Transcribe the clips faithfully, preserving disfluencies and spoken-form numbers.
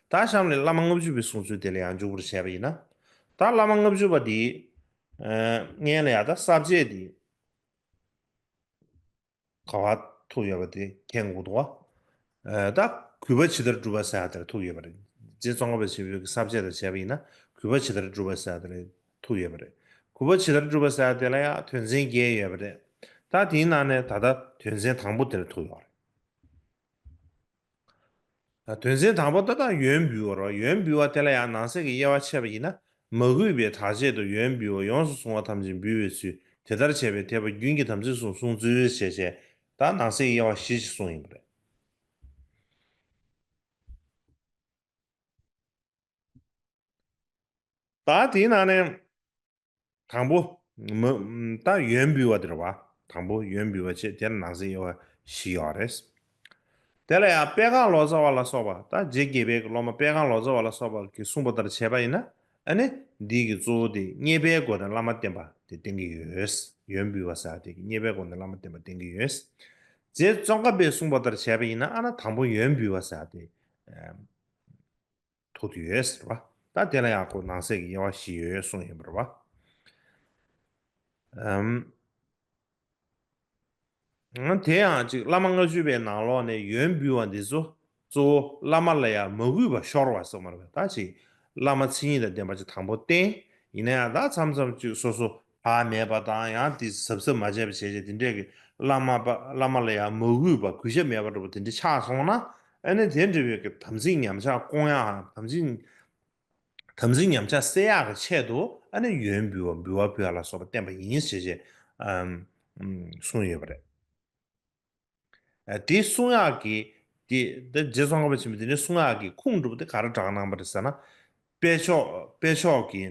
ད་གཤམ་ལ་བླ་མ་ལྔ་བཅུ་པའི་གསུང་ཚུལ་དེ་ལ་ཡང་འཇུག་པར་བྱས་པ་ཡིན་ན། ད་བླ་མ་ལྔ་བཅུ་པ་འདིའི་ཨ་སྔོན་ལ་ཡང་ད་ས་བཅད་འདི་ག་པར་ཐུག་ཡོད་པ་དེ་མཁྱེན་དགོས་འདུག་བ། ཨ་ད་གུས་པ་ཇི་ལྟར་བསྒྲུབ་པ་ཟེར་ཡ་དེར་ཐུག་ཡོད་པ་རེད། རྗེ་ཙོང་ཁ་པ་ཆེན་པོའི་ས་བཅད་དང་བྱས་པ་ཡིན་ན་གུས་པ་ཇི་ལྟར་བསྒྲུབ་པ་ཟེར་ཡ་དེར་ཐུག་ཡོད་པ་རེད། གུས་པ་ཇི་ལྟར་བསྒྲུབ་པ་ཟེར་ཡ་དེ་ལ་ཡང་དོན་ཚན་བརྒྱད་ཡོད་པ་རེད། ད་དེའི་ནང་ནས་ད་ལྟ་དོན་ཚན་དང་པོ་དེར་ཐུག་ཡོད་རེད། དོན་ཚན་དང་པོ་ད་ལྟ་ཡོན་འབུལ་བ་རེད། ཡོན་འབུལ་བ་དེ་ལ་ཡང་ནང་གསེས་ཀྱི་དབྱེ་བ་ཕྱེ་བ་ཡིན་ན། མ་གུས་པའི་བདག་བསྐྱེད་དུ་ཡོན་འབུལ་བ། ཡོངས་སུ་བཟུང་བ་ཐམས་ཅད་འབུལ་བའི་ཚུལ། དེ་ལྟར་བྱས་པས་དད་པ་རྒྱུན་གྱི་དམ་ཚིག་གསུམ་བསྲུང་ཚུལ་ཞེས་བྱས། ད་ནང་གསེས་ཀྱི་དབྱེ་བ་བཞི་ཞིག་གསུངས་ཡིན་པ་རེད། ད་དེའི་ནང་ནས། དང་པོ། མ་ད་ཡོན་འབུལ་བ་དེ་རེད་བ། དང་པོ་ཡོན་འབུལ་བ་བྱས། དེར་ནང་གསེས་དབྱེ་བ་བཞི་ཡོད་རེད། དེ་ལ་ཡང་པད་སྒང་ལོ་ཙཱ་བ་ལ་སོགས་པ། ད་རྗེ་དགྱེས་པའི་སློབ་མ་པད་སྒང་ལོ་ཙཱ་བ་ལ་སོགས་པ་གིས་གསུངས་པ་ལྟར་བྱས་པ་ཡིན་ན། ཨ་ནི་འདི་གི་གཙོ་བོ་དེ་མཉེས་པའི་སྒོ་ནས་བླ་མ་བསྟེན་པ་དེ་བསྟན་གྱི་ཡོད། ཡོན་འབུལ་བ་ཟེར་དེ་གི་མཉེས་པའི་སྒོ་ནས་བླ་མ་བསྟེན་པ་བསྟན་གྱི་ཡོད། རྗེ་ཙོང་ཁ་པས་གསུངས་པ་ལྟར་བྱས་པ་ཡིན་ན། ཨ་ན་དང་པོ་ཡོན་འབུལ་བ་ཟེར་དེ། ཐུག་ཏུ་ཡོད་ཟེར་བ། ད་དེ་ལ་ཡང་ཁོ་ནང་གསེས་ཀྱི་དབྱེ་བ་བཞི་ཡོད་གསུངས་ཡོད་པ་རེད་བ། ཨམ། དེ་ཡང་ཅིག་བླ་མ་ལྔ་བཅུ་པའི་ནང་ལོགས་ནས་ཡོན་འབུལ་བ་འདི་ཚོ་གཙོ་བོ་བླ་མ་ལ་ཡང་མ་གུས་པ་ཤོར་བ་སོགས་མ་རེད་པ། ད་ཅིག་བླ་མ་མཚན་ཉིད་དང་ལྡན་པ་ཅིག་དང་པོ་བསྟེན། ཡིན་ན་ཡང་ད་མཚམས་མཚམས་ཅིག་སོ་སོ་བག་མེད་པ་དང་། ཡང་དེ་གཟབ་གཟབ་མ་བྱས་པ་བྱས་བྱས་དེ་འདྲས་ཀྱི་བླ་མ་པ་བླ་མ་ལ་ཡང་མ་གུས་པ་གུས་ཞབས་མེད་པ་འདྲ་པོ་དེ་འདྲས་ཆགས་སོང་ན། ཨ་ནི་དེ་འདྲ་བའི་གི་དམ་ཚིག་ཉམས་ཆག་སྐོང་ཡག་དམ་ཚིག་དམ་ཚིག་ཉམས་ཆག་སེལ་ཡག་གི་ཆེད་དུ་ཨ་ནི་ཡོན་འབུལ་བ་འབུལ་བ་ཕུལ་ཡག་ལ་སོགས་པ་བསྟན་པ་ཡིན་ཞེས་བྱས་ཨམ་ཨམ་གསུངས་ཡོད་པ་རེད། ཨ་དེ་གསུང་ཡག་གི་དེ་དེ་རྗེ་ཙོང་ཁ་པ་ཆེན་པོས་དེ་འདྲ་གསུང་ཡག་གི་ཁུངས་འདྲ་པོ་དེ་ག་རེ་དྲངས་གནང་པ་རེད་ཟེར་ན། དཔེ་ཆོག་དཔེ་ཆོག་གི་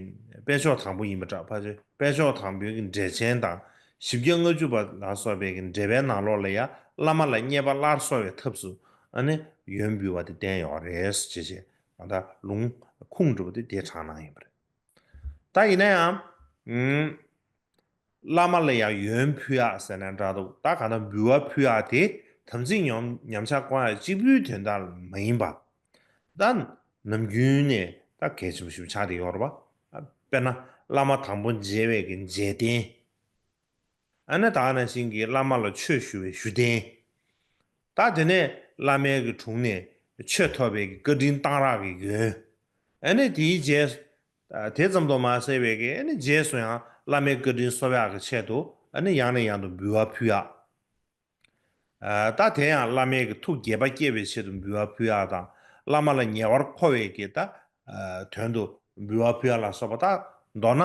དཔེ་ཆོག་དང་པོ་ཡིན་པ་འདྲ། ཕལ་ཆེར་དཔེ་ཆོག་དང་པོའི་གི་འགྲེལ་ཆེན་དང་། བཞི་བརྒྱ་ལྔ་བཅུ་པ་ལ་སོགས་པའི་གི་འགྲེལ་པའི་ནང་ལོགས་ལ་ཡང་བླ་མ་ལ་མཉེས་པ་སླར་གསོ་བའི་ཐབས་སུ་ཨ་ནི་ཡོན་འབུལ་བ་དེ་བསྟན་ཡོད་རེད་ཅེས་བྱས། ང་ད་ལུང་ཁུངས་འདྲ་པོ་དེ་དེ་དྲངས་གནང་ཡིན་པ་རེད། ད་ཡིན་ན་ཡང་། ཨུམ། བླ་མ་ལ་ཡང་ཡོན་ཕུལ་ཡག་ཟེར་ན་འདྲ་འདུག་ད་གང་ལྟར་འབུལ་བ་ཕུལ་ཡག་དེ་དམ་ཚིག་ཉམས་ཉམས་ཆག་སྐོང་ཡག་གཅིག་པུའི་དོན་དག་མ་ཡིན་པ། ད་ནམ་རྒྱུན་ནས་ད་གལ་ཆེན་པོ་ཞིག་ཆགས་བསྡད་ཡོད་རེད་པ། དཔེར་ན་བླ་མ་དང་པོ་མཇལ་བའི་གི་མཇལ་རྟེན། ཨ་ནི་ད་ག་ནང་བཞིན་གྱི་བླ་མ་ལ་ཆོས་ཞུ་བའི་ཞུ་རྟེན། ད་དེ་ནས་བླ་མའི་གི་དྲུང་ནས་ཆོས་ཐོབ་པའི་གི་བཀའ་དྲིན་གཏང་རག་གི་ཡོན། ཨ་ནི་དེའི་རྗེས། ཨ་དེ་ཙམ་དུ་མ་ཟད་པའི་གི་ཨ་ནི་རྗེས་སུ་ཡང་བླ་མའི་བཀའ་དྲིན་གསོ་ཡག་གི་ཆེད་དུ་ཨ་ནི་ཡང་ནས་ཡང་དུ་འབུལ་བ་ཕུལ་ཡག་ཨ་ད་དེ་ཡང་བླ་མའི་གི་ཐུགས་དགྱེས་པ་སྐྱེ་བའི་ཆེད་དུ་འབུལ་བ་ཕུལ་ཡག་དང་། བླ་མ་ལ་ཉེ་བར་མཁོ་བའི་གི་ད་ཨ་དོན་དུ་འབུལ་བ་ཕུལ་ཡག་ལ་སོགས་པ། ད་མདོར་ན་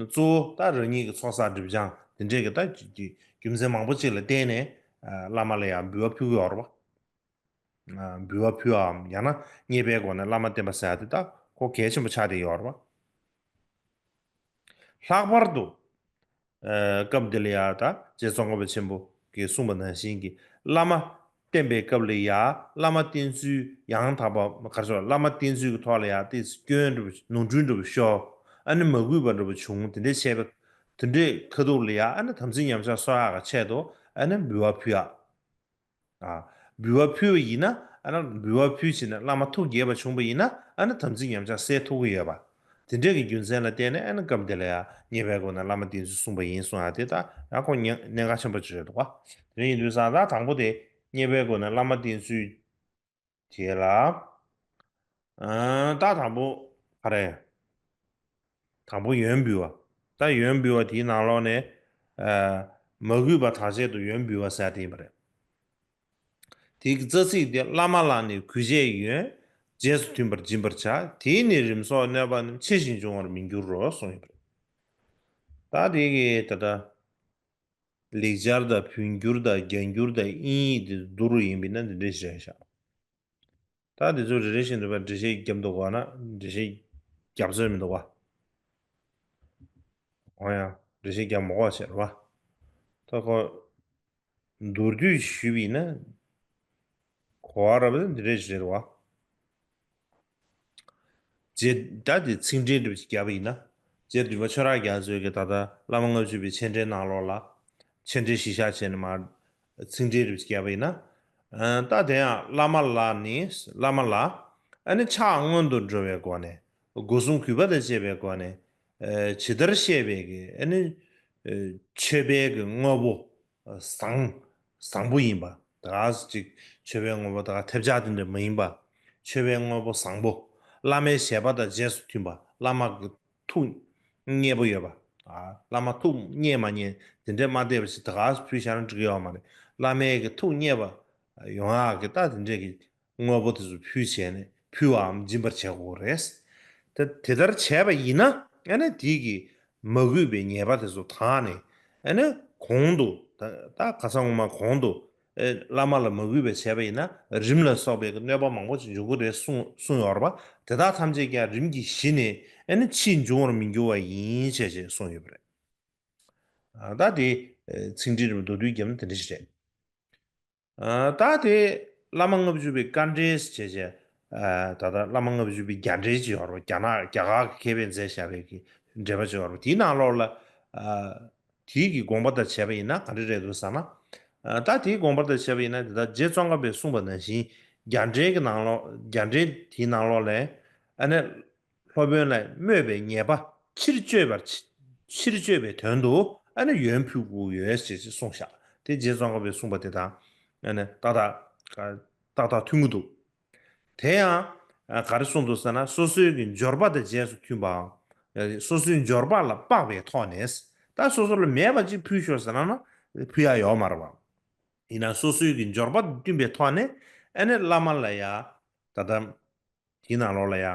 གཙོ་བོ་ད་རང་ཉིད་ཀྱི་ཚོགས་བསགས་སྒྲིབ་སྦྱང་དེ་འདྲས་ཀྱི་ད་རྒྱུ་རྒྱུ་མཚན་མང་པོ་ཅིག་ལ་བརྟེན་ནས་ཨ་བླ་མ་ལ་ཡང་འབུལ་བ་ཕུལ་གྱི་ཡོད་རེད་པ། ཨ་འབུལ་བ་ཕུལ་བའམ་ཡང་ན་མཉེས་པའི་སྒོ་ནས་བླ་མ་བསྟེན་པ་ཟེར་ཡག་དེ་ད་ཁོ་གལ་ཆེན་པོ་ཆགས་བསྡད་ཡོད་རེད་པ། ལྷག་པར་དུ། ཨ་སྐབས་འདི་ལ་ཡང་ད་རྗེ་ཙོང་ཁ་པ་ཆེན་པོ་གིས་གསུངས་པ་ནང་བཞིན་གྱི་བླ་མ་བསྟེན་པའི་སྐབས་ལ་ཡང་བླ་མ་བསྟེན་ཚུལ་ཡང་དག་པ་ག་རེ་ཟེར། བླ་མ་བསྟེན་ཚུལ་གྱི་ཐོག་ལ་ཡང་དེ་སྐྱོན་འདྲ་པོ་ནོར་འཁྲུལ་འདྲ་པོ་ཤོར། ཨ་ནི་མ་གུས་པ་འདྲ་པོ་བྱུང་། དེ་འདྲས་བྱས་པ་དེ་འདྲའི་ཁ་ཐུག་ལ་ཡང་ཨ་ནི་དམ་ཚིག་ཉམས་ཆག་གསོ་ཡག་གི་ཆེད་དུ་ཨ་ནི་འབུལ་བ་ཕུལ་ཡག་ཨ་འབུལ་བ་ཕུལ་བ་ཡིན་ན། ཨ་ནི་འབུལ་བ་ཕུལ་ཕྱིན་ནས་བླ་མ་ཐུགས་དགྱེས་པ་བྱུང་བ་ཡིན་ན། ཨ་ནི་དམ་ཚིག་ཉམས་ཆག་སེལ་ཐུབ་ཀྱི་ཡོད་པ། དེ་འདྲས་ཀྱི་རྒྱུ་མཚན་ལ་བརྟེན་ནས་ཨ་ནི་སྐབས་དེ་ལ་ཡང་མཉེས་པའི་སྒོ་ནས་བླ་མ་བསྟེན་ཚུལ་གསུངས་པ་ཡིན་གསུངས་ཡག་དེ་ད་ཡང་ཁོ་གནད་གནད་འགག་ཆེན་པོ་ཅིག་རེད་འདུག་ག་དེ་འདྲ་ཡིན་དུས་ཙང་ད་དང་པོ་དེ་མཉེས་པའི་སྒོ་ནས་བླ་མ་བསྟེན་ཚུལ་དེ་ལ། ཨ་ད་དང་པོ་ག་རེ། དང་པོ་ཡོན་འབུལ་བ། ད་ཡོན་འབུལ་བ་དེའི་ནང་ལོགས་ནས། ཨ་མ་གུས་པ་དག་བྱེད་དུ་ཡོན་འབུལ་བ་ཟེར་དེ་ཡིན་པ་རེད། དེའི་རྩ་ཚིག་དེ། བླ་མ་ལ་ནི་གུས་བྱས་ཡོན། རྗེས་སུ་མཐུན་པར་སྦྱིན་པར་བྱ། དེས་ནི་རིམས་སོགས་གནོད་པ་རྣམས། ཆེ་ཞིང་འབྱུང་བར་མི་འགྱུར་རོ་གསུངས་ཡོད་པ་རེད། ད་དེ་གི་ད་ལྟ་ལེགས་སྦྱར་དང་བོད་འགྱུར་དང་རྒྱ་འགྱུར་དང་དབྱིན་ཡིག་དེ་བསྡུར་བ་ཡིན་པ་ཡིན་ན་འདི་འདྲ་ཞིག་རེད་ཤག་ད་འདི་ཚོ་རེ་རེ་བཞིན་དུ་འགྲེལ་བཤད་བརྒྱབ་འདུག་ག་ན་འགྲེལ་བཤད་བརྒྱབ་སྲོལ་མི་འདུག་ག་འོ་ཡ། འགྲེལ་བཤད་རྒྱག་མ་དགོས་པ་བྱས་རེད་བ། ད་ཁོ་མདོར་བསྡུས་ཞུས་པ་ཡིན་ན། གོ་བ་རབ་ཏུ་འདི་འདྲ་ཞིག་རེད་བ། རྗེ་ད་དེ་ཚིག་འགྲེལ་འདྲ་བ་ཞིག་བརྒྱབ་པ་ཡིན་ན། རྗེ་བདུན་པ་ཆོས་རབ་རྒྱ་མཚོས་ཀྱི་ད་ལྟ་བླ་མ་ལྔ་བཅུ་པའི་མཆན་འགྲེལ་ནང་ལོགས་ལ། མཆན་འགྲེལ་གཞི་བཞག་བྱས་ནས་མར་ཚིག་འགྲེལ་འདྲ་བ་ཞིག་བརྒྱབ་པ་ཡིན་ན། ཨ་ད་དེ་ཡང་བླ་མ་ལ་ནི་བླ་མ་ལ། ཨ་ ཨ་ནི་ཕྱག་སྔོན་དུ་འགྲོ་བའི་སྒོ་ནས། སྒོ་གསུམ་གུས་པ་དང་བཅས་པའི་སྒོ་ནས། ཨ་ཇི་ལྟར་བཤད་པའི་གི་ཨ་ནི་ཨ་མཆོད་པའི་གི་དངོས་པོ་བཟང་བཟང་པོ་ཡིན་པ། ད་ག་ཅིག་མཆོད་པའི་དངོས་པོ་ད་ག་ཐེབས་ཆག་དེ་འདྲ་མ་ཡིན་པ། མཆོད་པའི་དངོས་པོ་བཟང་པོ། བླ་མའི་བཞེད་པ་དང་རྗེས་སུ་མཐུན་པ། བླ་མ་གི་ཐུགས་མཉེས་པོ་ཡོད་པ། ཨ་བླ་མ་ཐུགས་མཉེས་མ་མཉེས་དེ་འདྲས་མ་བལྟས་པ་ཞིག་ད་ག་ཕུལ་བཞག་ན་འགྲིག་གི་ཡོད་མ་རེད། བླ་མའི་གི་ཐུགས་མཉེས་པ་ཡོང་ཡག་གི་ད་དེ་འདྲས་གི་དངོས་པོ་དེ་ཚོ་ཕུལ་བྱས་ནས་ཕུལ་བའམ་སྦྱིན་པར་བྱེད་དགོས་རེད། དེ་དེ་ལྟར་བྱས་པ་ཡིན་ན་ཨ་ནི་དེ་གི་མ་གུས་པའི་ཉེས་པ་དེ་ཚོ་དག་ནས། ཨ་ནི་གོང་དུ་ད་ད་ཁ་སང་སྔོན་མ་གོང་དུ་ཨེ་བླ་མ་ལ་མ་གུས་པ་བྱས་པ་ཡིན་ན་རིམས་ལ་སོགས་པའི་གནོད་པ་མང་པོ་ཞིག་འབྱུང་གི་རེད་གསུངས་གསུངས་ཡོད་རེད་པ། དེ་དག་ཐམས་ཅད་ཀྱང་རིམ་གྱིས་ཞི་ནས་ཨ་ནི་ཕྱིས་འབྱུང་བར་མི་འགྱུར་བ་ཡིན་ཞེས་ཞེས་གསུངས་ཡོད་པ་རེད། ཨ་ད་དེ་ཨེ་ཚིག་འགྲེལ་རིམ་མདོར་བསྡུས་བརྒྱབ་ན་དེ་འདྲ་ཞིག་རེད། ཨ་ད་དེ་བླ་མ་ལྔ་བཅུ་པའི་བཀའ་འགྲེལ་ཞེས་བྱས། ཨ་ད་ལྟ་བླ་མ་ལྔ་བཅུ་པའི་རྒྱ་འགྲེལ་ཅིག་ཡོད་རེད་པ། རྒྱ་ནག་རྒྱ་གར་གྱི་མཁས་པས་མཛད་བཞག་པའི་གི་འགྲེལ་པ་ཅིག་ཡོད་རེད་པ། དེའི་ནང་ལོགས་ལ་ཨ་དེའི་གི་དགོངས་པ་དང་བྱས་པ་ཡིན་ན་ག་འདྲ་རེད་འདུག་ཟེར་ན། ཨ་ད་དེའི་དགོངས་པ་དང་བྱས་པ་ཡིན་ན་དེ་ལྟར་རྗེ་ཙོང་ཁ་པས་གསུངས་པ་ནང་བཞིན་རྒྱ་འགྲེལ་གྱི་ནང་ལོགས་རྒྱ་འགྲེལ་དེའི་ནང་ལོགས་ལ་ཨ་ནི་སློབ་དཔོན་ལ་སྨོས་པའི་ཉེས་པ་ཕྱིར་གཅོད་པར་ཕྱིར་གཅོད་པའི་དོན་དུ་ཨ་ནི་ཡོན་ཕུལ་དགོས་ཡོད་ཅེས་གསུངས་བཞག་དེ་རྗེ་ཙོང་ཁ་པས་གསུངས་པ་དེ་དང་ཨ་ནི་ཏག་ཏག་ཏག་ཏག་མཐུན་གྱི་འདུག་དེ་ཡང་ཨ་ག་རེ་གསུངས་འདུག་ཟེར་ན། སོ་སོའི་གི་འབྱོར་པ་དང་རྗེས་སུ་མཐུན་པའམ། སོ་སོའི་འབྱོར་པ་ལ་དཔག་པའི་ཐོག་ནས། ད་སོ་སོ་ལ་མེད་པ་ཅིག་ཕུལ་ཤོག་ཟེར་ན་ན་ཕུལ་ཡ་ཡོད་མ་རེད་པ། ཡིན་ན་སོ་སོའི་གི་འབྱོར་པ་དང་བསྟུན་པའི་ཐོག་ནས་ཨ་ནི་བླ་མ་ལ་ཡ་ད་ལྟ་དེའི་ནང་ལོགས་ལ་ཡ།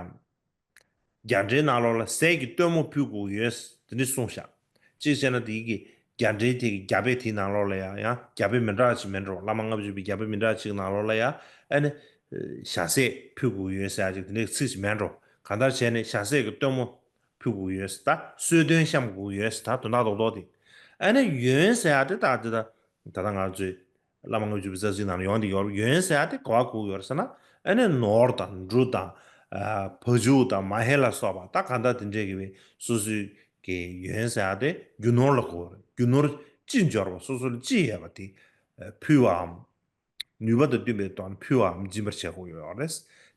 རྒྱ་འགྲེལ་ནང་ལོགས་ལ་ཟས་ཀྱི་སྟོན་མོ་ཕུལ་དགོས་ཡོད། དེ་འདྲ་གསུངས་བཞག་གཅིག་བྱས་ན་དེའི་གི་རྒྱ་འགྲེལ་དེ་གི་རྒྱ་དཔེ་དེའི་ནང་ལོགས་ལ་ཡང་ཡང་རྒྱ་དཔེ་མི་འདྲ་ཅིག་མེད་འགྲོ། བླ་མ་ལྔ་བཅུ་པའི་རྒྱ་དཔེ་མི་འདྲ་ཅིག་ནང་ལོགས་ལ་ཡང་ཨ་ནི་ཞལ་ཟས་ཕུལ་དགོས་ཡོད་ཟེར་ཡ་ཅིག་དེ་འདྲའི་ཚིག་ཅིག་མེད་འགྲོ། གང་ལྟར་བྱས་ནས་ཞལ་ཟས་ཀྱི་སྟོན་མོ་ཕུལ་དགོས་ཡོད་ཟེར། ད་གསོལ་སྟོན་བཤམས་དགོས་ཡོད་ཟེར། ད་དོན་དག་རྡོག་རྡོག་དེ། ཨ་ནི་ཡོན་ཟེར་ཡ་དེ་ད་དེ་ད་ད་ལྟ་ང་ཚོས་བླ་མ་ལྔ་བཅུ་པའི་རྩ་ཚིག་ནང་ལ་ཡོང་དེ་ཡོད། ཡོན་ཟེར་ཡ་དེ་ག་བ་གོ་ཡོད་ཟེར་ན། ཨ་ནི་ནོར་དང་འབྲུ་དང་ཨ་བ་ཕྱུགས་དང་མ་ཧེ་ལ་སོགས་པ་ད་གང་ལྟར་དེ་འདྲའི་གི་བའི་སོ་སོའི་གི་ཡོན་ཟེར་ཡ་དེ་རྒྱུ་ནོར་ལ་གོ་རེད། རྒྱུ་ནོར་ཅི་འབྱོར་བ་སོ་སོ་ལ་ཅི་ཡོད་པ་དེ་ཨ་ཕུལ་བའམ། ནུས་པ་དང་བསྟུན་པའི་ཐོག་ནས་ཕུལ་བའམ་སྦྱིན་པར་བྱེད་དགོས་ཡོད་རེད།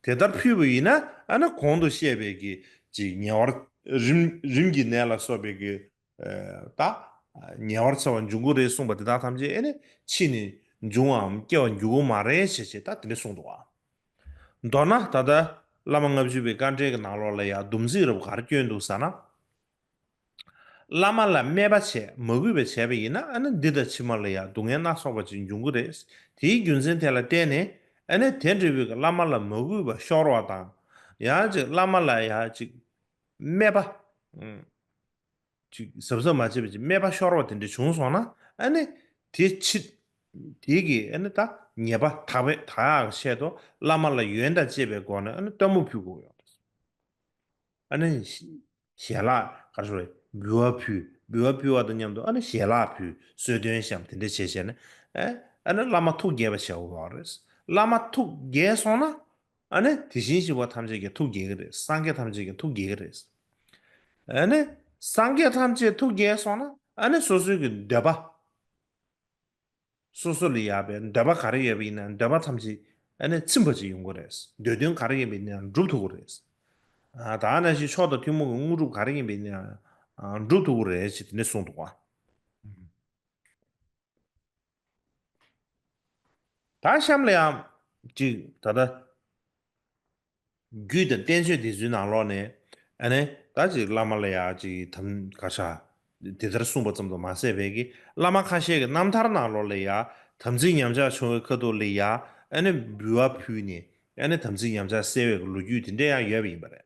དེ་ལྟར་ཕུལ་བ་ཡིན་ན་ཨ་ནི་གོང་དུ་བཤད་པའི་གི་ཅིག་ཉེ་བར་རིམས་རིམས་ཀྱི་ནད་ལ་སོགས་པའི་གི་ད་ཉེ་བར་འཚེ་བ་འབྱུང་གི་རེད་གསུངས་པ་དེ་དག་ཐམས་ཅད་ཨ་ནི་ཕྱིས་ནས་འབྱུང་བའམ་སྐྱེ་བར་འགྱུར་གི་མ་རེད་ཞེས་བྱས་ད་དེ་འདྲ་གསུངས་འདུག་བ། མདོར་ན་ད་ལྟ་བླ་མ་ལྔ་བཅུ་པའི་བཀའ་འགྲེལ་གྱི་ནང་ལོགས་ལ་ཡང་སྡོམ་ཚིག་རབ་ག་རེ་བསྐྱོན་འདུག་ཟེར་ན། བླ་མ་ལ་སྨད་པ་བྱས་མ་གུས་པ་བྱས་པ་ཡིན་ན་ཨ་ནི་འདི་དང་ཕྱི་མ་ལ་ཡང་སྡུག་བསྔལ་སྣ་ཚོགས་པ་ཅིག་འབྱུང་གི་རེད། དེའི་རྒྱུ་མཚན་དེ་ལ་བརྟེན་ནས་ཨ་ནི་དེ་འདྲ་བའི་བླ་མ་ལ་མ་གུས་པ་ཤོར་བ་དང་། ཡང་ཅིག་བླ་མ་ལ་ཡང་ཅིག་སྨད་པ། ཅིག་གཟབ་གཟབ་མ་བྱས་པ་ཅིག་སྨད་པ་ཤོར་བ་དེ་འདྲ་བྱུང་སོང་ན་ཨ་ནི་དེ་ཕྱིར་དེ་གི་ཨ་ནི་ད་ཉེས་པ་དག་པའི་དག་ཡག་གི་ཆེད་དུ་བླ་མ་ལ་ཡོན་དང་བཅས་པའི་སྒོ་ནས་ཨ་ནི་སྟོན་མོ་ཕུལ་དགོས་ཡོད། ཨ་ནི་ཞལ་ལག་ག་རེ་ཞུ་རེད། འབུལ་བ་ཕུལ། འབུལ་བ་ཕུལ་བ་དང་མཉམ་དུ་ཨ་ནི་ཞལ་ལག་ཕུལ། གསོལ་སྟོན་བཤམས། དེ་འདྲ་བྱས་བྱས་ནས་ཨ་ཨ་ནི་བླ་མ་ཐུགས་དགྱེས་པ་བྱེད་དགོས་པ་རེད། བླ་མ་ཐུགས་དགྱེས་སོང་ན་ཨ་ནི་དེ་བཞིན་གཤེགས་པ་ཐམས་ཅད་ཀྱིས་ཐུགས་དགྱེས་ཀྱི་རེད། སངས་རྒྱས་ཐམས་ཅད་ཀྱིས་ཐུགས་དགྱེས་ཀྱི་རེད། ཨ་ནི་སངས་རྒྱས་ཐམས་ཅད་ཐུགས་དགྱེས་སོང་ན་ཨ་ནི་སོ་སོའི་གི་འདོད་པ། སོ་སོ་ལ་ཡག་པའི་འདོད་པ་ག་རེ་ཡོད་པ་ཡིན་ན་འདོད་པ་ཐམས་ཅད་ཨ་ནི་ཚིམ་པ་ཅིག་ཡོང་གི་རེད། འདོད་དོན་ག་རེ་ཡིན་པ་ཡིན་ན་འགྲུབ་ཐུབ་ཀྱི་རེད། ཨ་ད་ནང་བཞིན་མཆོག་དང་ཐུན་མོང་གི་དངོས་གྲུབ་ག་རེ་ཡིན་པ་ཡིན་ན་ཨ་འགྲུབ་ཐུབ་ཀྱི་རེད་ཅེས་དེ་ནས་གསུངས་འདུག་བ། ད་གཤམ་ལ་ཡང་ཅིག་ད་ལྟ་རྒྱུད་དང་བསྟན་བཅོས་འདི་ཚོའི་ནང་ལོགས་ནས་ཨ་ནི་ད་ཅིག་བླ་མ་ལ་ཡང་ཅིག་དམ་ག་ཤ་དེ་ལྟར་གསུངས་པ་ཙམ་དུ་མ་ཟད་པའི་གི་བླ་མ་ཁ་ཤས་ཀྱི་རྣམ་ཐར་ནང་ལོགས་ལ་ཡང་དམ་ཚིག་ཉམས་ཆག་བྱུང་བའི་ཁ་ཐུག་ལ་ཡང་ཨ་ནི་འབུལ་བ་ཕུལ་ནས་ཨ་ནི་དམ་ཚིག་ཉམས་ཆག་སེལ་བའི་གི་ལོ་རྒྱུས་དེ་འདྲ་ཡང་ཡོད་པ་ཡིན་པ་རེད།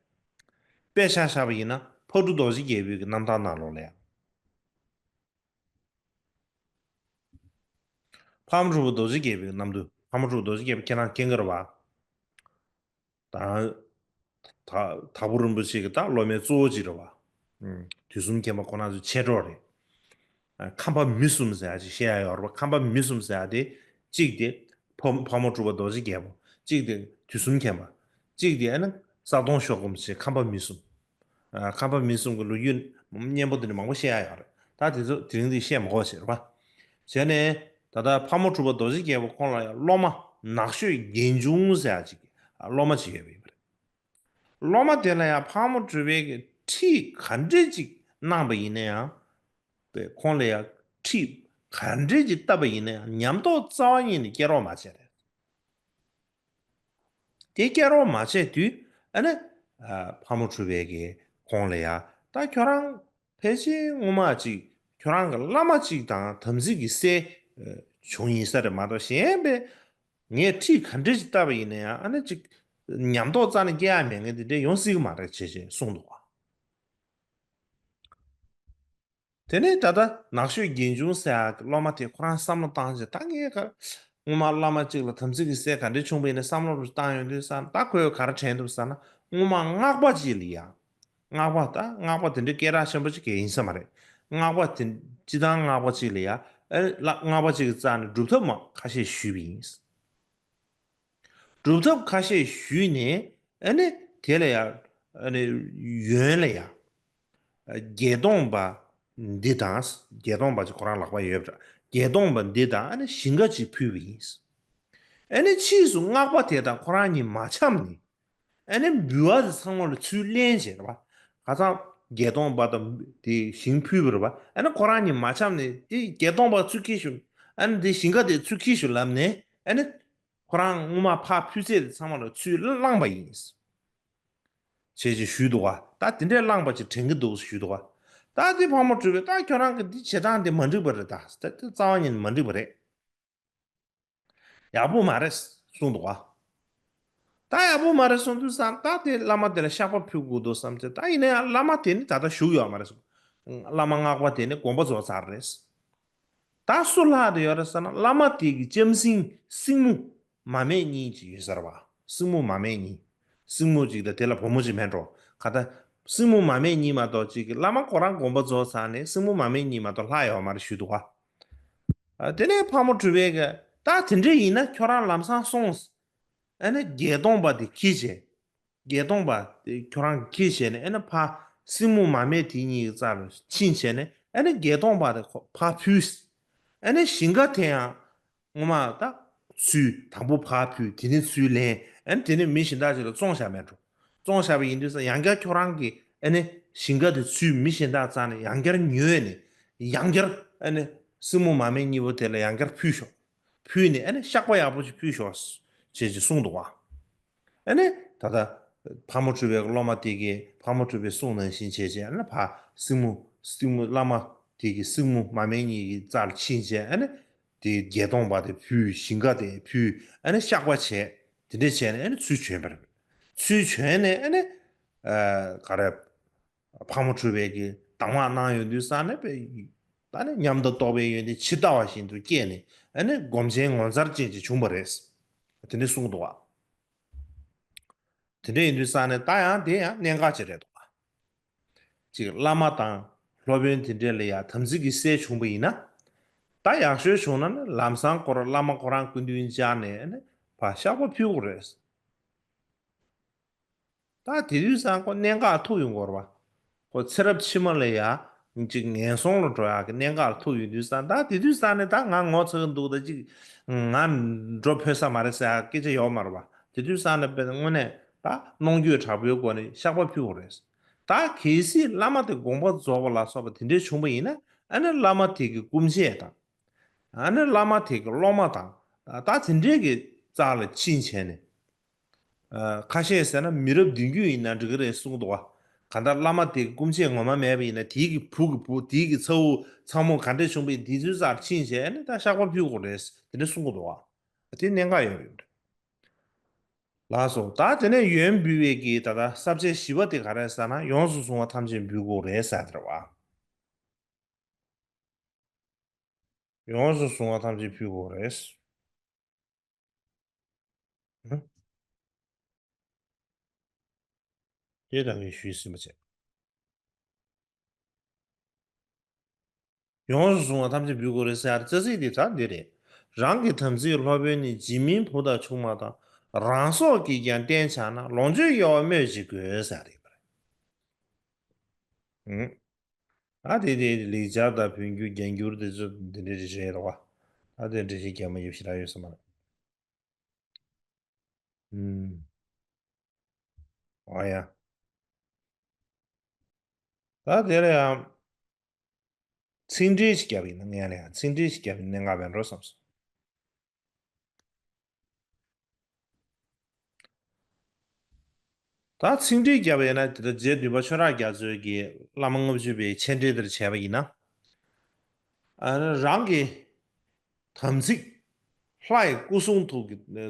དཔེ་ཆ་བཞག་པ་ཡིན་ན་ཕག་གྲུ་རྡོ་རྗེ་རྒྱལ་པོའི་གི་རྣམ་ཐར་ནང་ལོགས་ལ་ཡང་། ཕག་མོ་གྲུ་པ་རྡོ་རྗེ་རྒྱལ་པོའི་རྣམ་ཐར། ཕག་མོ་གྲུ་པ་རྡོ་རྗེ་རྒྱལ་པོ་ཁྱེད་རང་མཁྱེན་གྱི་རེད་པ། ད་ད་དྭགས་པོ་རིན་པོ་ཆེ་གི་ད་སློབ་མའི་གཙོ་བོ་གཅིག་རེད་པ། ཨུམ། དུས་གསུམ་མཁྱེན་པ་ཁོ་ན་ཚོའི་མཆེད་གྲོགས་རེད། ཨ་ཁམས་པ་མི་གསུམ་ཟེར་ཡ་ཅིག་བཤད་ཡ་ཡོད་རེད་པ། ཁམས་པ་མི་གསུམ་ཟེར་ཡ་དེ་གཅིག་དེ་ཕག་ཕག་མོ་གྲུ་པ་རྡོ་རྗེ་རྒྱལ་པོ། གཅིག་དེ་དུས་གསུམ་མཁྱེན་པ། གཅིག་དེ་ཨ་ནི་ས་སྟོང་ཤོ་སྒོམ་ཞེས་ཁམས་པ་མི་གསུམ། ཨ་ཁམས་པ་མི་གསུམ་གྱི་ལོ་རྒྱུས་སྙན་པོ་དེ་འདྲ་མང་པོ་བཤད་ཡ་ཡོད་རེད། ད་དེ་ཚོ་དེ་རིང་འདི་བཤད་མ་དགོས་ཟེར་བ། བྱས་ནས་ད་ལྟ་ཕག་མོ་གྲུ་པ་རྡོ་རྗེ་རྒྱལ་པོ་ཁོང་ལ་ཡང་སློབ་མ་ནགས་ཤོད་རྒན་ཆུང་ཟེར་ཡ་ཅིག་སློབ་མ་ཅིག་ཡོད་པ་ཡིན་པ་རེད། སློབ་མ་དེ་ལ་ཡང་ཕག་མོ་གྲུ་པས་ཀྱི་ཁྲིད་ག་འདྲས་ཅིག་གནང་པ་ཡིན་ན་ཡང་། པས་ཁོང་ལ་ཡང་ཁྲིད་ག་འདྲས་ཅིག་བཏབ་པ་ཡིན་ན་ཡང་ཉམས་རྟོགས་རྩ་བ་ཉིད་ནས་སྐྱེ་རོགས་མ་བྱས་རེད། དེ་སྐྱེ་རོགས་མ་བྱས་དུས་ཨ་ནི་ཕག་མོ་གྲུ་པས་ཀྱི་ཁོང་ལ་ཡང་ད་ཁྱོད་རང་ཕལ་ཆེར་སྔོན་མ་ཅིག་ཁྱོད་རང་གི་བླ་མ་ཅིག་དང་དམ་ཚིག་གི་སྲས་བྱུང་ཡིན་ས་རེད་མ་གཏོགས་གཞན་པས་ངས་ཁྲིད་ག་འདྲས་ཅིག་བཏབ་པ་ཡིན་ན་ཡང་ཨ་ནི་ཅིག་ཉམས་རྟོགས་རྩ་ནས་སྐྱེ་ཡ་མེད་མཁན་དེ་འདྲས་ཡོང་སྲིད་ཀྱི་མ་རེད་ཅེས་ཅེས་གསུངས་འདུག་བ། དེ་ནས་ད་ལྟ་ནག་ཤོད་རྒན་ཆུང་ཟེར་ཡག་གི་སློབ་མ་དེ་ཁོ་རང་བསམ་བློ་བཏང་རྗེས་ད་ངས་ག་སྔོན་མ་བླ་མ་གཅིག་ལ་དམ་ཚིག་གི་སྲས་ག་འདྲས་བྱུང་བ་ཡིན་ན་བསམ་བློ་རུ་བཏང་ཡོང་དུས་ས་ད་ཁོས་ག་རེ་དྲན་འདུག་ཟེར་ན་སྔོན་མ་སྔགས་པ་གཅིག་ལ་ཡ། སྔགས་པ་ད་སྔགས་པ་དེ་འདྲའི་སྐད་གྲགས་ཆེན་པོ་ཅིག་གས་ཡིན་ས་མ་རེད། སྔགས་པ་དེ་སྤྱི་བཏང་སྔགས་པ་གཅིག་ལ་ཡ་ཨེ་ལ་སྔགས་པ་གཅིག་གི་རྩ་ནས་སྒྲུབ་ཐབས་མ་ཁ་ཤས་ཞུས་པ་ཡིན། སྒྲུབ་ཐབས་ཁ་ཤས་ཞུས་ནས་ཨ་ནི་དེ་ལ་ཡང་ཨ་ནི་ཡོན་ལ་ཡང་བརྒྱད་སྟོང་པ་འདི་དང་བརྒྱད་སྟོང་པ་ཅིག་ཁོ་རང་ལག་པ་ཡོད་པ་འདྲ། བརྒྱད་སྟོང་པ་འདི་དང་ཨ་ནི་ཞིང་ཁ་ཅིག་ཕུལ་བ་ཡིན། ཨ་ནི་ཕྱིས་སུ་སྔགས་པ་དེ་དང་ཁོ་རང་གཉིས་མ་འཆམ་ནས་ཨ་ནི་འབུལ་བ་དེ་ཚང་མ་ལ་ཚུར་ལེན་བྱས་རེད་པ། ཁ་སང་བརྒྱད་སྟོང་པ་དང་དེ་ཞིང་ཕུལ་བ་རེད་པ། ཨ་ནི་ཁོ་རང་གཉིས་མ་འཆམ་ནས་དེ་བརྒྱད་སྟོང་པ་ཚུར་ཁྱེར་ཤོག་ཨ་ནི་དེ་ཞིང་ཁ་དེ་ཚུར་ཁྱེར་ཤོག་ལབ་ནས་ཨ་ནི། ཁོ་རང་སྔོན་མ་ཕར་ཕུལ་ཚད་དེ་ཚང་མ་ལ་ཚུར་བླངས་པ་ཡིན། བྱས་ཅེས་ཞུས་འདུག་ག་ད་དེ་འདྲས་བླངས་པ་ཅིག་དྲན་གྱི་འདུག་ཞུས་འདུག་ག་ད་དེ་ཕག་མོ་གྲུ་པས་ད་ཁྱོད་རང་གི་འདི་བྱེད་སྟངས་དེ་མ་འགྲིག་པ་རེད། ད་དེ་རྩ་བ་ཉིད་ནས་མ་འགྲིག་པ་རེད། ཡག་པོ་མ་རེད་གསུངས་འདུག་ག་ད་ཡག་པོ་མ་རེད་གསུངས་དུས་ཙང་ད་དེ་བླ་མ་དེ་ལ་བཤགས་པ་ཕུལ་དགོས་འདུག་བསམ་ཚེ་ད་ཡིན་ན་ཡང་བླ་མ་དེ་ནི་ད་ལྟ་བཞུགས་ཡོད་མ་རེད་གསུངས། བླ་མ་སྔགས་པ་དེ་ནི་དགོངས་པ་རྫོགས་ཚར་རེད། ད་སུ་ལྷག་ཏུ་ཡོད་རེད་ཟེར་ན་བླ་མ་དེ་གི་ལྕམ་སྲིང་སྲིང་མོ་མ་སྨད་གཉིས་ཅིག་ཡོད་ཟེར་བ། སྲིང་མོ་མ་སྨད་གཉིས། སྲིང་མོ་ཅིག་དང་དེ་ལ་བུ་མོ་ཅིག་མེད་འགྲོ། ག་ད་སྲིང་མོ་མ་སྨད་གཉིས་མ་གཏོགས་ཅིག་གི་བླ་མ་ཁོ་རང་དགོངས་པ་རྫོགས་ཚར་ནས་སྲིང་མོ་མ་སྨད་གཉིས་མ་གཏོགས་ལྷག་ཡོད་མ་རེད་ཞུས་འདུག་ག་ཨ། དེ་ནས་ཕག་མོ་གྲུ་པས་གི་ད་དེ་འདྲ་ཡིན་ན་ཁྱོད་རང་ལམ་སང་སོང་། ཨ་ནི་བརྒྱད་སྟོང་པ་དེ་ཁྱེར་བྱས། བརྒྱད་སྟོང་པ་དེ་ཁྱོད་རང་གིས་ཁྱེར་བྱས་ནས་ཨ་ནི་ཕ་སྲིང་མོ་མ་སྨད་དེ་གཉིས་ཀྱི་རྩ་ལ་ཕྱིན་བྱས་ནས་ཨ་ནི་བརྒྱད་སྟོང་པ་དེ་ཁོ་ཕར་ཕུལ། ཨ་ནི་ཞིང་ཁ་དེ་ཡང་སྔོན་མ་ད་ཚུར་དང་པོ་ཕར་ཕུལ་དེ་ནས་ཚུར་ལེན་ཨ་ནི་དེ་ནས་མི་གཞན་དག་ཅིག་ལ་བཙོང་བཞག་མེད་འགྲོ། བཙོང་བཞག་པ་ཡིན་དུས་ས་ཡང་བསྐྱར་ཁྱོད་རང་གིས་ཨ་ནི་ཞིང་ཁ་དེ་ཚུར་མི་གཞན་དག་རྩ་ནས་ཡང་བསྐྱར་ཉོས་ནས་ཡང་བསྐྱར་ཨ་ནི་སྲིང་མོ་མ་སྨད་གཉིས་པོ་དེ་ལ་ཡང་བསྐྱར་ཕུལ་ཤོག་ཕུལ་ནས་ཨ་ནི་བཤགས་པ་ཡག་པོ་ཞིག་ཕུལ་ཤོག་ཅེས་ཅིག་གསུངས་འདུག་བ། ཨ་ནི་ད་ལྟ་ཕག་མོ་གྲུ་པའི་སློབ་མ་དེ་གིས་ཕག་མོ་གྲུ་པའི་གསུང་ནང་བཞིན་བྱས་བྱས་ཨ་ནི་ཕ་སྲིང་མོ་སྲིང་མོ་བླ་མ་དེ་གིས་སྲིང་མོ་མ་སྨད་གཉིས་ཀྱི་རྩ་ལ་ཕྱིན་བྱས་ཨ་ནི་དེ་བརྒྱད་སྟོང་པ་དེ་ཕུལ། ཞིང་ཁ་དེ་ཕུལ། ཨ་ནི་བཤགས་པ་བྱས། དེ་འདྲས་བྱས་ནས་ཨ་ནི་ཚུར་བྱོན་པ་རེད། ཚུར་བྱོན་ནས་ཨ་ནི་ཨ་ག་རེ། ཕག་མོ་གྲུ་པས་ཀྱི་གདམས་ངག་གནང་ཡོང་དུས་ས་ནས་དཔེ། ད་ནི་ཉམས་དང་རྟོགས་པའི་ཡོན་ཏན་ཇི་ལྟ་བ་བཞིན་དུ་སྐྱེས་ནས་ཨ་ནི་སྒོམ་ཆེན་ངོ་མཚར་ཅན་ཅིག་བྱུང་བ་རེད། དེ་འདྲས་གསུངས་འདུག་བ། དེ་འདྲས་ཡིན་དུས་ས་ནས་ད་ཡང་དེ་ཡང་གནད་འགག་ཅིག་རེད་འདུག་བ། ཅིག་བླ་མ་དང་སློབ་དཔོན་དེ་འདྲས་ལ་ཡང་དམ་ཚིག་གི་སྲས་བྱུང་བ་ཡིན་ན། ད་ཡག་ཤོས་བྱུང་ན་ནི་ལམ་སང་ཁོ་རང་བླ་མ་ཁོ་རང་སྐུ་མདུན་བཅར་ནས་ཨ་ནི་ཕར་བཤགས་པ་ཕུལ་དགོས་རེད། ད་དེ་དུས་ཙང་ཁོ་གནད་འགག་ཐུག་ཡོང་གི་རེད་བ། ཁོ་ཚེ་རབས་ཕྱི་མ་ལ་ཡ་ཅིག་ངན་སོང་ལ་འགྲོ་ཡག་གི་གནད་འགག་ཐུག་ཡོང་དུས་ཙང་ད་དེ་དུས་ཙང་ནས་ད་ང་ངོ་ཚ་གི་འདུག་ད་ཅིག་ང་འགྲོ་ཕོད་ས་མ་རེད་ཟེར་ཡག་སྐད་ཆ་ཡོད་མ་རེད་བ། དེ་དུས་ཙང་ནས་དཔེ་དངོས་གནས་ད་གནོང་འགྱོད་དྲག་པོའི་སྒོ་ནས་བཤགས་པ་ཕུལ་དགོས་རེད། ད་གལ་སྲིད་བླ་མ་དེ་དགོངས་པ་རྫོགས་པ་ལ་སོགས་པ་དེ་འདྲས་བྱུང་བ་ཡིན་ན་ཨ་ནི་བླ་མ་དེ་གི་སྐུ་མཆེད་དང་། ཨ་ནི་བླ་མ་དེ་གི་སློབ་མ་དང་ད་དེ་འདྲས་ཀྱི་རྩ་ལ་ཕྱིན་བྱས་ནས། ཁ་ཤས་ཟེར་ན་མི་རབས་བདུན་བརྒྱུད་ཡིན་ན་འགྲིག་གི་རེད་གསུངས་འདུག་བ། གང་ལྟར་བླ་མ་དེ་སྐུ་མཆེད་ངོ་མ་མེད་པ་ཡིན་ན་དེའི་གི་བུ་གི་བུ་དེའི་གི་ཚ་བོ་ཚ་མོ་ག་འདྲས་བྱུང་བ་ཡིན་དེ་ཚོའི་རྩར་ཕྱིན་བྱས་ནས་ད་བཤགས་པ་ཕུལ་དགོས་རེད་དེ་འདྲས་གསུངས་འདུག་བ། དེ་གནད་འགག་ཡོད་རེད། ལགས་སོ། ད་དེ་ནས་ཡོན་འབུལ་བའི་གི་ད་ལྟ་ས་བཅད་བཞི་པ་དེ་ག་རེ་ཟེར་ན་ཡོངས་སུ་བཟུང་བ་ཐམས་ཅད་འབུལ་དགོས་རེད་ཟེར་དེ་རེད་བ། ཡོངས་སུ་བཟུང་བ་ཐམས་ཅད་ཕུལ་དགོས་རེད། དེ་ལྟ་བུའི་ཞུས་ཟིན་པ་བྱས། ཡོངས་སུ་བཟུང་བ་ཐམས་ཅད་འབུལ་དགོས་རེད་ཟེར་ཡ་རྩ་ཚིག་འདི་ད་འདི་རེད། རང་གི་དམ་ཚིག་སློབ་དཔོན་ནི། འཇིགས་མིན་བུ་དང་ཆུང་མ་དང་། རང་སྲོག་གིས་ཀྱང་བརྟན་བྱ་ན། ལོངས་སྤྱོད་དབྱེ་བ་སྨོས་ཅི་དགོས་ཟེར་ཡ་རེད་པ་རེད། ཨ་དེ་དེ་ལེགས་སྦྱར་དང་བོད་འགྱུར་རྒྱ་འགྱུར་དེ་ཚོ་འདི་འདྲ་རེད་རེད་བ། ཨ་དེ་འགྲེལ་བཤད་རྒྱག་མ་ཡོད་ཞེ་དྲག་ཡོད་ས་མ་རེད། ཨུམ། ཨོ་ཡ། ད་དེ་ལ་ཡང་ཚིག་འགྲེལ་ཞིག་བརྒྱབ་ཡིན་ན། ངས་ལ་ཡང་ཚིག་འགྲེལ་ཞིག་བརྒྱབ་ཡིན་ན་གནད་འགག་མེད་འགྲོ་བསམ་སོང་། ད་ཚིག་འགྲེལ་བརྒྱབ་ཡོད་ན། དེ་ལྟར་རྗེ་བདུན་པ་ཆོས་གྲགས་རྒྱ་མཚོས་ཀྱི་བླ་མ་ལྔ་བཅུ་པའི་མཆན་འགྲེལ་དེར་བྱས་པ་ཡིན་ན། ཨ་ནི་རང་གི་དམ་ཚིག་ལྷ་ཡི་སྐུ་གསུང་ཐུགས་ཀྱི།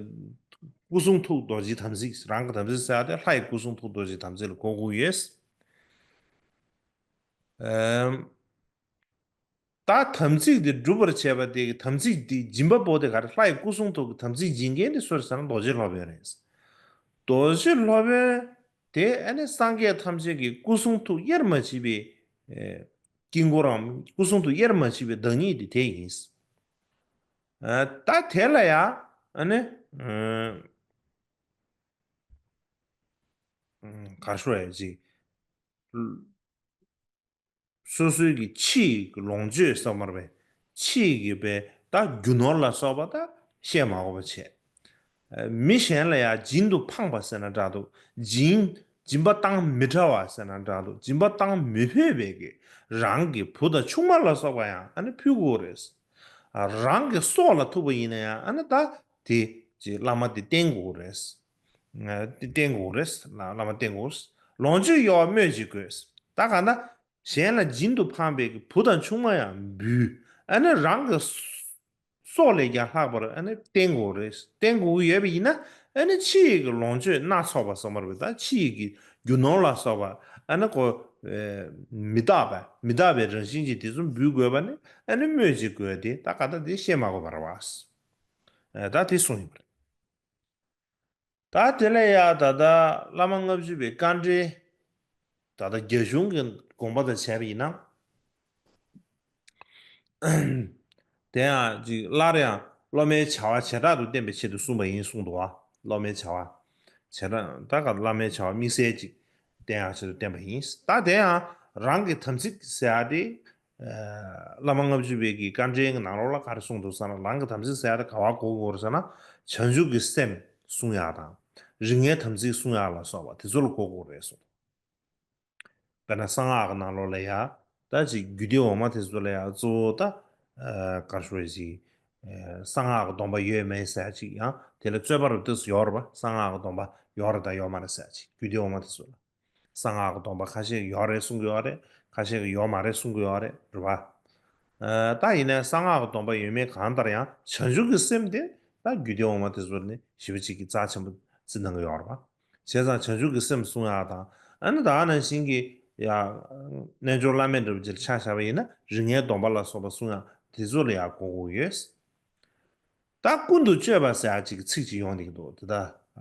སྐུ་གསུང་ཐུགས་རྡོ་རྗེའི་དམ་ཚིག་རང་གི་དམ་ཚིག་ཟེར་ཡ་དེ་ལྷ་ཡི་སྐུ་གསུང་ཐུགས་རྡོ་རྗེའི་དམ་ཚིག་ལ་གོ་དགོས་ཡོད། ཨམ། ད་དམ་ཚིག་དེ་སྒྲུབ་པར་བྱེད་པ་དེ་གི་དམ་ཚིག་དེ་སྦྱིན་པ་པོ་དེ་ག་རེ། ལྷ་ཡི་སྐུ་གསུང་ཐུགས་ཀྱི་དམ་ཚིག་སྦྱིན་མཁན་དེ་སུ་རེད་ཟེར་ན་རྡོ་རྗེ་སློབ་དཔོན་རེད། རྡོ་རྗེ་སློབ་དཔོན་དེ་ཨ་ནི་སངས་རྒྱས་ཐམས་ཅད་ཀྱི་སྐུ་གསུང་ཐུགས་དབྱེར་མ་མཆིས་པའི་ཨེ་དཀྱིལ་འཁོར་རམ་སྐུ་གསུང་ཐུགས་དབྱེར་མ་མཆིས་པའི་བདག་ཉིད་དེ་དེ་ཡིན། ཨ་ད་དེ་ལ་ཡང་ཨ་ནི་ཨ་ག་རེ་ཞུ་ཡ་ཅིག་སོ་སོའི་གི་ཕྱི་ཡི་གི་ལོངས་སྤྱོད་ཟེར་མ་རེད་པས། ཕྱི་ཡི་གི་པའི་ད་རྒྱུ་ནོར་ལ་སོགས་པ་ད་བཤད་མ་དགོས་པ་བྱས། ཨ་མི་གཞན་ལ་ཡང་སྦྱིན་དུ་ཕངས་པ་ཟེར་ན་འདྲ་འདུག་སྦྱིན། སྦྱིན་པ་བཏང་མི་བྲ་བ་ཟེར་ན་འདྲ་འདུག་སྦྱིན་པ་བཏང་མི་ཕོད་པའི་གི་རང་གི་བུ་དང་ཆུང་མ་ལ་སོགས་པ་ཡང་ཨ་ནི་ཕུལ་དགོས་རེད། ཨ་རང་གི་སྲོག་ལ་ཐུག་པ་ཡིན་ན་ཡང་ཨ་ནི་ད་དེ་ཅིག་བླ་མ་དེ་བསྟེན་དགོས་རེད། ཨ་དེ་བསྟེན་དགོས་རེད། བླ་མ་བསྟེན་དགོས། ལོངས་སྤྱོད་གཡོ་བ་སྨོས་ཅི་དགོས། ད་གང་ལྟར་གཞན་ལ་སྦྱིན་དུ་ཕངས་པའི་གི་བུ་དང་ཆུང་མ་ཡང་འབུལ། ཨ་ནི་རང་གི་སྲོག་ལས་ཀྱང་ལྷག་པར་ཨ་ནི་བསྟེན་དགོས་རེད། བསྟེན་དགོས་ཀྱི་ཡོད་པ་ཡིན་ན་ཨ་ནི་ཕྱི་ཡི་གི་ལོངས་སྤྱོད་སྣ་ཚོགས་པ་ཟེར་མ་རེད་པས། ད་ཕྱི་ཡི་གི་རྒྱུ་ནོར་ལ་སོགས་པ་ཨ་ནི་ཁོ་ཨེ་མི་རྟག་པ། མི་རྟག་པའི་རང་བཞིན་གྱི་དེ་ཚོ་འབུལ་དགོས་པ་ནི་ཨ་ནི་སྨོས་ཅི་དགོས་ཏེ། ད་གང་ལྟར་དེ་བཤད་མ་དགོས་པ་རེད་པ། ཨེ་ད་དེ་གསུངས་ཡོད་པ་རེད། ད་དེ་ལས་ཡང་ད་ལྟ་བླ་མ་ལྔ་བཅུ་པའི་དཀའ་འགྲེལ། ད་ལྟ་རྒྱ་གཞུང་གི་དགོངས་པ་དང་བྱས་པ་ཡིན་ན། དེ་ཡང་ཅིག་སླར་ཡང་སློབ་མའི་བྱ་བ་བྱེ་བྲག་ཏུ་བསྟན་པའི་ཆེད་དུ་གསུངས་པ་ཡིན་གསུངས་འདུག་བ། སློབ་མའི་བྱ་བ་བྱེ་བྲག་ད་ག་བླ་མའི་བྱ་བ་དམིགས་བསལ་ཅིག་བསྟན་ཡག་ཆེད་དུ་བསྟན་པ་ཡིན། ད་དེ་ཡང་རང་གི་དམ་ཚིག་ཟེར་ཡག་དེ། ཨ་བླ་མ་ལྔ་བཅུ་པའི་གི་དཀའ་འགྲེལ་གྱི་ནང་ལོགས་ལ་ག་རེ་གསུངས་འདུག་ཟེར་ན། རང་གི་དམ་ཚིག་ཟེར་ཡག་དེ་ག་བ་གོ་དགོས་རེད་ཟེར་ན། བྱང་ཆུབ་ཀྱི་སེམས་བསྲུང་ཡག་དང་། རིགས་ལྔའི་དམ་ཚིག་བསྲུང་ཡག་ལ་སོགས་པ་དེ་ཚོ་ལ་གོ་དགོས་རེད་གསུངས། དཔེར་ན་གསང་སྔགས་ཀྱི་ནང་ལོགས་ལ་ཡ། ད་ཅིག་རྒྱུད་སྡེ་འོག་མ་དེ་ཚོ་ལ་ཡ་གཙོ་བོ་ད། ཨ་ག་རེ་ཞུ་དགོས་རེད་ཅིག་ཨ་གསང་སྔགས་ཀྱི་སྡོམ་པ་ཡོད་མེད་ཟེར་ཡག་ཅིག་ཡང་དེ་ལ་རྩོད་པ་རུ་ཏོག་ཙམ་ཡོད་རེད་པ། གསང་སྔགས་ཀྱི་སྡོམ་པ་ཡོད་རེད་དང་ཡོད་མ་རེད་ཟེར་ཡག་ཅིག་རྒྱུད་སྡེ་འོག་མ་དེ་ཚོ་ལ། གསང་སྔགས་ཀྱི་སྡོམ་པ་ཁ་ཤས་ཀྱིས་ཡོད་རེད་གསུང་གི་ཡོད་རེད། ཁ་ཤས་ཀྱིས་ཡོད་མ་རེད་གསུང་གི་ཡོད་རེད། རེད་པ། ཨ་ད་ཡིན་ནའི་གསང་སྔགས་ཀྱི་སྡོམ་པ་ཡོད་མེད་གང་ལྟར་ཡང་བྱང་ཆུབ་ཀྱི་སེམས་དེ་ད་རྒྱུད་སྡེ་འོག་མ་དེ་ཚོ་ནས་ཞེ་པོ་ཅིག་གིས་རྩ་ཆེན་པོ་བརྩི་གནང་གི་ཡོད་རེད་པ། བྱས་ཙང་བྱང་ཆུབ་ཀྱི་སེམས་བསྲུང་ཡག་དང་། ཨ་ནི་ད་ག་ནང་བཞིན་གྱི་ཡ་རྣལ་འབྱོར་བླ་མེད་འདྲ་པོ་ཅིག་ལ་ཆ་བཞག་པ་ཡིན་ན་རིགས་ལྔའི་སྡོམ་པ་ལ་སོགས་པ་བསྲུང་ཡག་དེ་ཚོ་ལ་ཡ་གོ་དགོས་ཡོད། ད་ཀུན་ཏུ་སྤྱོད་པ་ཟེར་ཡག་ཅིག་ཚིག་ཅིག་ཡོང་བསྡད་ཀྱི་འདུག་དེ་ད་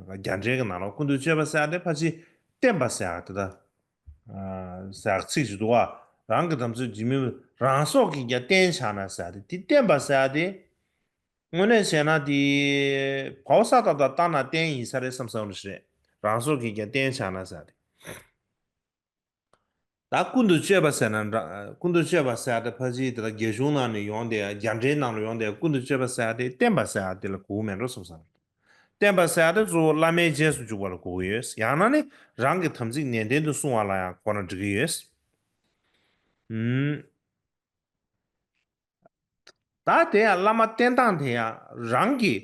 རྒྱ་འགྲེལ་གྱི་ནང་ལ་ཀུན་ཏུ་སྤྱོད་པ་ཟེར་ཡག་དེ་ཕལ་ཆེར་བསྟེན་པ་ཟེར་ཡག་དེ་ད་ཨ་ཟེར་ཡག་ཚིག་ཅིག་འདུག་བ། རང་གི་དམ་ཚིག་ཇི་སྨོས་རང་སྲོག་གིས་ཀྱང་བསྟེན་བྱ་ན་ཟེར་ཡག་དེ། དེ་བསྟེན་པ་ཟེར་ཡག་དེ་དངོས་གནས་བྱས་ན་དེ་བའོ་ས་ཏ་བཏགས་སྟ་ན་བསྟེན་ཡིན་ས་རེད་བསམ་བསམ་རེད། རང་སྲོག་གིས་ཀྱང་བསྟེན་བྱ་ན་ཟེར་ཡག་དེ། ད་ཀུན་ཏུ་སྤྱོད་པ་ཟེར་ན་འདྲ། ཀུན་ཏུ་སྤྱོད་པ་ཟེར་ཡག་དེ་ཕལ་ཆེར་དེ་ལ་རྒྱ་གཞུང་ནང་ནས་ཡོང་བསྡད་ཡག་རྒྱ་འགྲེལ་ནང་ལ་ཡོང་བསྡད་ཡག་ཀུན་ཏུ་སྤྱོད་པ་ཟེར་ཡག་དེ་བསྟེན་པ་ཟེར་ཡག་དེ་ལ་གོ་གི་མེད་འགྲོ་བསམ་བསམ། བསྟེན་པ་ཟེར་ཡག་དེ་གཙོ་བོ་བླ་མའི་རྗེས་སུ་འཇུག་པ་ལ་གོ་གི་ཡོད། ཡང་ན་ནི་རང་གི་དམ་ཚིག་ནན་ཏན་དུ་བསྲུང་བ་ལ་ཡང་གོ་ན་འགྲིག་གི་ཡོད། ཨུམ། ད་དེ་ཡང་བླ་མ་བསྟེན་སྟངས་དེ་ཡང་རང་གི་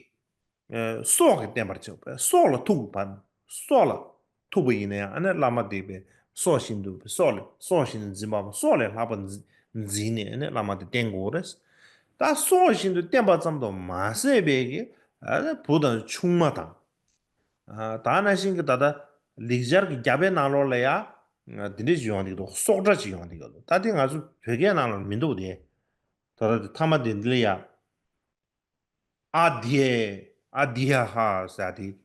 ཨེ་སྲོག་གིས་བསྟེན་པར་བྱེད་པ། སྲོག་ལ་ཐུག་པ། སྲོག་ལ་ཐུག་པ་ཡིན་ན་ཡང་ཨ་ནི་བླ་མ་དེ་པའི་སྲོག་བཞིན་དུ། སྲོག་ལ་སྲོག་བཞིན་དུ་འཛིན་པ། སྲོག་ལས་ལྷག་པ་འཛིན་འཛིན་ནས་ཨ་ནི་བླ་མ་དེ་བསྟེན་དགོས་རེད། ད་སྲོག་བཞིན་དུ་བསྟེན་པ་ཙམ་དུ་མ་ཟད་པའི་གི་ཨ་ནི་བུ་དང་ཆུང་མ་དང་། ཨ་ད་ནང་བཞིན་གྱི་ད་ལྟ་ལེགས་སྦྱར་གྱི་རྒྱ་དཔེ་ནང་ལོགས་ལ་ཡ་འདི་འདྲ་ཞིག་ཡོང་བསྡད་ཀྱི་འདུག་སྲོག་སྒྲ་ཅིག་ཡོང་བསྡད་ཀྱི་འདུག་ད་དེ་ང་ཚོ་བོད་སྐད་ནང་ལ་མི་འདུག་སྟེ། ད་ལྟ་དེ་ཐ་མ་དེ་འདི་ལ་ཡ། ཨ་དེ། ཨ་དེ་ཧ་ཧ་ཟེར་ཡག་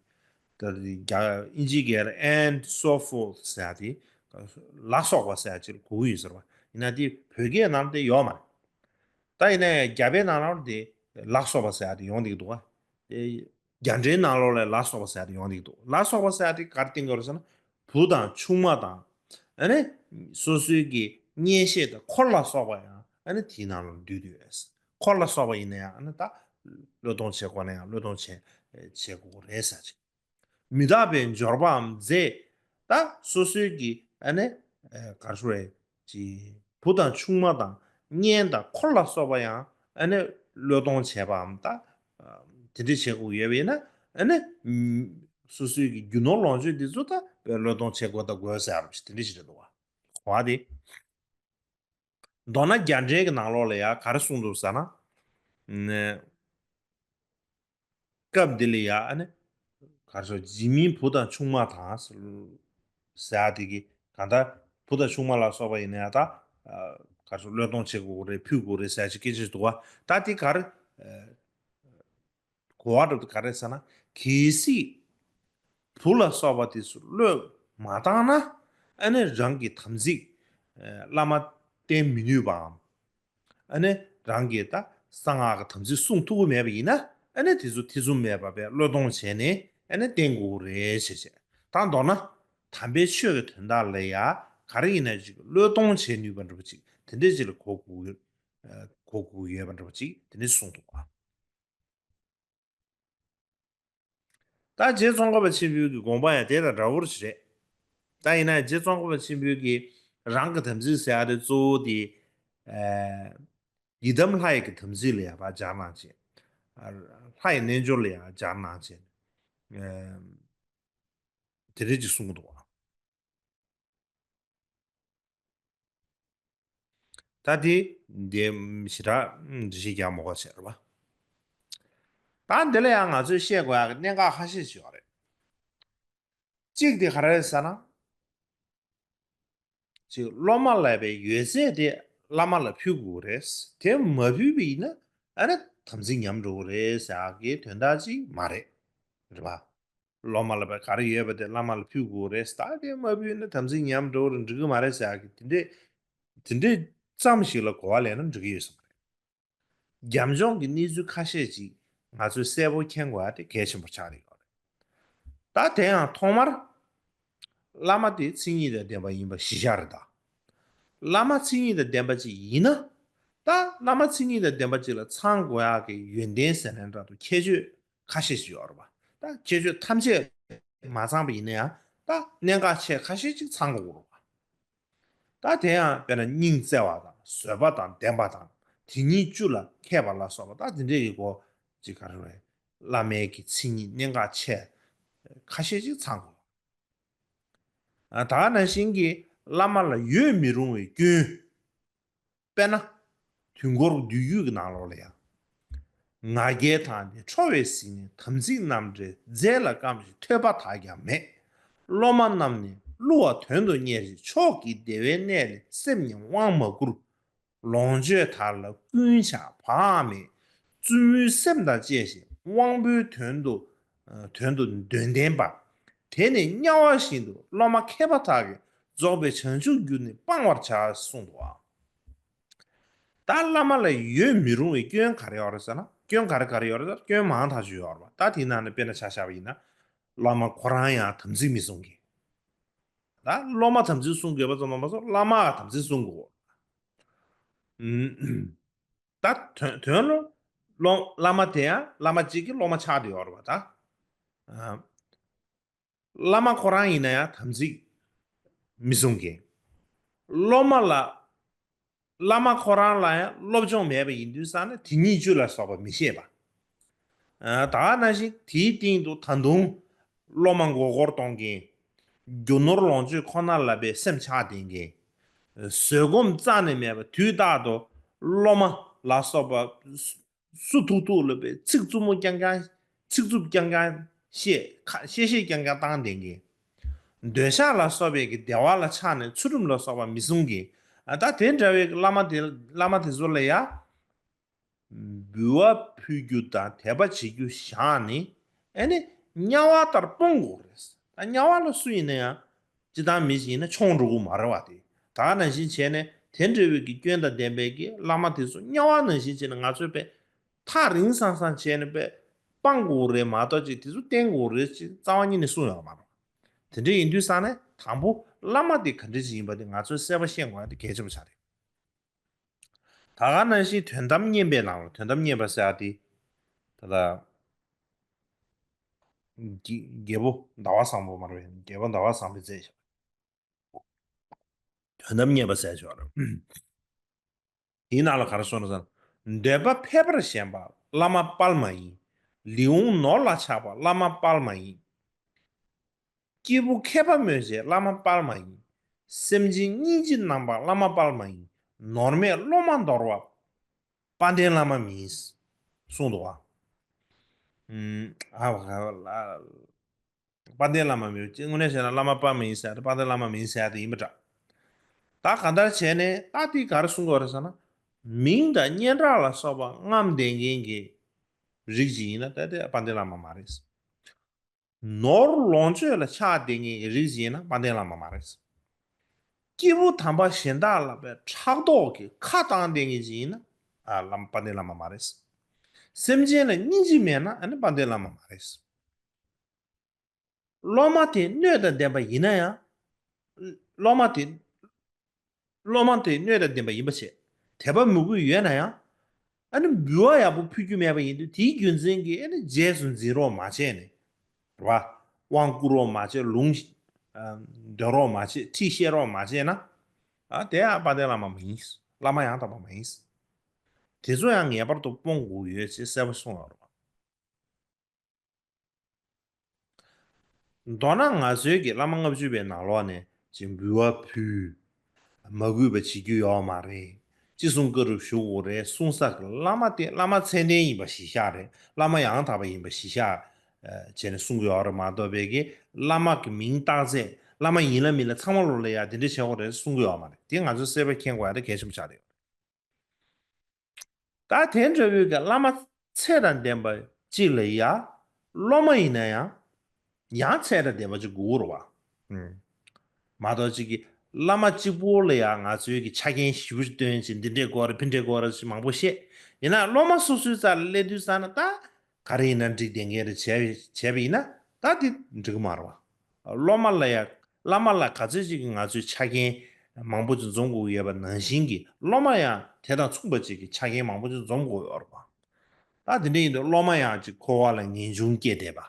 དེ། ད་དེ་རྒྱ་དབྱིན་ཇིའི་སྐད་ལ་and so forth ཟེར་ཡག་དེ། ལ་སོགས་པ་ཟེར་ཡག་ཅིག་ལ་གོ་གི་ཡོད་ཟེར་བ། ཡིན་ན་དེ་བོད་སྐད་ནང་དེ་ཡོད་མ་རེད། ད་ཡིན་ན་ཡང་རྒྱ་དཔེ་ནང་ལ་དེ་ལ་སོགས་པ་ཟེར་ཡག་དེ་ཡོང་བསྡད་ཀྱི་འདུག་ག་རྒྱ་འགྲེལ་ནང་ལོགས་ལ་ལ་སོགས་པ་ཟེར་ཡག་དེ་ཡོང་བསྡད་ཀྱི་འདུག་ལ་སོགས་པ་ཟེར་ཡག་དེ་ག་རེ་བསྟན་གྱི་ཡོད་རེད་ཟེར་ན། བུ་དང་ཆུང་མ་དང་། ཨ་ནི་སོ་སོའི་གི་གཉེན་བཤེས་དང་འཁོར་ལ་སོགས་པ་ཡང་ཨ་ནི་དེའི་ནང་ལ་འདུས་འདུས་ཡོད། འཁོར་ལ་སོགས་པ་ཡིན་ན་ཡང་ཨ་ནི་ད་བློས་གཏོང་བྱེད་དགོས་ན་ཡང་བློས་གཏོང་བྱེད་བྱེད་དགོས་རེད་ཟེར་ཅིག་མི་རྟག་པའི་འབྱོར་པའམ་རྫས། ད་སོ་སོའི་གི་ཨ་ནི་ག་རེ་ཞུ་རེད། ཅི་བུ་དང་ཆུང་མ་དང་གཉེན་དང་འཁོར་ལ་སོགས་པ་ཡང་ཨ་ནི་བློས་གཏོང་བྱས་པའམ་ད་དེ་འདྲ་བྱེད་དགོས་ཡོད་པ་ཡིན་ན། ཨ་ནི་སོ་སོའི་གི་རྒྱུ་ནོར་ལོངས་སྤྱོད་འདི་ཚོ་ད་བློས་གཏོང་བྱེད་དགོས་ད་དགོས་ཟེར་ཡ་རུ་དེ་འདྲ་ཞིག་རེད་འདུག་བ། གོ་བ་དེ། མདོར་ན་རྒྱ་འགྲེལ་གྱི་ནང་ལོགས་ལ་ཡ་ག་རེ་གསུངས་འདུག་ཟེར་ན། ནས། སྐབས་འདི་ལ་ཡ་ཨ་ནི། ག་རེ་ཟེར། འཇིགས་མེད་བུ་དང་ཆུང་མ་དང་ཟེར་ཡ་དེ་གི་གང་ལྟར་བུ་དང་ཆུང་མ་ལ་སོགས་པ་ཡིན་ན་ཡང་ད། ག་རེ་ཟེར། བློས་གཏོང་བྱེད་དགོས་རེད། ཕུད་དགོས་རེད་ཟེར་ཡ་ཅིག་སྐད་ཆ་ཞིག་འདུག་བ། ད་དེ་ག་རེ། གོ་བ་སྒྲུབ་དུས་ག་རེ་ཟེར་ན། གལ་སྲིད་བུ་ལ་སོགས་པ་དེ་ཚོ་བློས་མ་བཏང་ན། ཨ་ནི་རང་གི་དམ་ཚིག་བླ་མ་བསྟེན་མི་ནུས་པའམ། ཨ་ནི་རང་གིས་ད་གསང་སྔགས་ཀྱི་དམ་ཚིག་སྲུང་ཐུབ་ཀྱི་མེད་པ་ཡིན་ན། ཨ་ནི་དེ་ཚོ་ཐེ་ཚོམ་མེད་པར་བློས་གཏོང་བྱས་ནས་ཨ་ནི་བསྟེན་དགོས་རེད་ཞེས་བཤད། ད་མདོར་ན་དམ་པའི་ཆོས་ཀྱི་དོན་དག་ལ་ཡ་ག་རེ་ཡིན་ན་ཅིག་བློས་གཏོང་བྱེད་ནུས་པ་འདྲ་པོ་ཅིག་དེ་འདྲས་ཅིག་ལ་གོ་དགོས་ཡོད། གོ་དགོས་ཡོད་པ་འདྲ་པོ་ཅིག་དེ་འདྲས་གསུངས་འདུག་ག་ད་རྗེ་ཙོང་ཁ་པ་ཆེན་པོའི་གི་དགོངས་པ་ཡང་དེ་དང་འདྲ་བོ་ཞིག་རེད། ད་ཡིན་ན་རྗེ་ཙོང་ཁ་པ་ཆེན་པོའི་གི་རང་གི་དམ་ཚིག་ཟེར་ཡ་དེ་གཙོ་བོ་དེ། ཨ། ཡི་དམ་ལྷ་ཡི་གི་དམ་ཚིག་ལ་ཡང་ཕར་སྦྱར་གནང་བྱས། ཨ། ལྷ་ཡི་རྣལ་འབྱོར་ལ་ཡང་སྦྱར་གནང་བྱས། ཨ། དེ་འདྲས་ཅིག་གསུང་གི་འདུག་བ། ད་དེ་འདི་ཞེ་དྲག་འགྲེལ་བཤད་རྒྱག་མ་དགོས་བྱས་རེད་པ། ད་འདི་ལ་ཡང་ང་ཚོས་བཤད་དགོས་ཡག་གི་གནད་འགག་ཁ་ཤས་ཤིག་ཡོད་རེད། གཅིག་དེ་ག་རེ་རེད་ཟེར་ན། ཅིག་སློབ་མ་ལ་བའི་ཡོད་ཚད་དེ་བླ་མ་ལ་ཕུལ་དགོས་རེད། དེ་མ་ཕུལ་བ་ཡིན་ན་ཨ་ནི་དམ་ཚིག་ཉམས་འགྲོ་གི་རེད་ཟེར་ཡག་གི་དོན་དག་ཅིག་མ་རེད། རེད་པ། སློབ་མ་ལ་བའི་ག་རེ་ཡོད་པ་དེ་བླ་མ་ལ་ཕུལ་དགོས་རེད། ད་དེ་མ་ཕུལ་ན་དམ་ཚིག་ཉམས་འགྲོ་གི་རེད། འགྲིག་གི་མ་རེད་ཟེར་ཡག་གི་དེ་འདྲས། དེ་འདྲས་ཙམ་ཞིག་ལ་གོ་བ་ལེན་ན་འགྲིག་གི་ཡོད་བསམ་གི་རེད། རྒྱབ་ལྗོངས་ཀྱི་གནས་ཚུལ་ཁ་ཤས་ཅིག་ང་ཚོས་གསལ་པོ་མཁྱེན་དགོས་ཡ་དེ་གལ་ཆེན་པོ་ཆགས་ཀྱི་ཡོད་རེད། ད་དེ་ཡང་ཐོག་མར་བླ་མ་དེ་མཚན་ཉིད་དང་ལྡན་པ་ཡིན་པ་གཞི་བཞག་རེད་ད། བླ་མ་མཚན་ཉིད་དང་ལྡན་པ་ཅིག་ཡིན་ན། ད་བླ་མ་མཚན་ཉིད་དང་ལྡན་པ་ཅིག་ལ་ཚང་དགོས་ཡག་གི་ཡོན་ཏན་ཟེར་ན་འདྲ་འདུག་ཁྱད་ཆོས་ཁ་ཤས་ཤིག་ཡོད་རེད་པ། ད་ཁྱད་ཆོས་ཐམས་ཅད་མ་ཚང་པ་ཡིན་ན་ཡང་ད་གནད་འགག་ཆེ་ཁ་ཤས་ཅིག་ཚང་དགོས་རེད་པ། ད་དེ་ཡང་དཔེར་ན་སྙིང་བརྩེ་བ་དང་བཟོད་པ་དང་ལྡན་པ་དང་དེ་ཉིད་བཅུ་ལ་མཁས་པ་ལ་སོགས་པ་ད་དེ་འདྲས་ཀྱི་སྒོ་ཅིག་ག་རེ་རེད། བླ་མའི་གི་མཚན་ཉིད་གནད་འགག་ཆེ་ཁ་ཤས་ཅིག་ཚང་དགོས། ཨ། ད་ག་ནང་བཞིན་གྱི་བླ་མ་ལ་ཡོད་མི་རུང་བའི་སྐྱོན། དཔེར་ན། དུས་འཁོར་བསྡུས་རྒྱུད་ཀྱི་ནང་ལོགས་ལ་ཡང་། ང་རྒྱལ་དང་ནི་ཁྲོ་བས་ཟིན་ནས། དམ་ཚིག་རྣམ་བྲལ་རྫས་ལ་བརྐམ་ཞིང་། ཐོས་པ་དག་ཀྱང་མེད། སློབ་མ་རྣམས་ནི་བསླུ་བ་དོན་དུ་གཉེར་ཞིང་། མཆོག་གི་བདེ་བའི་གནས་ལས་སེམས་ཉིད་དབང་མ་བསྐུར། ལོངས་སྤྱོད་དག་ལ་ཀུན་བྱ་བའང་མེད། བཙུན་མོའི་སེམས་དང་བཅས་ཤིང་དབང་པོའི་དོན་དུ་དོན་དུ་འདོད་ལྡན་པ། དེ་ནི་དམྱལ་བ་བཞིན་དུ་སློབ་མ་མཁས་པ་དག་གིས་རྫོགས་པའི་བྱང་ཆུབ་རྒྱུ་ནི་སྤང་བར་བྱ་གསུངས་འདུག་ཨང་། ད་བླ་མ་ལ་ཡོད་མི་རུང་བའི་སྐྱོན་ག་རེ་ཡོད་རེད་ཟེར་ན། སྐྱོན་ག་རེ་ག་རེ་ཡོད་རེད་ཟེར་ན། སྐྱོན་མང་ཐག་ཆོད་ཡོད་རེད་པ། ད་དེའི་ནང་ནས་དཔེར་ན་ཆ་བཞག་པ་ཡིན་ན། བླ་མ་ཁོ་རང་ཡང་དམ་ཚིག་མི་སྲུང་མཁན། ད་སློབ་མ་དམ་ཚིག་སྲུང་དགོས་པ་ཙམ་མ་ཟད་བླ་མའང་དམ་ཚིག་སྲུང་དགོས། ཨུམ། ད་དོན་དོན་ལ་སློབ་བླ་མ་དེ་ཡང་བླ་མ་གཅིག་གི་སློབ་མ་ཆགས་བསྡད་ཡོད་རེད་པ་ད། ཨ། བླ་མ་ཁོ་རང་ཡིན་ན་ཡང་དམ་ཚིག་མི་སྲུང་མཁན། སློབ་མ་ལ། བླ་མ་ཁོ་རང་ལ་ཡང་སློབ་སྦྱོང་མེད་པ་ཡིན་དུས་ཙང་ནས་དེ་ཉིད་བཅུ་ལ་སོགས་པ་མི་ཤེས་པ། ཨ། ད་ག་ནང་བཞིན་དེའི་སྟེང་དུ་ད་དུང་སློབ་མ་མགོ་སྐོར་གཏོང་མཁན། རྒྱུ་ནོར་ལོངས་སྤྱོད་ཁོ་ན་ལ་བའི་སེམས་ཆགས་བསྡད་མཁན། བཟོད་སྒོམ་རྩ་ནས་མེད་པ། དུས་རྟག་ཏུ་སློབ་མ་ལ་སོགས་པ་སུ་ཐུག་ཐུག་ལ་བའི་ཚིག་རྩུབ་མོ་རྐྱང་རྐྱང་། ཚིག་རྩུབ་རྐྱང་རྐྱང་བཤད། ཁ་བཤད་བཤད་རྐྱང་རྐྱང་བཏང་བསྡད་མཁན། འདོད་ཆགས་ལ་སོགས་པའི་གི་བདེ་བ་ལ་ཆགས་ནས་ཚུལ་ཁྲིམས་ལ་སོགས་པ་མི་སྲུང་མཁན། ཨ། ད་དེ་འདྲ་བའི་བླ་མ་དེ་བླ་མ་དེ་ཚོ་ལ་ཡ། འབུལ་བ་ཕུལ་རྒྱུ་དང་དད་པ་བྱེད་རྒྱུ་བཞག་ནས། ཨ་ནི་དམྱལ་བ་ལྟར་སྤོང་དགོས་རེད། ད་དམྱལ་བ་ལ་སུ་ཡིན་ན་ཡང་། སྤྱིར་བཏང་མི་ཞིག་ཡིན་ན་མཆོང་འགྲོ་གི་མ་རེད་པ་དེ། ད་ག་ནང་བཞིན་བྱས་ནས་དེ་འདྲ་བའི་གི་སྐྱོན་དང་ལྡན་པའི་གི་བླ་མ་དེ་ཚོ་དམྱལ་བ་ནང་བཞིན་བྱས་ནས་ང་ཚོས་པས་ཐག་རིང་སང་སང་བྱས་ནས་པས་སྤང་དགོས་རེད་མ་གཏོགས་ཅིག་དེ་ཚོ་བསྟེན་དགོས་རེད་ཅེས་རྩ་བ་ཉིད་ནས་གསུངས་ཡོད་མ་རེད། དེ་འདྲ་ཡིན་དུས་ཙང་ནས་དང་པོ་བླ་མ་དེ་ག་འདྲ་ཞིག་ཡིན་པ་དེ་ང་ཚོས་གསལ་པོ་ཤེས་དགོས་ཡ་དེ་གལ་ཆེན་པོ་ཆགས་རེད། ད་ག་ནང་བཞིན་དོན་དམ་བསྙེན་པའི་ནང་ལ། དོན་དམ་བསྙེན་པ་ཟེར་ཡ་དེ། ད་ལྟ། རྒྱལ་རྒྱལ་པོ་ཟླ་བ་བཟང་པོ་མ་རེད། རྒྱལ་པོ་ཟླ་བ་བཟང་པོས་མཛད་བཞག་དོན་དམ་མཉེས་པ་ཟེར་ཆོག་རེད། དེའི་ནང་ལ་ག་རེ་གསུངས་ན་ཟེར་ན། འདོད་པ་ཕལ་པར་ཞེན་པ་བླ་མ་དཔལ་མ་ཡིན། ལུས་འོང་ནོར་ལ་ཆགས་པ་བླ་མ་དཔལ་མ་ཡིན། སྐྱེས་བུ་མཁས་པ་སྨོད་བྱེད་བླ་མ་དཔལ་མ་ཡིན། སེམས་ཅན་སྙིང་རྗེ་རྣམ་པ་བླ་མ་དཔལ་མ་ཡིན། ནོར་མེད་སློབ་མ་འདོར་བ་དཔལ་ལྡན་བླ་མ་མིན། གསུངས་འདུག་བ། ཨ་བ་ག་ལ། དཔལ་ལྡན་བླ་མ་མིན། དངོས་གནས་བྱས་ན་བླ་མ་དཔལ་མ་ཡིན་ཟེར་ཡ་དེ་དཔལ་ལྡན་བླ་མ་མིན་ཟེར་ཡ་དེ་ཡིན་པ་འདྲ། ད་གང་ལྟར་བྱས་ནས་ད་དེ་ག་རེ་གསུང་གི་ཡོད་རེད་ཟེར་ན། མིང་དང་སྙན་གྲགས་ལ་སོགས་པ་རྔམ་ལྡན་མཁན་གྱི་རིགས་ཅིག་ཡིན་ན་ད་དེ་དཔལ་ལྡན་བླ་མ་མ་རེད། ནོར་ལོངས་སྤྱོད་ལ་ཆགས་བསྡད་མཁན་གྱི་རིགས་ཅིག་ཡིན་ན་དཔལ་ལྡན་བླ་མ་མ་རེད། སྐྱེས་བུ་དམ་པ་གཞན་དག་ལ་པའི་ཕྲག་དོག་གི་ཁ་བཏང་བསྡད་མཁན་ཅིག་ཡིན་ན་ཨ་བླ་མ་དཔལ་ལྡན་བླ་མ་མ་རེད། སེམས་ཅན་ལ་སྙིང་རྗེ་མེད་ན་ཨ་ནི་དཔལ་ལྡན་བླ་མ་མ་རེད། སློབ་མ་དེ་སྣོད་དང་ལྡན་པ་ཡིན་ན་ཡང་། སློབ་མ་དེ། སློབ་མ་དེ་སྣོད་དང་ལྡན་པ་ཡིན་པ་བྱས། དད་པ་མོས་གུས་ཡོད་ན་ཡང་། ཨ་ནི་འབུལ་བ་ཡག་པོ་ཕུལ་རྒྱུ་མེད་པ་ཡིན་དུས་དེའི་རྒྱུ་མཚན་གྱིས་ཨ་ནི་རྗེས་སུ་འཛིན་རོགས་མ་བྱས་ནས། རེད་བ། དབང་བསྐུར་རོགས་མ་བྱས། ལུང་། ཨ། འདོན་རོགས་མ་བྱས། ཁྲིད་བཤད་རོགས་མ་བྱས་ན། ཨ་དེ་ཡང་དཔལ་ལྡན་བླ་མ་མ་ཡིན། བླ་མ་ཡང་དག་པ་མ་ཡིན། དེ་ཚོ་ཡང་ངེས་པར་དུ་སྤོང་དགོས་ཡོད་ཅེས་གསལ་པོ་གསུངས་ཡོད་རེད་བ། མདོར་ན་ང་ཚོའི་གི་བླ་མ་ལྔ་བཅུ་པའི་ནང་ལོགས་ནས་ཅིག་འབུལ་བ་ཕུལ། མ་གུས་པ་བྱེད་རྒྱུ་ཡོད་མ་རེད། ཅི་གསུང་བཀའ་སྒྲུབ་ཞུ་དགོས་རེད་གསུང་ས་གི་བླ་མ་དེ་བླ་མ་ཚད་ལྡན་ཡིན་པ་གཞི་བཞག་རེད། བླ་མ་ཡང་དག་པ་ཡིན་པ་གཞི་བཞག་བྱས་ནས་གསུང་གི་ཡོད་རེད་མ་གཏོགས་པའི་གི་བླ་མ་གི་མིང་བཏགས་ཚད་བླ་མ་ཡིན་ལ་མིན་ལ་ཚང་མ་ལོ་ལ་ཡ་དེ་འདྲ་བྱེད་དགོས་རེད་གསུང་གི་ཡོད་མ་རེད། དེ་ང་ཚོས་གསལ་པོ་མཁྱེན་དགོས་ཡ་དེ་གལ་ཆེན་པོ་ཆགས་རེད། ད་དེ་འདྲ་བོའི་གི་བླ་མ་ཚད་དང་ལྡན་པ་གཅིག་ལ་ཡ། སློབ་མ་ཡིན་ན་ཡང་། ཡང་ཚད་དང་ལྡན་པ་གཅིག་དགོས་རེད་བ། ཨུམ། མ་གཏོགས་གཅིག་གི་བླ་མ་གཅིག་པོ་ལ་ཡ་ང་ཚོའི་གི་ཆ་རྐྱེན་ཞིབ་པོ་སྟོན་ཅིག་འདི་འདྲས་དགོས་རེད་ཕི་འདྲས་དགོས་རེད་ཅིག་མང་པོ་བཤད། ཡིན་ན་སློབ་མ་སོ་སོའི་རྩ་ལ་སླེབས་དུས་ཙ་ན་ད། ག་རེ་ཡིན་ན་འགྲིག་བསྡད་མཁན་རེད་བྱས་བྱས་པ་ཡིན་ན་ད་དེ་འགྲིག་གི་མ་རེད་བ། སློབ་མ་ལ་ཡང་བླ་མ་ལ་ག་ཚོད་ཅིག་གི་ང་ཚོའི་ཆ་རྐྱེན་མང་པོ་ཅིག་འཛོམས་དགོས་ཡོད་པ་ནང་བཞིན་གྱི་སློབ་མ་ཡང་དེ་དང་མཚུངས་པ་ཅིག་གི་ཆ་རྐྱེན་མང་པོ་ཅིག་འཛོམས་དགོས་ཡོད་རེད་བ། ད་དེ་འདྲ་ཡིན་དུས་སློབ་མ་ཡང་ཅིག་འཁོར་བ་ལ་ངེས་འབྱུང་སྐྱེས་བསྡད་པ།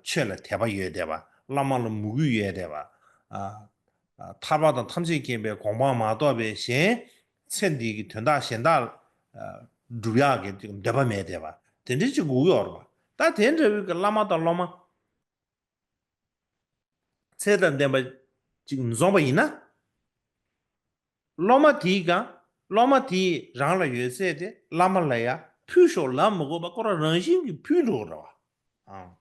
ཆོས་ལ་དད་པ་ཡོད་བསྡད་པ། བླ་མ་ལ་མོས་གུས་ཡོད་བསྡད་པ། ཐར་པ་དང་ཐམས་ཅད་མཁྱེན་པའི་གོ་འཕང་མ་གཏོགས་པའི་གཞན་ཚེ་འདི་གི་དོན་དག་གཞན་དག་སྒྲུབ་ཡག་གི་འདོད་པ་མེད་བསྡད་པ་དེ་འདྲ་ཅིག་དགོས་ཀྱི་ཡོད་རེད་པ། ད་དེ་འདྲ་བོའི་གི་བླ་མ་དང་སློབ་མ་ཚད་དང་ལྡན་པ་ཅིག་འཛོམས་པ་ཡིན་ན། སློབ་མ་དེའི་གང་སློབ་མ་དེས་རང་ལ་ཡོད་ཚད་དེ་བླ་མ་ལ་ཡ་ཕུལ་ཤོག་ལབ་མ་དགོས་པ་ཁོ་རང་རང་བཞིན་གྱིས་ཕུལ་འགྲོ་གི་རེད་བ། ཨང་།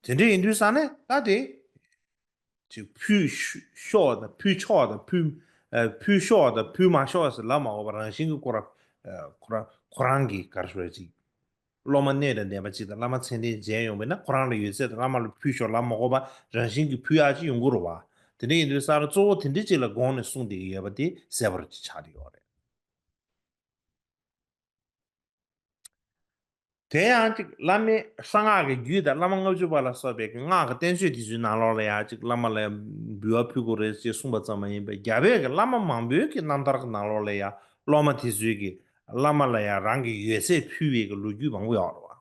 དེ་འདྲ་ཡིན་དུས་ཙང་ནས་ད་དེ། ཅིག་ཕུལ་ཤོག་དང་ཕུལ་ཆོག་དང་ཕུལ། ཨ། ཕུལ་ཤོག་དང་ཕུལ་མ་ཤོག་ཟེར་ལབ་མ་དགོས་པ་རང་བཞིན་གྱིས་ཁོ་རང་། ཨ། ཁོ་རང་ཁོ་རང་གི་ག་རེ་ཞུ་དགོས་རེད་ཅིག་སློབ་མ་སྣོད་དང་ལྡན་པ་ཅིག་དང་བླ་མ་ཚད་ལྡན་མཇལ་ཡོང་བས་ན་ཁོ་རང་ལ་ཡོད་ཚད་དང་བླ་མ་ལ་ཕུལ་ཤོག་ལབ་མ་དགོས་པ་རང་བཞིན་གྱིས་ཕུལ་ཡག་ཅིག་ཡོང་གི་རེད་བ། དེ་འདྲ་ཡིན་དུས་ཙང་གཙོ་བོ་དེ་འདྲ་ཅིག་ལ་དགོངས་ནས་གསུངས་བསྡད་ཀྱི་ཡོད་པ་དེ་གསལ་པོ་ཅིག་ཆགས་བསྡད་ཡོད་རེད། དེ་ཡང་ཅིག་བླ་མའི་གསང་སྔགས་ཀྱི་རྒྱུད་དང་བླ་མ་ལྔ་བཅུ་པ་ལ་སོགས་པའི་གི་སྔགས་ཀྱི་བསྟན་བཅོས་དེ་ཚོའི་ནང་ལོགས་ལ་ཡང་ཅིག་བླ་མ་ལ་འབུལ་བ་ཕུལ་དགོས་རེད་ཅེས་གསུངས་པ་ཙམ་མ་ཡིན་པར་རྒྱ་བོད་ཀྱི་བླ་མ་མང་པོའི་གི་རྣམ་ཐར་གྱི་ནང་ལོགས་ལ་ཡང་སློབ་མ་དེ་ཚོའི་གི་བླ་མ་ལ་ཡང་རང་གི་ཡོད་ཚད་ཕུལ་བའི་གི་ལོ་རྒྱུས་མང་པོ་ཡོད་རེད་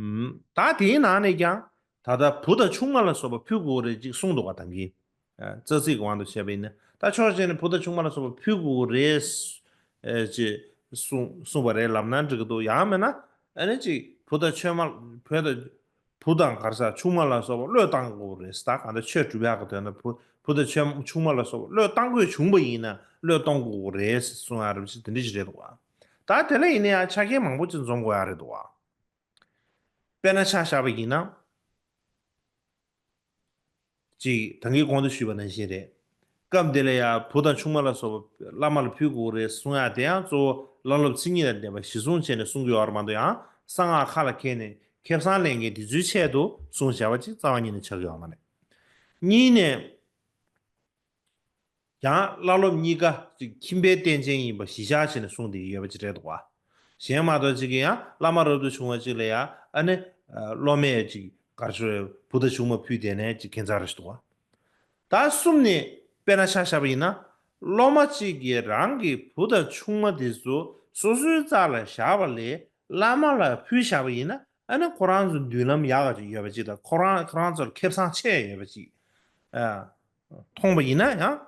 བ། ད་དེའི་ནང་ནས་ཀྱང་ད་ལྟ་བུ་དང་ཆུང་མ་ལ་སོགས་པ་ཕུལ་དགོས་རེད་ཅིག་གསུངས་འདུག་ག་ད་གིན། ཨ། རྩ་ཚིག་གི་དབང་དུ་བྱས་པ་ཡིན་ན་ད་ཕྱོགས་གཅིག་ནས་བུ་དང་ཆུང་མ་ལ་སོགས་པ་ཕུལ་དགོས་རེད། ཨེ། ཅེས་གསུངས་གསུངས་པ་རེད་ལབ་ན་འགྲིག་གི་འདུག་ཡང་མིན་ན་ཨ་ནི་ཅིག་བུ་དང་ཆུང་མ་བུ་དང་བུ་དང་ག་རེ་ཟེར་ཆུང་མ་ལ་སོགས་པ་བློས་བཏང་དགོས་རེད། ད་གང་ལྟར་ཆོས་སྒྲུབ་ཡག་གི་དོན་དུ་བུ་བུ་དང་ཆུང་ཆུང་མ་ལ་སོགས་པ་བློས་བཏང་དགོས་བྱུང་པ་ཡིན་ན་བློས་གཏོང་དགོས་རེད་གསུང་ཡག་རེད་ཅེས་དེ་འདྲ་ཞིག་རེད་འདུག་ག་ད་དེ་ལ་ཡིན་ན་ཡང་ཆ་རྐྱེན་མང་པོ་ཅིག་འཛོམས་དགོས་ཡག་རེད་འདུག་ག་དཔེར་ན་ཆ་བཞག་པ་ཡིན་ན། ཅིག་ད་གིན་གོང་དུ་ཞུས་པ་ནང་བཞིན་རེད། སྐབས་འདི་ལ་ཡང་བུ་དང་ཆུང་མ་ལ་སོགས་པ་བླ་མ་ལ་ཕུལ་དགོས་རེད་གསུང་ཡག་དེ་ཡང་གཙོ་བོ་བླ་སློབ་མཚན་ཉིད་དང་ལྡན་པ་གཞི་བཟུང་བྱས་ནས་གསུང་གི་ཡོད་རེད་མ་གཏོགས་ཡང་གསང་སྔགས་ཁ་ལ་འཁྱེར་ནས་ཁེ་བཟང་ལེན་མཁན་དེ་ཚོའི་ཆེད་དུ་གསུངས་བཞག་པ་ཅིག་རྩ་བ་ཉིད་ནས་ཆགས་ཀྱི་ཡོད་མ་རེད། གཉིས་ནས། ཡང་བླ་སློབ་གཉིས་ཀ་ཅིག་ཁྱིམ་པའི་རྟེན་ཅན་ཡིན་པ་གཞི་བཞག་བྱས་ནས་གསུངས་བསྡད་ཀྱི་ཡོད་པ་ཅིག་རེད་འདུག་བ། གཞན་མ་གཏོགས་ཅིག་གིས་ཡང་བླ་མ་རབ་ཏུ་བྱུང་བ་ཅིག་ལ་ཡང་ཨ་ནི་སློབ་མས་ཅིག་ག་རེ་ཞུ་རེད་བུ་དང་ཆུང་མ་ཕུལ་བསྡད་ནས་ཅིག་ཁྱད་མཚར་རེ་ཞིག་འདུག་བ། ད་གསུམ་ནས་དཔེར་ན་ཆ་བཞག་པ་ཡིན་ན་སློབ་མ་ཅིག་གིས་རང་གི་བུ་དང་ཆུང་མ་དེ་ཚོ་སོ་སོའི་རྩ་ལ་བཞག་པ་ལས་བླ་མ་ལ་ཕུལ་བཞག་པ་ཡིན་ན་ ཨ་ནི་ཁོ་རང་ཚོ་མདུན་ལམ་ཡག་ག་ཅིག་ཡོད་པ་ཅིག་དང་ཁོ་རང་ཁོ་རང་ཚོར་ཁེ་བཟང་ཆེ་ཡོད་པ་ཅིག་ཨ་མཐོང་པ་ཡིན་ན་ཡང་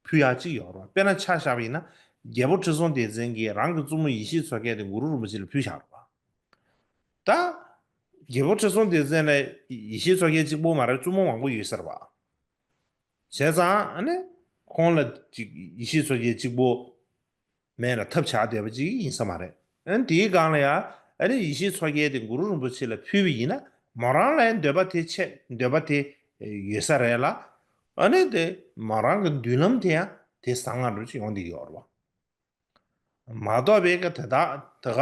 ཕུལ་ཡག་ཅིག་ཡོད་རེད་བ། དཔེར་ན་ཆ་བཞག་པ་ཡིན་ན་རྒྱལ་པོ་ཁྲི་སྲོང་ལྡེ་བཙན་གྱིས་རང་གི་བཙུན་མོ་ཡེ་ཤེས་མཚོ་རྒྱལ་དེ་གུ་རུ་རིན་པོ་ཆེ་ལ་ཕུལ་བཞག་རེད་བ། ད་རྒྱལ་པོ་ཁྲི་སྲོང་ལྡེ་བཙན་ལ་ཡེ་ཤེས་མཚོ་རྒྱལ་གཅིག་པོ་མ་རེད། བཙུན་མོ་མང་པོ་ཡོད་ས་རེད་བ། བྱས་ཙང་ཨ་ནི་ཁོང་ལ་ཅིག་ཡེ་ཤེས་མཚོ་རྒྱལ་གཅིག་པོ་མེད་ལ་ཐབས་ཆག་བསྡད་པ་ཅིག་ཡིན་ས་མ་རེད། ཨ་ནི་དེའི་སྒང་ལ་ཡང་ཨ་ནི་ཡེ་ཤེས་མཚོ་རྒྱལ་དེ་གུ་རུ་རིན་པོ་ཆེ་ལ་ཕུལ་བ་ཡིན་ན་མོ་རང་ལ་ཡང་འདོད་པ་དེ་ཆེ་འདོད་པ་དེ་ཡོད་ས་རེད་ལ། ཨ་ནི་དེ་མོ་རང་གི་མདུན་ལམ་དེ་ཡང་དེ་བཟང་ང་རུ་ཅིག་ཡོང་བསྡད་ཡོད་རེད་བ། མ་གཏོགས་པའི་ཀ་དེ་དག་དེ་ག་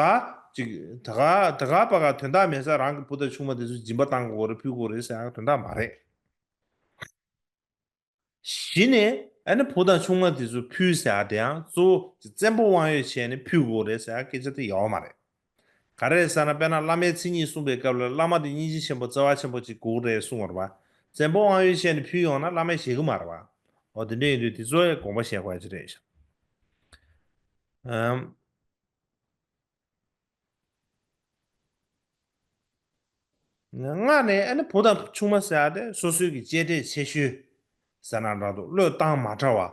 ཅིག་དེ་ག་དེ་ག་པ་ག་དོན་དག་མེད་ས་རང་གི་བུ་དང་ཆུང་མ་དེ་ཚོ་སྦྱིན་པ་བཏང་དགོས་རེད་ཕུལ་དགོས་རེད་ཟེར་ཡག་དོན་དག་མ་རེད། གཞི་ནས་ཨ་ནི་བུ་དང་ཆུང་མ་དེ་ཚོ་ཕུལ་ཟེར་ཡག་དེ་ཡང་གཙོ་བོ་བཙན་པོ་དབང་ཡོད་བྱས་ནས་ཕུལ་དགོས་རེད་ཟེར་ཡག་སྐད་ཆ་དེ་ཡོད་མ་རེད། ག་རེ་ཟེར་ན་དཔེར་ན་བླ་མའི་མཚན་ཉིད་གསུངས་པའི་སྐབས་ལ་བླ་མ་དེ་སྙིང་རྗེ་ཆེན་པོ་བརྩེ་བ་ཆེན་པོ་ཅིག་དགོས་རེད་གསུངས་པ་རེད་བ། བཙན་པོ་དབང་ཡོད་བྱས་ནས་ཕུལ་ཡོང་ན་བླ་མས་བཞེས་ཀྱི་མ་རེད་བ། འོ་དེ་འདྲ་ཡིན་དུས་དེ་ཚོ་ཡང་དགོངས་པ་བཞེས་དགོས་ཡ་ཅིག་རེད་ཤག་ཨམ། སྔར་ནས་ཨ་ནི་བུ་དང་ཆུང་མ་ཟེར་ཡ་དེ་སོ་སོའི་གི་གཅེས་སྤྲས་ཆེ་ཤོས་ཟེར་ན་འདྲ་འདུག་བློས་བཏང་མ་བྲལ་བ།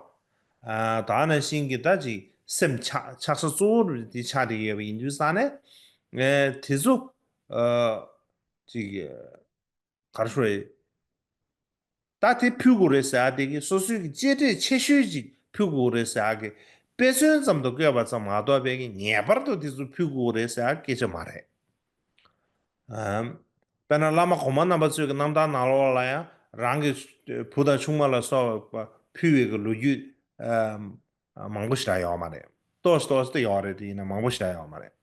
ཨ་ད་ནང་བཞིན་གྱི་ད་ཅིག་སེམས་ཆགས་ཆགས་ས་གཙོ་བོ་དེ་ཆགས་བསྡད་ཡོད་པ་ཡིན་དུས་ཙང་ནས་ཨེ་དེ་ཚོ་ཨ་ཅིག་ག་རེ་ཞུ་རེད། ད་དེ་ཕུལ་དགོས་རེད་ཟེར་ཡ་དེ་གི་སོ་སོའི་གི་གཅེས་སྤྲས་ཆེ་ཤོས་ཅིག་ཕུལ་དགོས་རེད་ཟེར་ཡ་གི་དཔེ་མཚོན་ཙམ་དུ་བཀོད་པ་ཙམ་མ་གཏོགས་པའི་གི་ངེས་པར་དུ་དེ་ཚོ་ཕུལ་དགོས་རེད་ཟེར་ཡ་སྐད་ཆ་མ་རེད། ཨམ། དཔེར་ན་བླ་མ་གོང་མ་རྣམ་པ་ཚོའི་གི་རྣམ་ཐར་ནང་ལོགས་ལ་ཡང་རང་གི་བུ་དང་ཆུང་མ་ལ་སོགས་པ་ཕུལ་བའི་གི་ལོ་རྒྱུས་ཨམ། མང་པོ་ཞེ་དྲག་ཡོད་མ་རེད། ཏོག་ཙམ་ཏོག་ཙམ་དེ་ཡོད་རེད། དེ་ཡིན་ན་མང་པོ་ཞེ་དྲག་ཡོད་མ་རེད།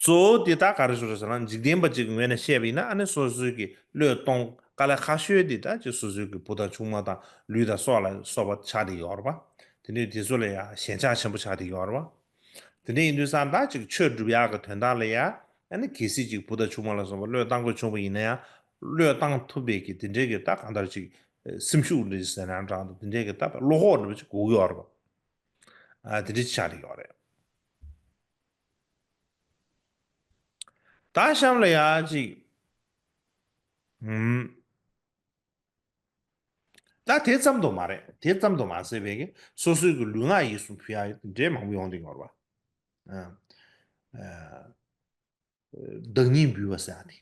གཙོ་བོ་དེ་ད་ག་རེ་ཞུ་རེད་ཟེར་ན་འཇིག་རྟེན་པ་གཅིག་གི་ངོས་ནས་བཤད་པ་ཡིན་ན་ཨ་ནི་སོ་སོའི་གི་བློས་གཏོང་དཀའ་ལས་ཁག་ཤོས་དེ་ད་ཅིག་སོ་སོའི་གི་བུ་དང་ཆུང་མ་དང་ལུས་དང་སྲོག་ལ་སོགས་པ་ཆགས་བསྡད་ཡོད་རེད་པ། དེ་ནས་དེ་ཚོ་ལ་ཡང་ཞེན་ཆགས་ཆེན་པོ་ཆགས་བསྡད་ཡོད་རེད་པ། དེ་འདྲ་ཡིན་དུས་ཙང་ད་ཅིག་ཆོས་སྒྲུབ་ཡག་གི་དོན་དག་ལ་ཡང་ཨ་ནི་གལ་སྲིད་ཅིག་བུ་དང་ཆུང་མ་ལ་སོགས་པ་བློས་བཏང་དགོས་བྱུང་བ་ཡིན་ན་ཡང་བློས་བཏང་ཐུབ་པའི་གི་དེ་འདྲའི་གི་ད་གང་ལྟར་ཅིག་སེམས་ཤུགས་འདྲ་ཟེར་ན་འདྲ་འདུག་དེ་འདྲའི་གི་ད་བློ་ཁོག་འདྲ་པོ་ཅིག་དགོས་ཀྱི་ཡོད་རེད་པ། ཨ་དེ་འདྲ་ཅིག་ཆགས་བསྡད་ཡོད་རེད། ད་གཤམ་ལ་ཡ་ཅིག་ཨུམ། ད་དེ་ཙམ་དུ་མ་རེད། དེ་ཙམ་དུ་མ་ཟད་པའི་གི་སོ་སོའི་གི་ལུས་ངག་ཡིད་གསུམ་ཕུལ་ཡ་འདྲའི་མང་པོ་ཡོང་བསྡད་ཡོད་རེད་པ། ཨ། ཨ། བདག་ཉིད་འབུལ་བ་ཟེར་ཡ་དེ།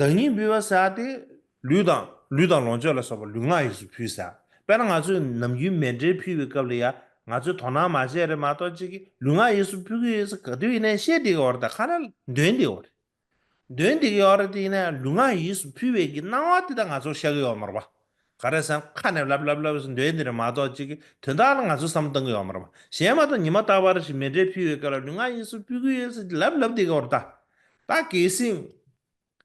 བདག་ཉིད་འབུལ་བ་ཟེར་ཡ་དེ་ལུས་དང་ལུས་དང་ལོངས་སྤྱོད་ལ་སོགས་པ་ལུས་ངག་ཡིད་གསུམ་ཕུལ་ཟེར་ཡ། དཔེར་ན་ང་ཚོས་ནམ་རྒྱུན་མཎྜལ་ཕུལ་བའི་སྐབས་ལ་ཡ་ང་ཚོས་དོ་སྣང་མ་བྱས་རེད་མ་གཏོགས་ཅིག་གི་ལུས་ངག་ཡིད་གསུམ་ཕུལ་གྱི་ཡོད་ཟེར་ག་དུས་ཡིན་ནའི་བཤད་བསྡད་ཀྱི་ཡོད་རེད། ད་ཁ་ནས་འདོན་བསྡད་ཡོད་རེད། འདོན་བསྡད་ཀྱི་ཡོད་རེད། དེ་ཡིན་ན་ལུས་ངག་ཡིད་གསུམ་ཕུལ་བའི་གི་སྣང་བ་དེ་ད་ང་ཚོར་ཤར་གྱི་ཡོད་མ་རེད་པ། ག་རེ་ཟེར་ན་ཁ་ནས་ལབ་ལབ་ལབ་ཟེར་འདོན་བསྡད་རེད་མ་གཏོགས་ཅིག་གི་དོན་དག་ལ་ང་ཚོ་བསམ་བཏང་གི་ཡོད་མ་རེད་པ། གཞན་མ་གཏོགས་ཉི་མ་རྟག་པར་ཞིག་མཎྜལ་ཕུལ་བའི་སྐབས་ལ་ལུས་ངག་ཡིད་གསུམ་ཕུལ་གྱི་ཡོད་ཟེར་ལབ་ལབ་བསྡད་ཀྱི་ཡོད་རེད་ད། ད་གལ་སྲིད།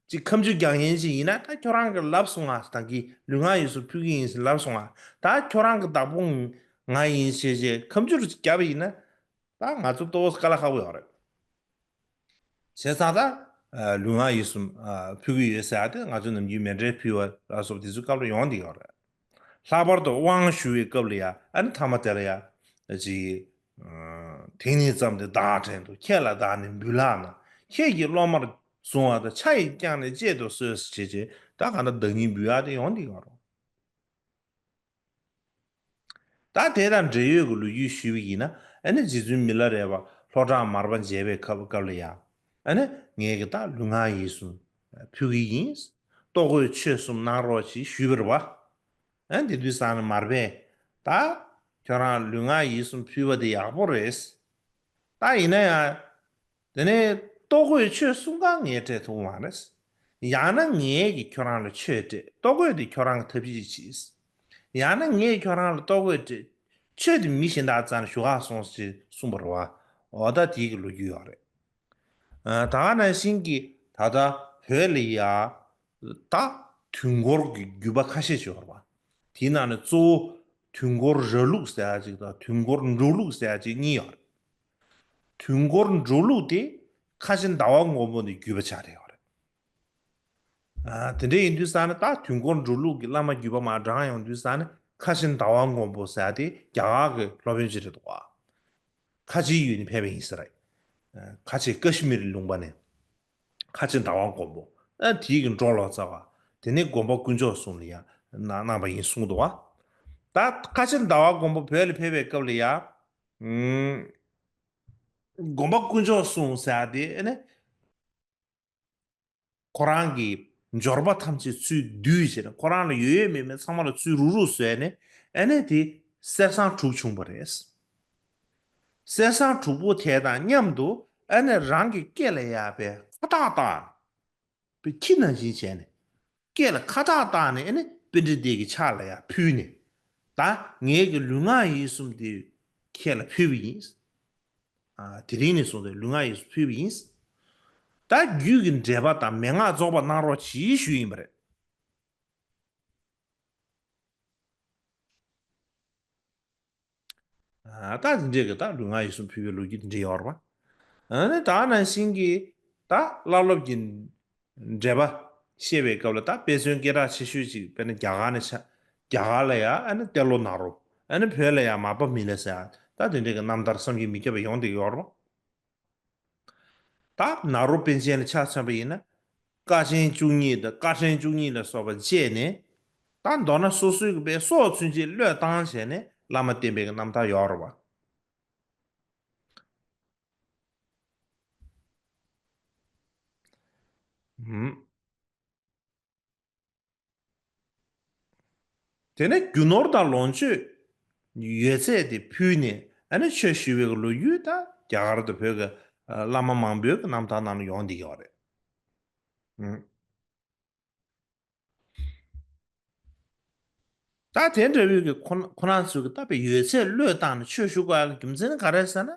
ཅིག་ཁ་མཆུ་རྒྱག་མཁན་ཅིག་ཡིན་ན་ད་ཁྱོད་རང་གིས་ལབ་སོང་ང་ད་གི་ལུས་ངག་ཡིད་གསུམ་ཕུལ་གྱི་ཡིན་ཟེར་ལབ་སོང་ང་། ད་ཁྱོད་རང་གི་བདག་པོ་ང་ཡིན་ཞེས་ཞེས་ཁ་མཆུ་རུ་ཅིག་བརྒྱབ་པ་ཡིན་ན། ད་ང་ཚོ་ཏོག་ཙམ་དཀའ་ལས་ཁག་པོ་ཡོད་རེད། བྱས་ཙང་ད་ལུས་ངག་ཡིད་གསུམ་ཕུལ་གྱི་ཡོད་ཟེར་ཡ་དེ་ང་ཚོ་ནམ་རྒྱུན་མཎྜལ་ཕུལ་བ་ལ་སོགས་དེ་ཚོའི་སྐབས་ལ་ཡོང་བསྡད་ཡོད་རེད། ལྷག་པར་དུ་དབང་ཞུ་བའི་སྐབས་ལ་ཡ་ཨ་ནི་ཐ་མ་དེ་ལ་ཡ་ཅིག་དེང་ནས་བརྩམས་ཏེ་བདག་བྲན་དུ། ཁྱེད་ལ་བདག་ནི་འབུལ་ལགས་ན། ཁྱེད་ཀྱི་སློབ་མར་བཟུང་བ་དང་། ཕྱག་ཡིས་བསྐྱངས་ནས་གཅེས་སུ་གསོལ་ཟེར་བྱས་བྱས་ད་གང་ལྟར་བདག་ཉིད་འབུལ་ཡག་དེ་ཡོང་བསྡད་ཡོད་རེད། ད་དེ་དང་འབྲེལ་ཡོད་ཀྱི་ལོ་རྒྱུས་ཞུས་པ་ཡིན་ན་ཨ་ནི་རྗེ་བཙུན་མི་ལ་རས་པ་ལྷོ་བྲག་མར་པ་མཇལ་བའི་སྐབས་སྐབས་ལ་ཡང་ཨ་ནི་ངས་ཀྱི་ད་ལུས་ངག་ཡིད་གསུམ་ཕུལ་གྱི་ཡིན། ལྟོ་གོས་ཆོས་གསུམ་གནང་རོགས་ཞེས་ཞུས་པ་རེད་པ། ཨ་ནི་དེ་དུས་ཙང་ནས་མར་པས་ད་ཁྱོད་རང་ལུས་ངག་ཡིད་གསུམ་ཕུལ་བ་དེ་ཡག་པོ་རེད། ད་ཡིན་ན་ཡང་། དེ་ནས་ལྟོ་གོས་ཆོས་གསུམ་ཀ་ངས་སྤྲད་ཐུབ་མ་རེད། ཡང་ན་ངས་ཀྱིས་ཁྱོད་རང་ལ་ཆོས་སྤྲད། ལྟོ་གོས་དེ་ཁྱོད་རང་གི་ཐབས་ཤེས་བྱས། ཡང་ན་ངས་ཁྱོད་རང་ལ་ལྟོ་གོས་སྤྲད། ཆོས་དེ་མི་གཞན་དག་རྩ་ནས་ཞུ་ག་སོང་ཞེས་གསུངས་པ་རེད་པ། འོ་ད་དེའི་གི་ལོ་རྒྱུས་ཡོད་རེད། ཨ། ད་ག་ནང་བཞིན་གྱི་ད་ལྟ་བོད་ལ་ཡ། ད་དུས་འཁོར་གྱི་བརྒྱུད་པ་ཁ་ཤས་ཤིག་ཡོད་རེད་པ། དེའི་ནང་ནས་གཙོ་བོ་དུས་འཁོར་རབ་ལུགས་ཟེར་ཡ་ཅིག་དང་དུས་འཁོར་འབྲུག་ལུགས་ཟེར་ཡ་ཅིག་གཉིས་ཡོད་རེད། དུས་འཁོར་འབྲུག་ལུགས་དེ་ཁ་ཆེ་ཟླ་བ་མགོན་པོ་ནས་བརྒྱུད་པ་ཆགས་བསྡད་ཡོད་རེད། ཨ། དེ་འདྲ་ཡིན་དུས་ཙང་ནས་ད་དུས་འཁོར་འབྲུག་ལུགས་ཀྱི་བླ་མ་བརྒྱུད་པ་མར་བགྲངས་ཡོང་དུས་ཙང་ནས་ཁ་ཆེ་ཟླ་བ་མགོན་པོ་ཟེར་ཡ་དེ་རྒྱ་གར་གྱི་སློབ་དཔོན་ཅིག་རེད་འདུག་ག་ཁ་ཆེའི་ཡུལ་ནས་ཕེབས་པ་ཡིན་ས་རེད། ཁ་ཆེ་ཀ་ཤི་མིར་ལུང་པ་ནས། ཁ་ཆེ་ཟླ་བ་མགོན་པོ། ཨ་དེའི་གི་འབྲོག་ལོ་ཙཱ་བ། དེ་ནས་དགོན་པ་དཀོན་མཆོག་གསུམ་ལ་ཡང་གནང་གནང་པ་ཡིན་གསུངས་འདུག་བ། ད་ཁ་ཆེ་ཟླ་བ་མགོན་པོ་བོད་ལ་ཕེབས་པའི་སྐབས་ལ་ཡང་། ཨུམ། དགོན་པ་དཀོན་མཆོག་གསུམ་ཟེར་ཡ་དེ་ཨ་ནི། ཁོ་རང་གི་འབྱོར་པ་ཐམས་ཅད་ཚུར་བསྡུས་བྱས་ནས། ཁོ་རང་ལ་ཡོད་ཡོད་མེད་མེད་ཚང་མ་ལ་ཚུར་རུག་རུག་བཟོས་ནས། ཨ་ནི་དེ་གསེར་སྲང་དྲུག་བྱུང་བ་རེད། གསེར་སྲང་དྲུག་པོ་དེ་དང་མཉམ་དུ་ཨ་ནི་རང་གི་སྐེ་ལ་ཡར་པའི་ཁ་བཏགས་བཏགས། པའི་ཁྱི་ནང་བཞིན་བྱས་ནས། སྐེ་ལ་ཁ་བཏགས་བཏགས་ནས། ཨ་ནི་པཎྜི་ཏའི་གི་ཕྱག་ལ་ཡར་ཕུལ་ནས། ད་ངའི་གི་ལུས་ངག་ཡིད་གསུམ་དེ་ཁྱེད་ལ་ཕུལ་བ་ཡིན། ཨ་དེ་རིང་ནས་བཟུང་སྟེ་ལུས་ངག་ཡིད་གསུམ་ཕུལ་བ་ཡིན། ད་རྒྱུད་ཀྱི་འགྲེལ་པ་དང་མན་ངག་རྫོགས་པ་གནང་རོགས་གྱིས་ཞུས་ཡིན་པ་རེད། ད་འདི་འདྲའི་གི་ད་ལུས་ངག་ཡིད་གསུམ་ཕུལ་བའི་ལོ་རྒྱུས་འདི་འདྲ་ཡོད་རེད་པ། ཨ་ནི་ད་ནང་བཞིན་གྱི་ད་བླ་སློབ་ཀྱི་འགྲེལ་པ་བཤད་པའི་སྐབས་ལ། ད་དཔེ་མཚོན་སྐད་གྲགས་ཆེ་ཤོས་ཅིག་དཔེར་ན་རྒྱ་གར་ནས་ཆ། རྒྱ་གར་ལ་ཡ་ཨ་ནི་ཏེ་ལོ་ནཱ་རོ། ཨ་ནི་བོད་ལ་ཡ་མ་པ་མི་ལ་ཟེར་ཡ། ད་དེ་འདྲའི་གི་རྣམ་ཐར་བསམ་གྱིས་མི་ཁྱབ་པ་ཡོང་བསྡད་ཡོད་རེད་པ། ད་ནཱ་རོ་པཎ་ཆེན་ལ་ཆ་མཚོན་པ་ཡིན་ན། ཀ་ཆེན་བཅུ་གཉིས་དང་། ཀ་ཆེན་བཅུ་གཉིས་ལ་སོགས་པ་བཅས་ནས། ད་མདོར་ན་སོ་སོའི་གི་པའི་སྲོག་ཚུན་ཆད་བློས་བཏང་བྱས་ནས་བླ་མ་བསྟེན་པའི་གི་རྣམ་ཐར་ཡོད་རེད་པ། ཧུམ། དེ་ནས་རྒྱུ་ནོར་དང་ལོངས་སྤྱོད་ཡོད་ཚད་དེ་ཕུལ་ནས། ཨ་ནི་ཆོས་ཞུ་བའི་ལོ་རྒྱུས་ད་རྒྱ་གར་དང་བོད་ཀྱི་ཨ་བླ་མ་མང་པོའི་གི་རྣམ་ཐར་ནང་ལ་ཡོང་བསྡད་ཡོད་རེད། ཨུམ། ད་དེ་འདྲ་བའི་གི་ཁོ་ཁོ་རང་ཚོའི་གི་ད་པའི་ཡོད་ཚད་བློས་བཏང་ནས་ཆོས་ཞུ་དགོས་ཡག་གི་རྒྱུ་མཚན་ནི་ག་རེ་ཟེར་ན།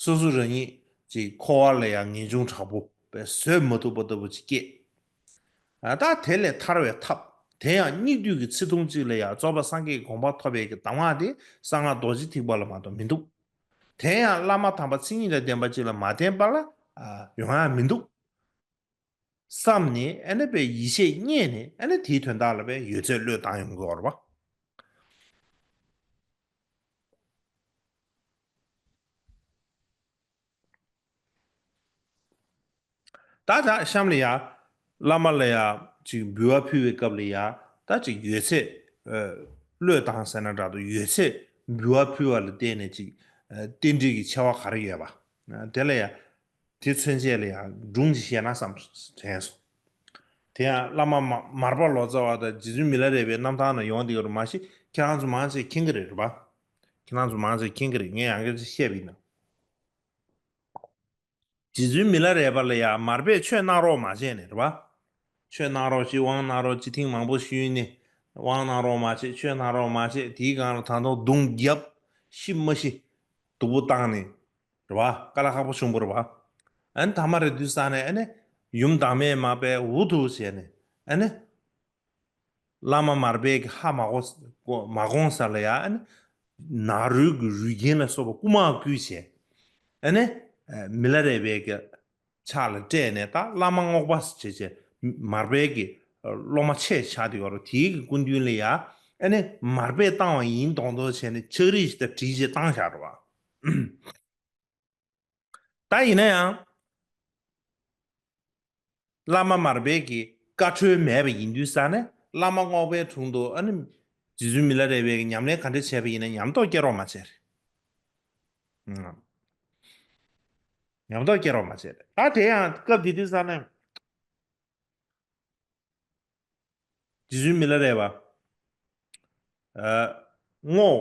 སོ་སོ་རང་ཉིད་ཀྱི་འཁོར་བ་ལ་ཡང་ངེས་འབྱུང་དྲག་པོ་བས་བཟོད་མ་ཐུབ་པ་ལྟ་བུ་ཅིག་སྐྱེས། ཨ་ད་དེ་ལས་ཐར་བའི་ཐབས། དེ་ཡང་སྙིགས་དུས་ཀྱི་ཚེ་ཐུང་གཅིག་ལ་ཡང་རྫོགས་པ་སངས་རྒྱས་ཀྱི་གོ་འཕང་ཐོབ་པའི་གི་གདམས་ངག་དེ་གསང་སྔགས་རྡོ་རྗེ་ཐེག་པ་ལ་མ་གཏོགས་མི་འདུག། དེ་ཡང་བླ་མ་དམ་པ་མཚན་ཉིད་དང་ལྡན་པ་ཅིག་ལ་མ་བསྟེན་པ་ལ་ཨ་ཡོང་ཡ་མི་འདུག་བསམ་ནས། ཨ་ནི་པའི་ཡིད་ཆེས་རྙེད་ནས། ཨ་ནི་དེའི་དོན་དག་ལ་པའི་ཡོད་ཚད་བློས་བཏང་ཡོང་གི་ཡོད་རེད་པ། ད་ད་གཤམ་ལ་ཡ་བླ་མ་ལ་ཡ་ཅིག་འབུལ་བ་ཕུལ་བའི་སྐབས་ལ་ཡ། ད་ཅིག་ཡོད་ཚད་ཨ་བློས་བཏང་ཟེར་ན་འདྲ་འདུག། ཡོད་ཚད་འབུལ་བ་ཕུལ་བ་ལ་བརྟེན་ནས་ཅིག་ཨ་རྟེན་འབྲེལ་གྱི་ཆེ་བ་ག་རེ་ཡོད་པ། ཨ་དེ་ལ་ཡ་དེ་མཚོན་བྱེད་ལ་ཡ་སྒྲུང་ཅིག་བཤད་ན་བསམ་དྲན་སོང་། དེ་ཡང་བླ་མ་མ་མར་པ་ལོ་ཙཱ་བ་དང་རྗེ་བཙུན་མི་ལ་རས་པའི་རྣམ་ཐར་ནང་ཡོང་བསྡད་ཡོད་རེད། མ་གཞི་ཁྱེད་རང་ཚོ་མང་ཆེ་མཁྱེན་གྱི་རེད། རེད་པ། ཁྱེད་རང་ཚོ་མང་ཆེ་མཁྱེན་གྱི་རེད། ངས་ཡང་བསྐྱར་ཅིག་བཤད་པ་ཡིན་ན། རྗེ་བཙུན་མི་ལ་རས་པ་ལ་ཡང་མར་པས་ཆོས་གནང་རོགས་མ་བྱས་ནས། རེད་པ། ཆོས་གནང་རོགས་ཅིག། དབང་གནང་རོགས་ཅིག། ཐེངས་མང་པོ་ཞུས་ནས། དབང་གནང་རོགས་མ་བྱས། ཆོས་གནང་རོགས་མ་བྱས། དེའི་སྒང་ལ་ད་དུང་རྡུང་རྒྱབ། ཤི་མ་ཤི། སྡུག་པོ་བཏང་ནས། རེད་པ། དཀའ་ལས་ཁག་པོ་བྱུང་བ་རེད་པ། ཨ་ནི་ཐ་མ་རེད་དུས་ཙ་ནས་ཨ་ནི་ཡུམ་བདག་མེད་མ་པས་འུ་ཐུག་བྱས་ནས། ཨ་ནི་བླ་མ་མར་པའི་གི་ཧ་མ་གོ་མ་གོང་ས་ལ་ཡ། ཨ་ནི་ནཱ་རོའི་གི་རུས་རྒྱན་ལ་སོགས་པ་རྐུ་མ་བརྐུས་བྱས། ཨ་ནི་མི་ལ་རས་པའི་གི་ཕྱག་ལ་སྤྲད་ནས། ད་བླ་མ་རྔོག་པ་བྱས་བྱས་མར་པའི་གི་སློབ་མ་ཆེ་ཆགས་བསྡད་ཡོད་རེད། དེའི་གི་སྐུ་མདུན་ལ་ཡ། ཨ་ནི་མར་པས་བཏང་བ་ཡིན་མདོག་མདོག་བྱས་ནས་ཕྱག་བྲིས་ཤིག་དང་བྲིས་བྱས་བཏང་བཞག་རེད་པ། ད་ཡིན་ན་ཡང་། བླ་མ་མར་པའི་གི་བཀའ་འཁྲོལ་མེད་པ་ཡིན་དུས་ཙ་ནས། བླ་མ་རྔོག་པའི་དྲུང་དུ་ཨ་ནི་རྗེ་བཙུན་མི་ལ་རས་པའི་གི་ཉམས་ལེན་ག་འདྲ་བྱས་པ་ཡིན་ན་ཉམས་རྟོགས་སྐྱེ་རོགས་མ་བྱས། ཨང་། ཉམས་རྟོགས་སྐྱེ་རོགས་མ་བྱས། ད་དེ་ཡང་སྐབས་དེ་དུས་ཙ་ནས། རྗེ་བཙུན་མི་ལ་རས་པ། ཨ། རྔོག་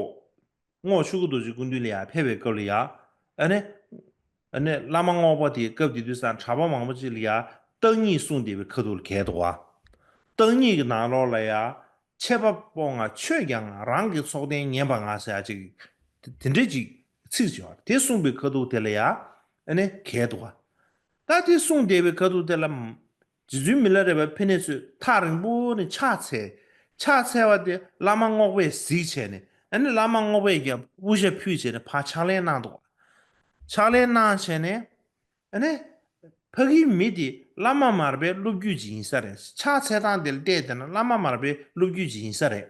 རྔོག་ཆོས་སྐུ་རྡོ་རྗེ་སྐུ་མདུན་ལ་ཡར་ཕེབས་པའི་སྐབས་ལ་ཡ། ཨ་ནི། ཨ་ནི་བླ་མ་རྔོག་པ་དེའི་སྐབས་དེ་དུས་ཙ་ན་གྲྭ་པ་མང་པོ་ཅིག་ལ་ཡ་བརྟག་གཉིས་གསུངས་བསྡད་པའི་ཁ་ཐུག་ལ་གས་འདུག་པ། བརྟག་གཉིས་ཀྱི་ནང་ལོགས་ལ་ཡ། འཆད་པ་པོ་ང་ཆོས་ཀྱང་ང་། རང་གི་ཚོགས་རྟེན་ཉན་པ་ང་ཟེར་ཡ་ཅིག། དེ་འདྲ་ཅིག་ཚིག་ཅིག་ཡོད་རེད། དེ་གསུངས་པའི་ཁ་ཐུག་དེ་ལ་ཡ། ཨ་ནི་གས་འདུག་པ། ད་དེ་གསུངས་བསྡད་པའི་ཁ་ཐུག་དེ་ལ། རྗེ་བཙུན་མི་ལ་རས་པ་ཕེབས་ནས་ཚུར་ཐག་རིང་པོ་ནས་ཕྱག་འཚལ། ཕྱག་འཚལ་བ་དེ་བླ་མ་རྔོག་པས་གཟིགས་བྱས་ནས། ཨ་ནི་བླ་མ་རྔོག་པས་ཀྱང་དབུ་ཞྭ་ཕུད་བྱས་ནས་ཕར་ཕྱག་ལན་གནང་འདུག། ཕྱག་ལན་གནང་བྱས་ནས། ཨ་ནི་ཕ་གིའི་མི་དེ་བླ་མ་མར་པའི་སློབ་བརྒྱུད་ཅིག་ཡིན་ས་རེད། ཕྱག་འཚལ་སྟངས་དེ་ལ་བལྟས་བསྡད་ན་བླ་མ་མར་པའི་སློབ་བརྒྱུད་ཅིག་ཡིན་ས་རེད།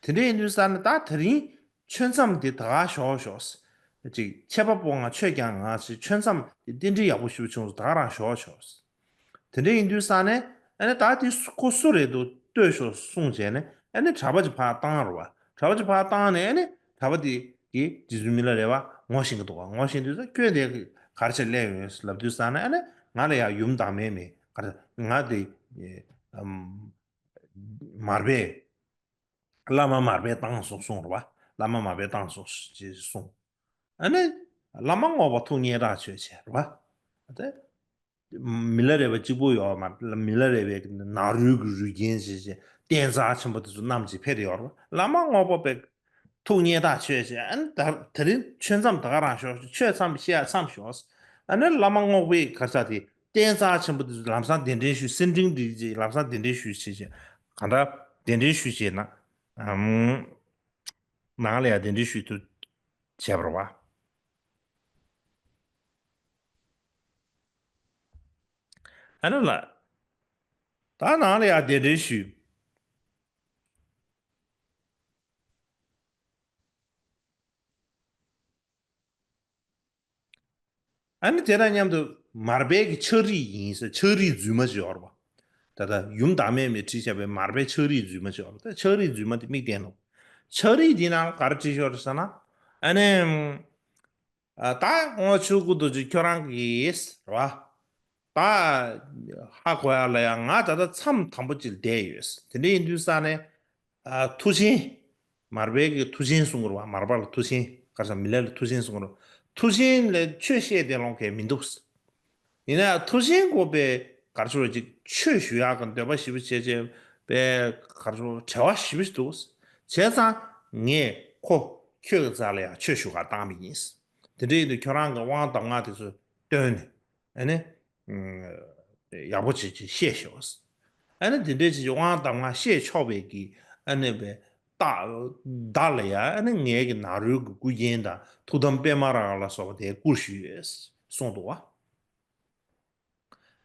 དེ་འདྲ་ཡིན་དུས་ཙ་ན་ད་དེ་རིང་ཆོས་མཚམས་དེ་ད་ག་ཞོག་ཞོག། ཅིག་ཆད་པ་སྤོ་ང་ཆོས་ཀྱང་ང་ཞེས་ཆོས་མཚམས་དེ་རྟེན་འབྲེལ་ཡག་པོ་ཞེ་པོ་བྱུང་སོང་། ད་ག་རང་ཞོག་ཞོག། དེ་འདྲ་ཡིན་དུས་ས་ནས་ཨ་ནི་ད་དེ་སུ་ཁོ་སུ་རེད་འདུག་ལྟོས་ཤོག་གསུངས་བྱས་ནས་ཨ་ནི་གྲྭ་པ་ཅིག་ཕར་བཏང་རོ་བ། གྲྭ་པ་ཅིག་ཕར་བཏང་ནས་ཨ་ནི་གྲྭ་པ་དེ་གིས་རྗེ་བཙུན་མི་ལ་རས་པ་ངོ་ཤེས་ཀྱི་འདུག་བ། ངོ་ཤེས་དུས་ས་ཁྱོད་དེ་ག་རེ་བྱས་སླེབས་ཡོད་ལབ་དུས་ས་ནས་ཨ་ནི་ང་ལ་ཡང་ཡུམ་བདག་མེད་མེད་ག་རེ་ང་དེ་ཨམ་མར་པས་བླ་མ་མར་པས་བཏང་སོང་གསུངས་རོ་བ། བླ་མ་མར་པས་བཏང་སོང་ཞེས་གསུངས། ཨ་ནི་བླ་མ་རྔོག་པ་ཐུགས་མཉེས་དྲག་ཆོས་བྱས་རོ་བ། དེ་མི་ལ་རས་པ་གཅིག་པུ་ཡོད་མ་རེད། མི་ལ་རས་པའི་ནང་རུལ་གྱི་རུལ་རྐྱེན་ཞེས་བྱས་རྟེན་རྩ་ཆེན་པོ་དེ་ཚོ་རྣམས་ཀྱིས་ཕེབས་ཡོད་རེད། བླ་མ་རྔོག་པ་པའི་ཐུགས་མཉེས་དྲག་ཆོས་བྱས། ཨ་ནི་ད་དེ་རིང་ཆོས་མཚམས་ད་ག་རང་ཞོག་ཆོས་མཚམས་བཤད་མཚམས་ཞོག། ཨ་ནི་བླ་མ་རྔོག་པའི་ག་རེ་ཟེར་དེ་རྟེན་རྩ་ཆེན་པོ་དེ་ཚོ་ལམ་སང་གདན་འདྲེན་ཞུས། སེར་ཕྲེང་སྒྲིག་ཅིག་ལམ་སང་གདན་འདྲེན་ཞུས་བྱས་བྱས་གང་ལྟར་གདན་འདྲེན་ཞུས་བྱས་ན་ཨམ་ནང་ལ་ཡང་གདན་འདྲེན་ཞུས་ཐུབ་བྱས་པ་རེད་བ། ཨ་ནི་ལ། ད་ནང་ལ་ཡང་གདན་འདྲེན་ཞུས། ཨ་ནི་དེ་དང་མཉམ་དུ་མར་པའི་གི་ཕྱག་རིས་ཡིན་ཟེར། ཕྱག་རིས་རྫུན་མ་ཅིག་ཡོད་རེད་བ། ད་ལྟ་ཡུམ་བདག་མེད་མས་བྲིས་བཞག་པའི་མར་པའི་ཕྱག་རིས་རྫུན་མ་ཅིག་ཡོད་རེད། ད་ཕྱག་རིས་རྫུན་མ་དེ་མིག་བསྟན་ལོ། ཕྱག་རིས་དེའི་ནང་ལ་ག་རེ་བྲིས་ཤོག་རེད་ཟེར་ན། ཨ་ནི། ཨ་ད་དབང་ཕྱུག་སྐུ་རྡོ་རྗེ་ཁྱོད་རང་གིས་རེད་བ། ད་ཧ་གོ་ཡ་ལ་ཡ་ང་ད་ལྟ་མཚམས་དམ་པོ་ཅིག་བསྡད་ཡོད། དེ་འདྲ་ཡིན་དུས་ས་ནས་ཨ་མཐུ་ཆེན། མར་པའི་གི་མཐུ་ཆེན་གསུང་གི་རེད་བ། མར་པ་ལ་མཐུ་ཆེན། ག་རེ་ཟེར་མི་ལ་ལ་མཐུ་ཆེན་གསུང་གི་རེད། མཐུ་ཆེན་ལ་ཆོས་བཤད་བསྡད་ལོང་མཁན་མི་འདུག། ཡིན་ན་ཡང་མཐུ་ཆེན་དགོས་པའི་ག་རེ་ཟེར་ཅིག་ཆོས་ཞུ་ཡག་གི་འདོད་པ་ཞེ་པོ་བྱས་བྱས་པའི་ག་རེ་ཟེར་བྲེལ་བ་ཞེ་པོ་ཞིག་འདུག། བྱས་ཙང་ངས་ཁོ་ཁྱོད་ཀྱི་རྩ་ལ་ཡང་ཆོས་ཞུ་གར་བཏང་བ་ཡིན། དེ་འདྲ་ཡིན་དུས་ཁྱོད་རང་གི་དབང་གདམས་ངག་དེ་ཚོ་བཏོན་ནས་ཨ་ནི་ཡག་པོ་བྱེད་ཅིག་བཤད་ཤོག། ཨ་ནི་དེ་འདྲ་བྱེད་ཅིག་དབང་གདམས་ངག་བཤད་ཆོག་པའི་གི་ཨ་ནི་པའི་རྟགས་བདག་ལ་ཡང་ཨ་ནི་ངའི་གི་ནང་རོལ་གྱི་སྐུ་རྒྱན་དང་ཐུགས་དམ་པདྨ་རཱ་ག་ལ་སོགས་པ་དེ་བསྐུར་ཞུས་ཡོད་གསུངས་འདུག་བ།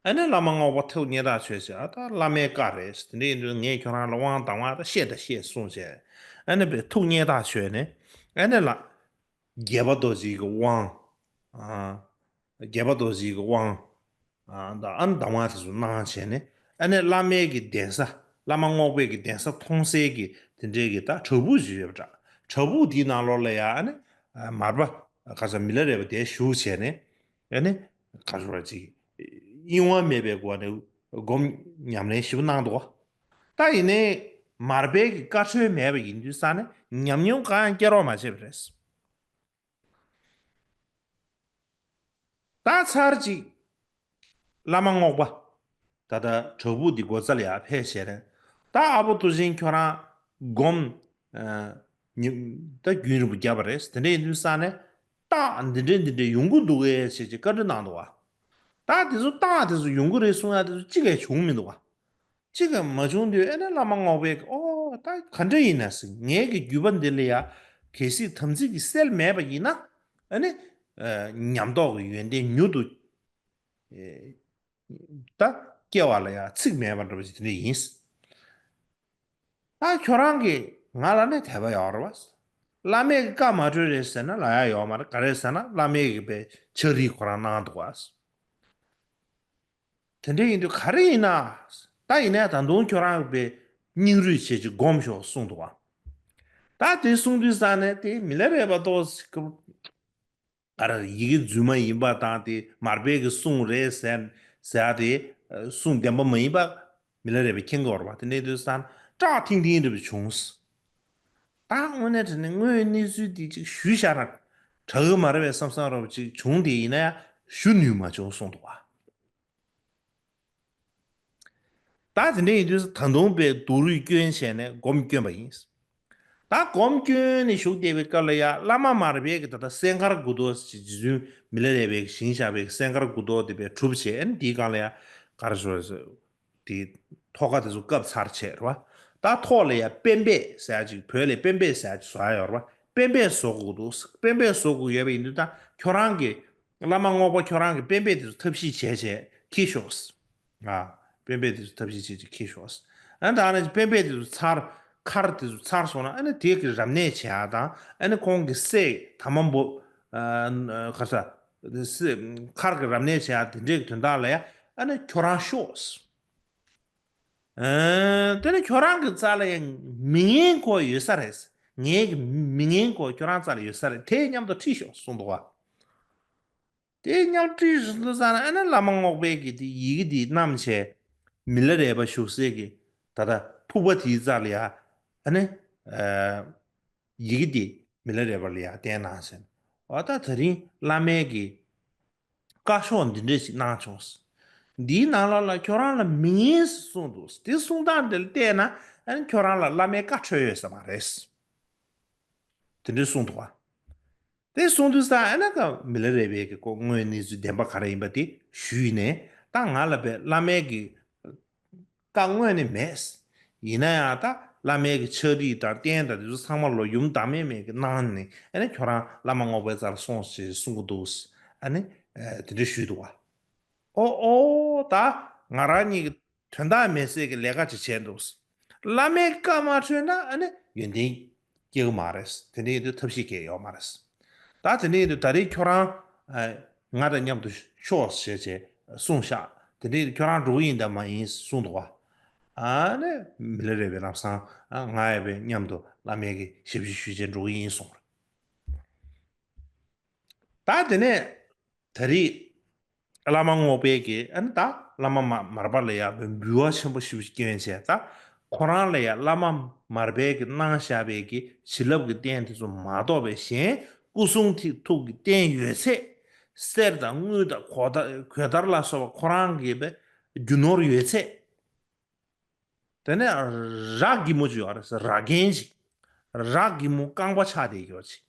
ཨ་ནི་བླ་མ་རྔོག་པ་ཐུགས་མཉེས་དྲག་ཆོས་བྱས། ཨ་ད་བླ་མའི་བཀའ་རེད། དེ་འདྲ་ཡིན་དུས་ངས་ཁྱོད་རང་ལ་དབང་གདམས་ངག་ད་བཤད་ད་བཤད་གསུངས་བྱས། ཨ་ནི་པའི་ཐུགས་མཉེས་དྲག་ཆོས་ནས་ཨ་ནི་ལ་རྒྱལ་པོ་རྡོ་རྗེ་གི་དབང་། ཨ་རྒྱལ་པོ་རྡོ་རྗེ་གི་དབང་། ཨ་ད་ཨ་ནི་གདམས་ངག་དེ་ཚོ་གནང་བྱས་ནས་ཨ་ནི་བླ་མའི་གི་གདན་ས། བླ་མ་རྔོག་པའི་གི་གདན་ས་མཐོང་སའི་གི་དེ་འདྲའི་གི་ད་བྲག་ཕུག་ཅིག་ཡོད་པ་འདྲ། བྲག་ཕུག་དེའི་ནང་ལོགས་ལ་ཡང་ཨ་ནི་མར་པ་ག་རེ་ཟེར་མི་ལ་རས་པ་དེ་བཞུགས་བྱས་ནས་ཨ་ནི་ག་རེ་ཟེར་ཅིག་གཡེང་བ་མེད་པའི་སྒོ་ནས་སྒོམ་ཉམས་ལེན་ཞིབ་པོ་གནང་འདུག། ད་ཡིན་ནའི་མར་པའི་གི་བཀའ་འཁྲོལ་མེད་པ་ཡིན་དུས་ས་ནས་ཉམས་མྱོང་གང་ཡང་སྐྱེ་རོགས་མ་བྱས་པ་རེད། ད་ཚར་གཅིག་བླ་མ་རྔོག་པ་ད་ལྟ་བྲག་ཕུག་འདི་སྒོ་རྩ་ལ་ཡར་ཕེབས་བྱས་ནས་ད་ཨ་པོ་མཐུ་ཆེན་ཁྱོད་རང་སྒོམ་ཨ་ཉི་ད་རྒྱུན་རིང་པོ་བརྒྱབ་པ་རེད། དེ་འདྲ་ཡིན་དུས་ས་ནས་རྟགས་འདི་འདྲ་འདི་འདྲ་ཡོང་གི་འདུག་གས་ཞེས་ཀྱི་བཀའ་འདྲི་གནང་འདུག་བ། ད་དེ་ཚོ་རྟགས་དེ་ཚོ་ཡོང་གི་རེད་གསུང་ཡ་དེ་ཚོ་གཅིག་ལས་བྱུང་མི་འདུག་བ། གཅིག་ཀྱང་མ་བྱུང་དུས་ཨ་ནི་བླ་མ་རྔོག་པས་ཨོ་ད་ག་འདྲ་ཡིན་ན་ཟེར། ངའི་གི་རྒྱུད་པ་འདི་ལ་ཡ་གལ་སྲིད་དམ་ཚིག་གི་སེལ་མེད་པ་ཡིན་ན་ཨ་ནི་ཨ་ཉམས་རྟོགས་ཀྱི་ཡོན་ཏན་མྱུར་དུ་ཨེ་ད་སྐྱེ་བ་ལ་ཡ་ཚིག་མེད་པ་འདྲ་པོ་ཞིག་དེ་འདྲ་ཡིན། ད་ཁྱོད་རང་གིས་ང་ལ་ནི་དད་པ་ཡོད་རེད་བ། བླ་མས་བཀའ་མ་འཁྲོལ་རེད་ཟེར་ན་ལབ་ཡ་ཡོད་མ་རེད། ག་རེ་ཟེར་ན་བླ་མས་གི་པའི་ཕྱག་བྲིས་ཁོ་རང་གནང་འདུག་བ། དེ་འདྲ་ཡིན་དུས་ག་རེ་ཡིན་ན། ད་ཡིན་ནའི་ད་དུང་ཁྱོད་རང་གི་པའི་སྙིང་རུས་བྱེད་ཅིག་སྒོམ་ཤོག་གསུངས་འདུག་བ། ད་དེ་གསུངས་དུས་ས་ནས་དེ་མི་ལ་རས་པ་ཏོ་ག་རེ་ཡི་གེ་རྫུན་མ་ཡིན་པ་དང་དེ་མར་པའི་གི་གསུང་རེད་ཟེར་ཟེར་ཡ་དེ་གསུང་བདེན་པ་མ་ཡིན་པ་མི་ལ་རས་པས་མཁྱེན་གྱི་ཡོད་རེད་བ། དེ་འདྲ་ཡིན་དུས་ས་ནས་སྐྲག་ཐིང་ཐིང་འདྲ་པོ་བྱུང་། ད་དངོས་གནས་དྲང་གནས་དངོས་ཡོད་གནས་ཚུལ་འདི་ཅིག་ཞུས་བཞག་ན་དྲག་གི་མ་རེད་པས་བསམ་བསམ་འདྲ་པོ་ཅིག་བྱུང་། དེ་ཡིན་ན་ཡང་ཞུ་ནུས་མ་བྱུང་གསུངས་འདུག་བ། ད་དེ་འདྲ་ཡིན་དུས་ད་དུང་པའི་སྡུག་རུས་སྐྱོན་བྱས་ནས་སྒོམ་སྐྱོན་པ་ཡིན། ད་སྒོམ་སྐྱོན་ནས་བཞུགས་བསྡད་པའི་སྐབས་ལ་ཡ་བླ་མ་མར་པའི་གི་ད་ལྟ་སྲས་མཁར་དགུ་ཐོག་ཅེས་རྗེ་བཙུན་མི་ལ་རས་པས་བཞེངས་བཞག་པའི་སྲས་མཁར་དགུ་ཐོག་དེ་པའི་གྲུབ་བྱས། ཨ་ནི་དེའི་སྒང་ལ་ཡ་ག་རེ་ཟེར། དེ་ཐོག་ཁ་དེ་ཚོ་བཀབ་ཚར་བྱས་རེད་བ། ད་ཐོག་ལ་ཡ་པེན་པེ་ཟེར་ཡ་ཅིག་བོད་ལ་པེན་པེ་ཟེར་ཡ་ཅིག་བཟོ་ཡ་ཡོད་རེད་བ། པེན་པེ་བཟོ་དགོས་འདུག། པེན་པེ་བཟོ་དགོས་ཡོད་པ་ཡིན་དུས་ད་ཁྱོད་རང་གི་བླ་མ་རྔོག་པ་ཁྱོད་རང་གི་པེན་པེ་དེ་ཚོ་ཐབས་ཤེས་བྱས་བྱས་འཁྱེར་ཤོག། ཨ། པེན་པེ་དེ་ཚོ་ཐབས་ཤེས་བྱས་བྱས་འཁྱེར་ཤོག། ཨ་ནི་ད་ནི་པེན་པེ་དེ་ཚོ་ཚར་མཁར་དེ་ཚོ་ཚར་སོང་ན་ཨ་ནི་དེ་གི་རབ་གནས་བྱེད་ཡ་དང་ཨ་ནི་ཁོང་གི་སྲས་དར་མ་འབུམ་ ཨ་ཁ་ས་མཁར་གྱི་རབ་གནས་བྱེད་ཡ་དེ་འདྲའི་དོན་དག་ལ་ཡ་ཨ་ནི་ཁྱོད་རང་ཤོག་ཨ་དེ་ནི་ཁྱོད་རང་གི་རྩ་ལ་ཡང་མི་ངན་ཁོ་ཡོད་ས་རེད། ངའི་གི་མི་ངན་ཁོ་ཁྱོད་རང་རྩ་ལ་ཡོད་ས་རེད། དེ་མཉམ་དུ་ཁྲིད་ཤོག་གསུངས་འདུག་བ། དེ་མཉམ་ཁྲིད་ཤོག་འདུག་ས་ན་ཨ་ནི་བླ་མ་རྔོག་པའི་གི་དེ་ཡི་གེ་དེ་བསྣམས་བྱས་མི་ལ་རས་པ་བཞུགས་སའི་གི་ད་ལྟ་ཕུག་པ་དེའི་རྩ་ལ་ཡ་ཨ་ནི་ཡི་གེ་དེ་མི་ལ་རས་པ་ལ་ཡ་བསྟན་གནང་ཟེར། འོ་ད་དེ་རིང་བླ་མའི་གི་བཀའ་ཤོག་འདི་འདྲ་ཞིག་གནང་བྱུང་། འདིའི་ནང་ལོགས་ལ་ཁྱོད་རང་ལ་མི་ངན་ཞིག་གསུངས་འདུག་དེ་གསུང་སྟངས་འདི་ལ་བལྟས་ན་ཨ་ནི་ཁྱོད་རང་ལ་བླ་མའི་བཀའ་འཁྲོལ་ཡོད་ས་མ་རེད། དེ་འདྲ་གསུངས་འདུག་བ། དེ་གསུངས་དུས་ས་ཨ་ནི་ཀ་མི་ལ་རས་པའི་གི་ཀོ་དངོས་གནས་ཚུལ་བདེན་པ་ག་རེ་ཡིན་པ་དེ་ཞུས་ནས་ད་ང་ལ་བས་བླ་མའི་གི་བཀའ་དངོས་ནས་མེད། ཡིན་ན་ཡང་ད་བླ་མའི་གི་ཕྱག་བྲིས་དང་རྟེན་དང་དེ་ཚོ་ཚང་མ་ལོ་ཡུམ་བདག་མེད་མའི་གི་གནང་ནས་ཨ་ནི་ཁྱོད་རང་བླ་མ་རྔོག་པའི་རྩ་ལ་སོང་ཞེས་གསུང་གི་འདུག་ཨ་ནི་དེ་འདྲ་ཞུས་འདུག་བ། ཨོ་ཨོ་ད་ང་རང་གཉིས་ཀྱི་དོན་དག་མེད་སའི་གི་ལས་ཀ་ཅིག་བྱས་འདུག་བླ་མའི་བཀའ་མ་འཁྲོལ་ན་ཨ་ནི་ཡོན་ཏན་སྐྱེ་གི་མ་རེད། དེ་འདྲ་ཡིན་དུས་ཐབས་ཤེས་གང་ཡང་ཡོད་མ་རེད། ད་དེ་འདྲ་ཡིན་དུས་ད་རེས་ཁྱོད་རང་ང་དང་མཉམ་དུ་ཤོག་ཞེས་བྱས་གསུངས་ཤག་དེ་འདྲ་ཡིན་དུས་ཁྱོད་རང་འགྲོ་གི་ཡིན་དམ་མ་ཡིན་གསུངས་འདུག་བ། ཨ་ནི་མི་ལ་རས་པའི་ལམ་སང་ང་ཡང་བས་མཉམ་དུ་བླ་མའི་གི་ཞབས་ཕྱི་ཞུས་བྱས་འགྲོ་གི་ཡིན་གསུངས་རེད། ད་དེ་ནས་ད་རེས་བླ་མ་རྔོག་པའི་གི་ཨ་ནི་ད་བླ་མ་མ་མར་པ་ལ་ཡ་འབུལ་བ་ཆེན་པོ་ཞིག་སྐྱོན་བྱས། ད་ཁོ་རང་ལ་ཡ་བླ་མ་མར་པའི་གི་གནང་བཞག་པའི་གི་བྱིན་རླབས་ཀྱི་རྟེན་དེ་ཚོ་མ་གཏོགས་པའི་གཞན་སྐུ་གསུང་ཐིག་ཐུགས་ཀྱི་རྟེན་ཡོད་ཚད་གསེར་དང་དངུལ་དང་གོ་ད་གོས་དར་ལ་སོགས་པ་ཁོ་རང་གི་བས་རྒྱུ་ནོར་ཡོད་ཚད། དེ་ནས་ར་གི་མོ་ཅིག་ཡོད་རེད་ཟེར། ར་རྒན་ཅིག་ར་གི་མོ་རྐང་པ་ཆག་བསྡད་ཡོད་ཅིག་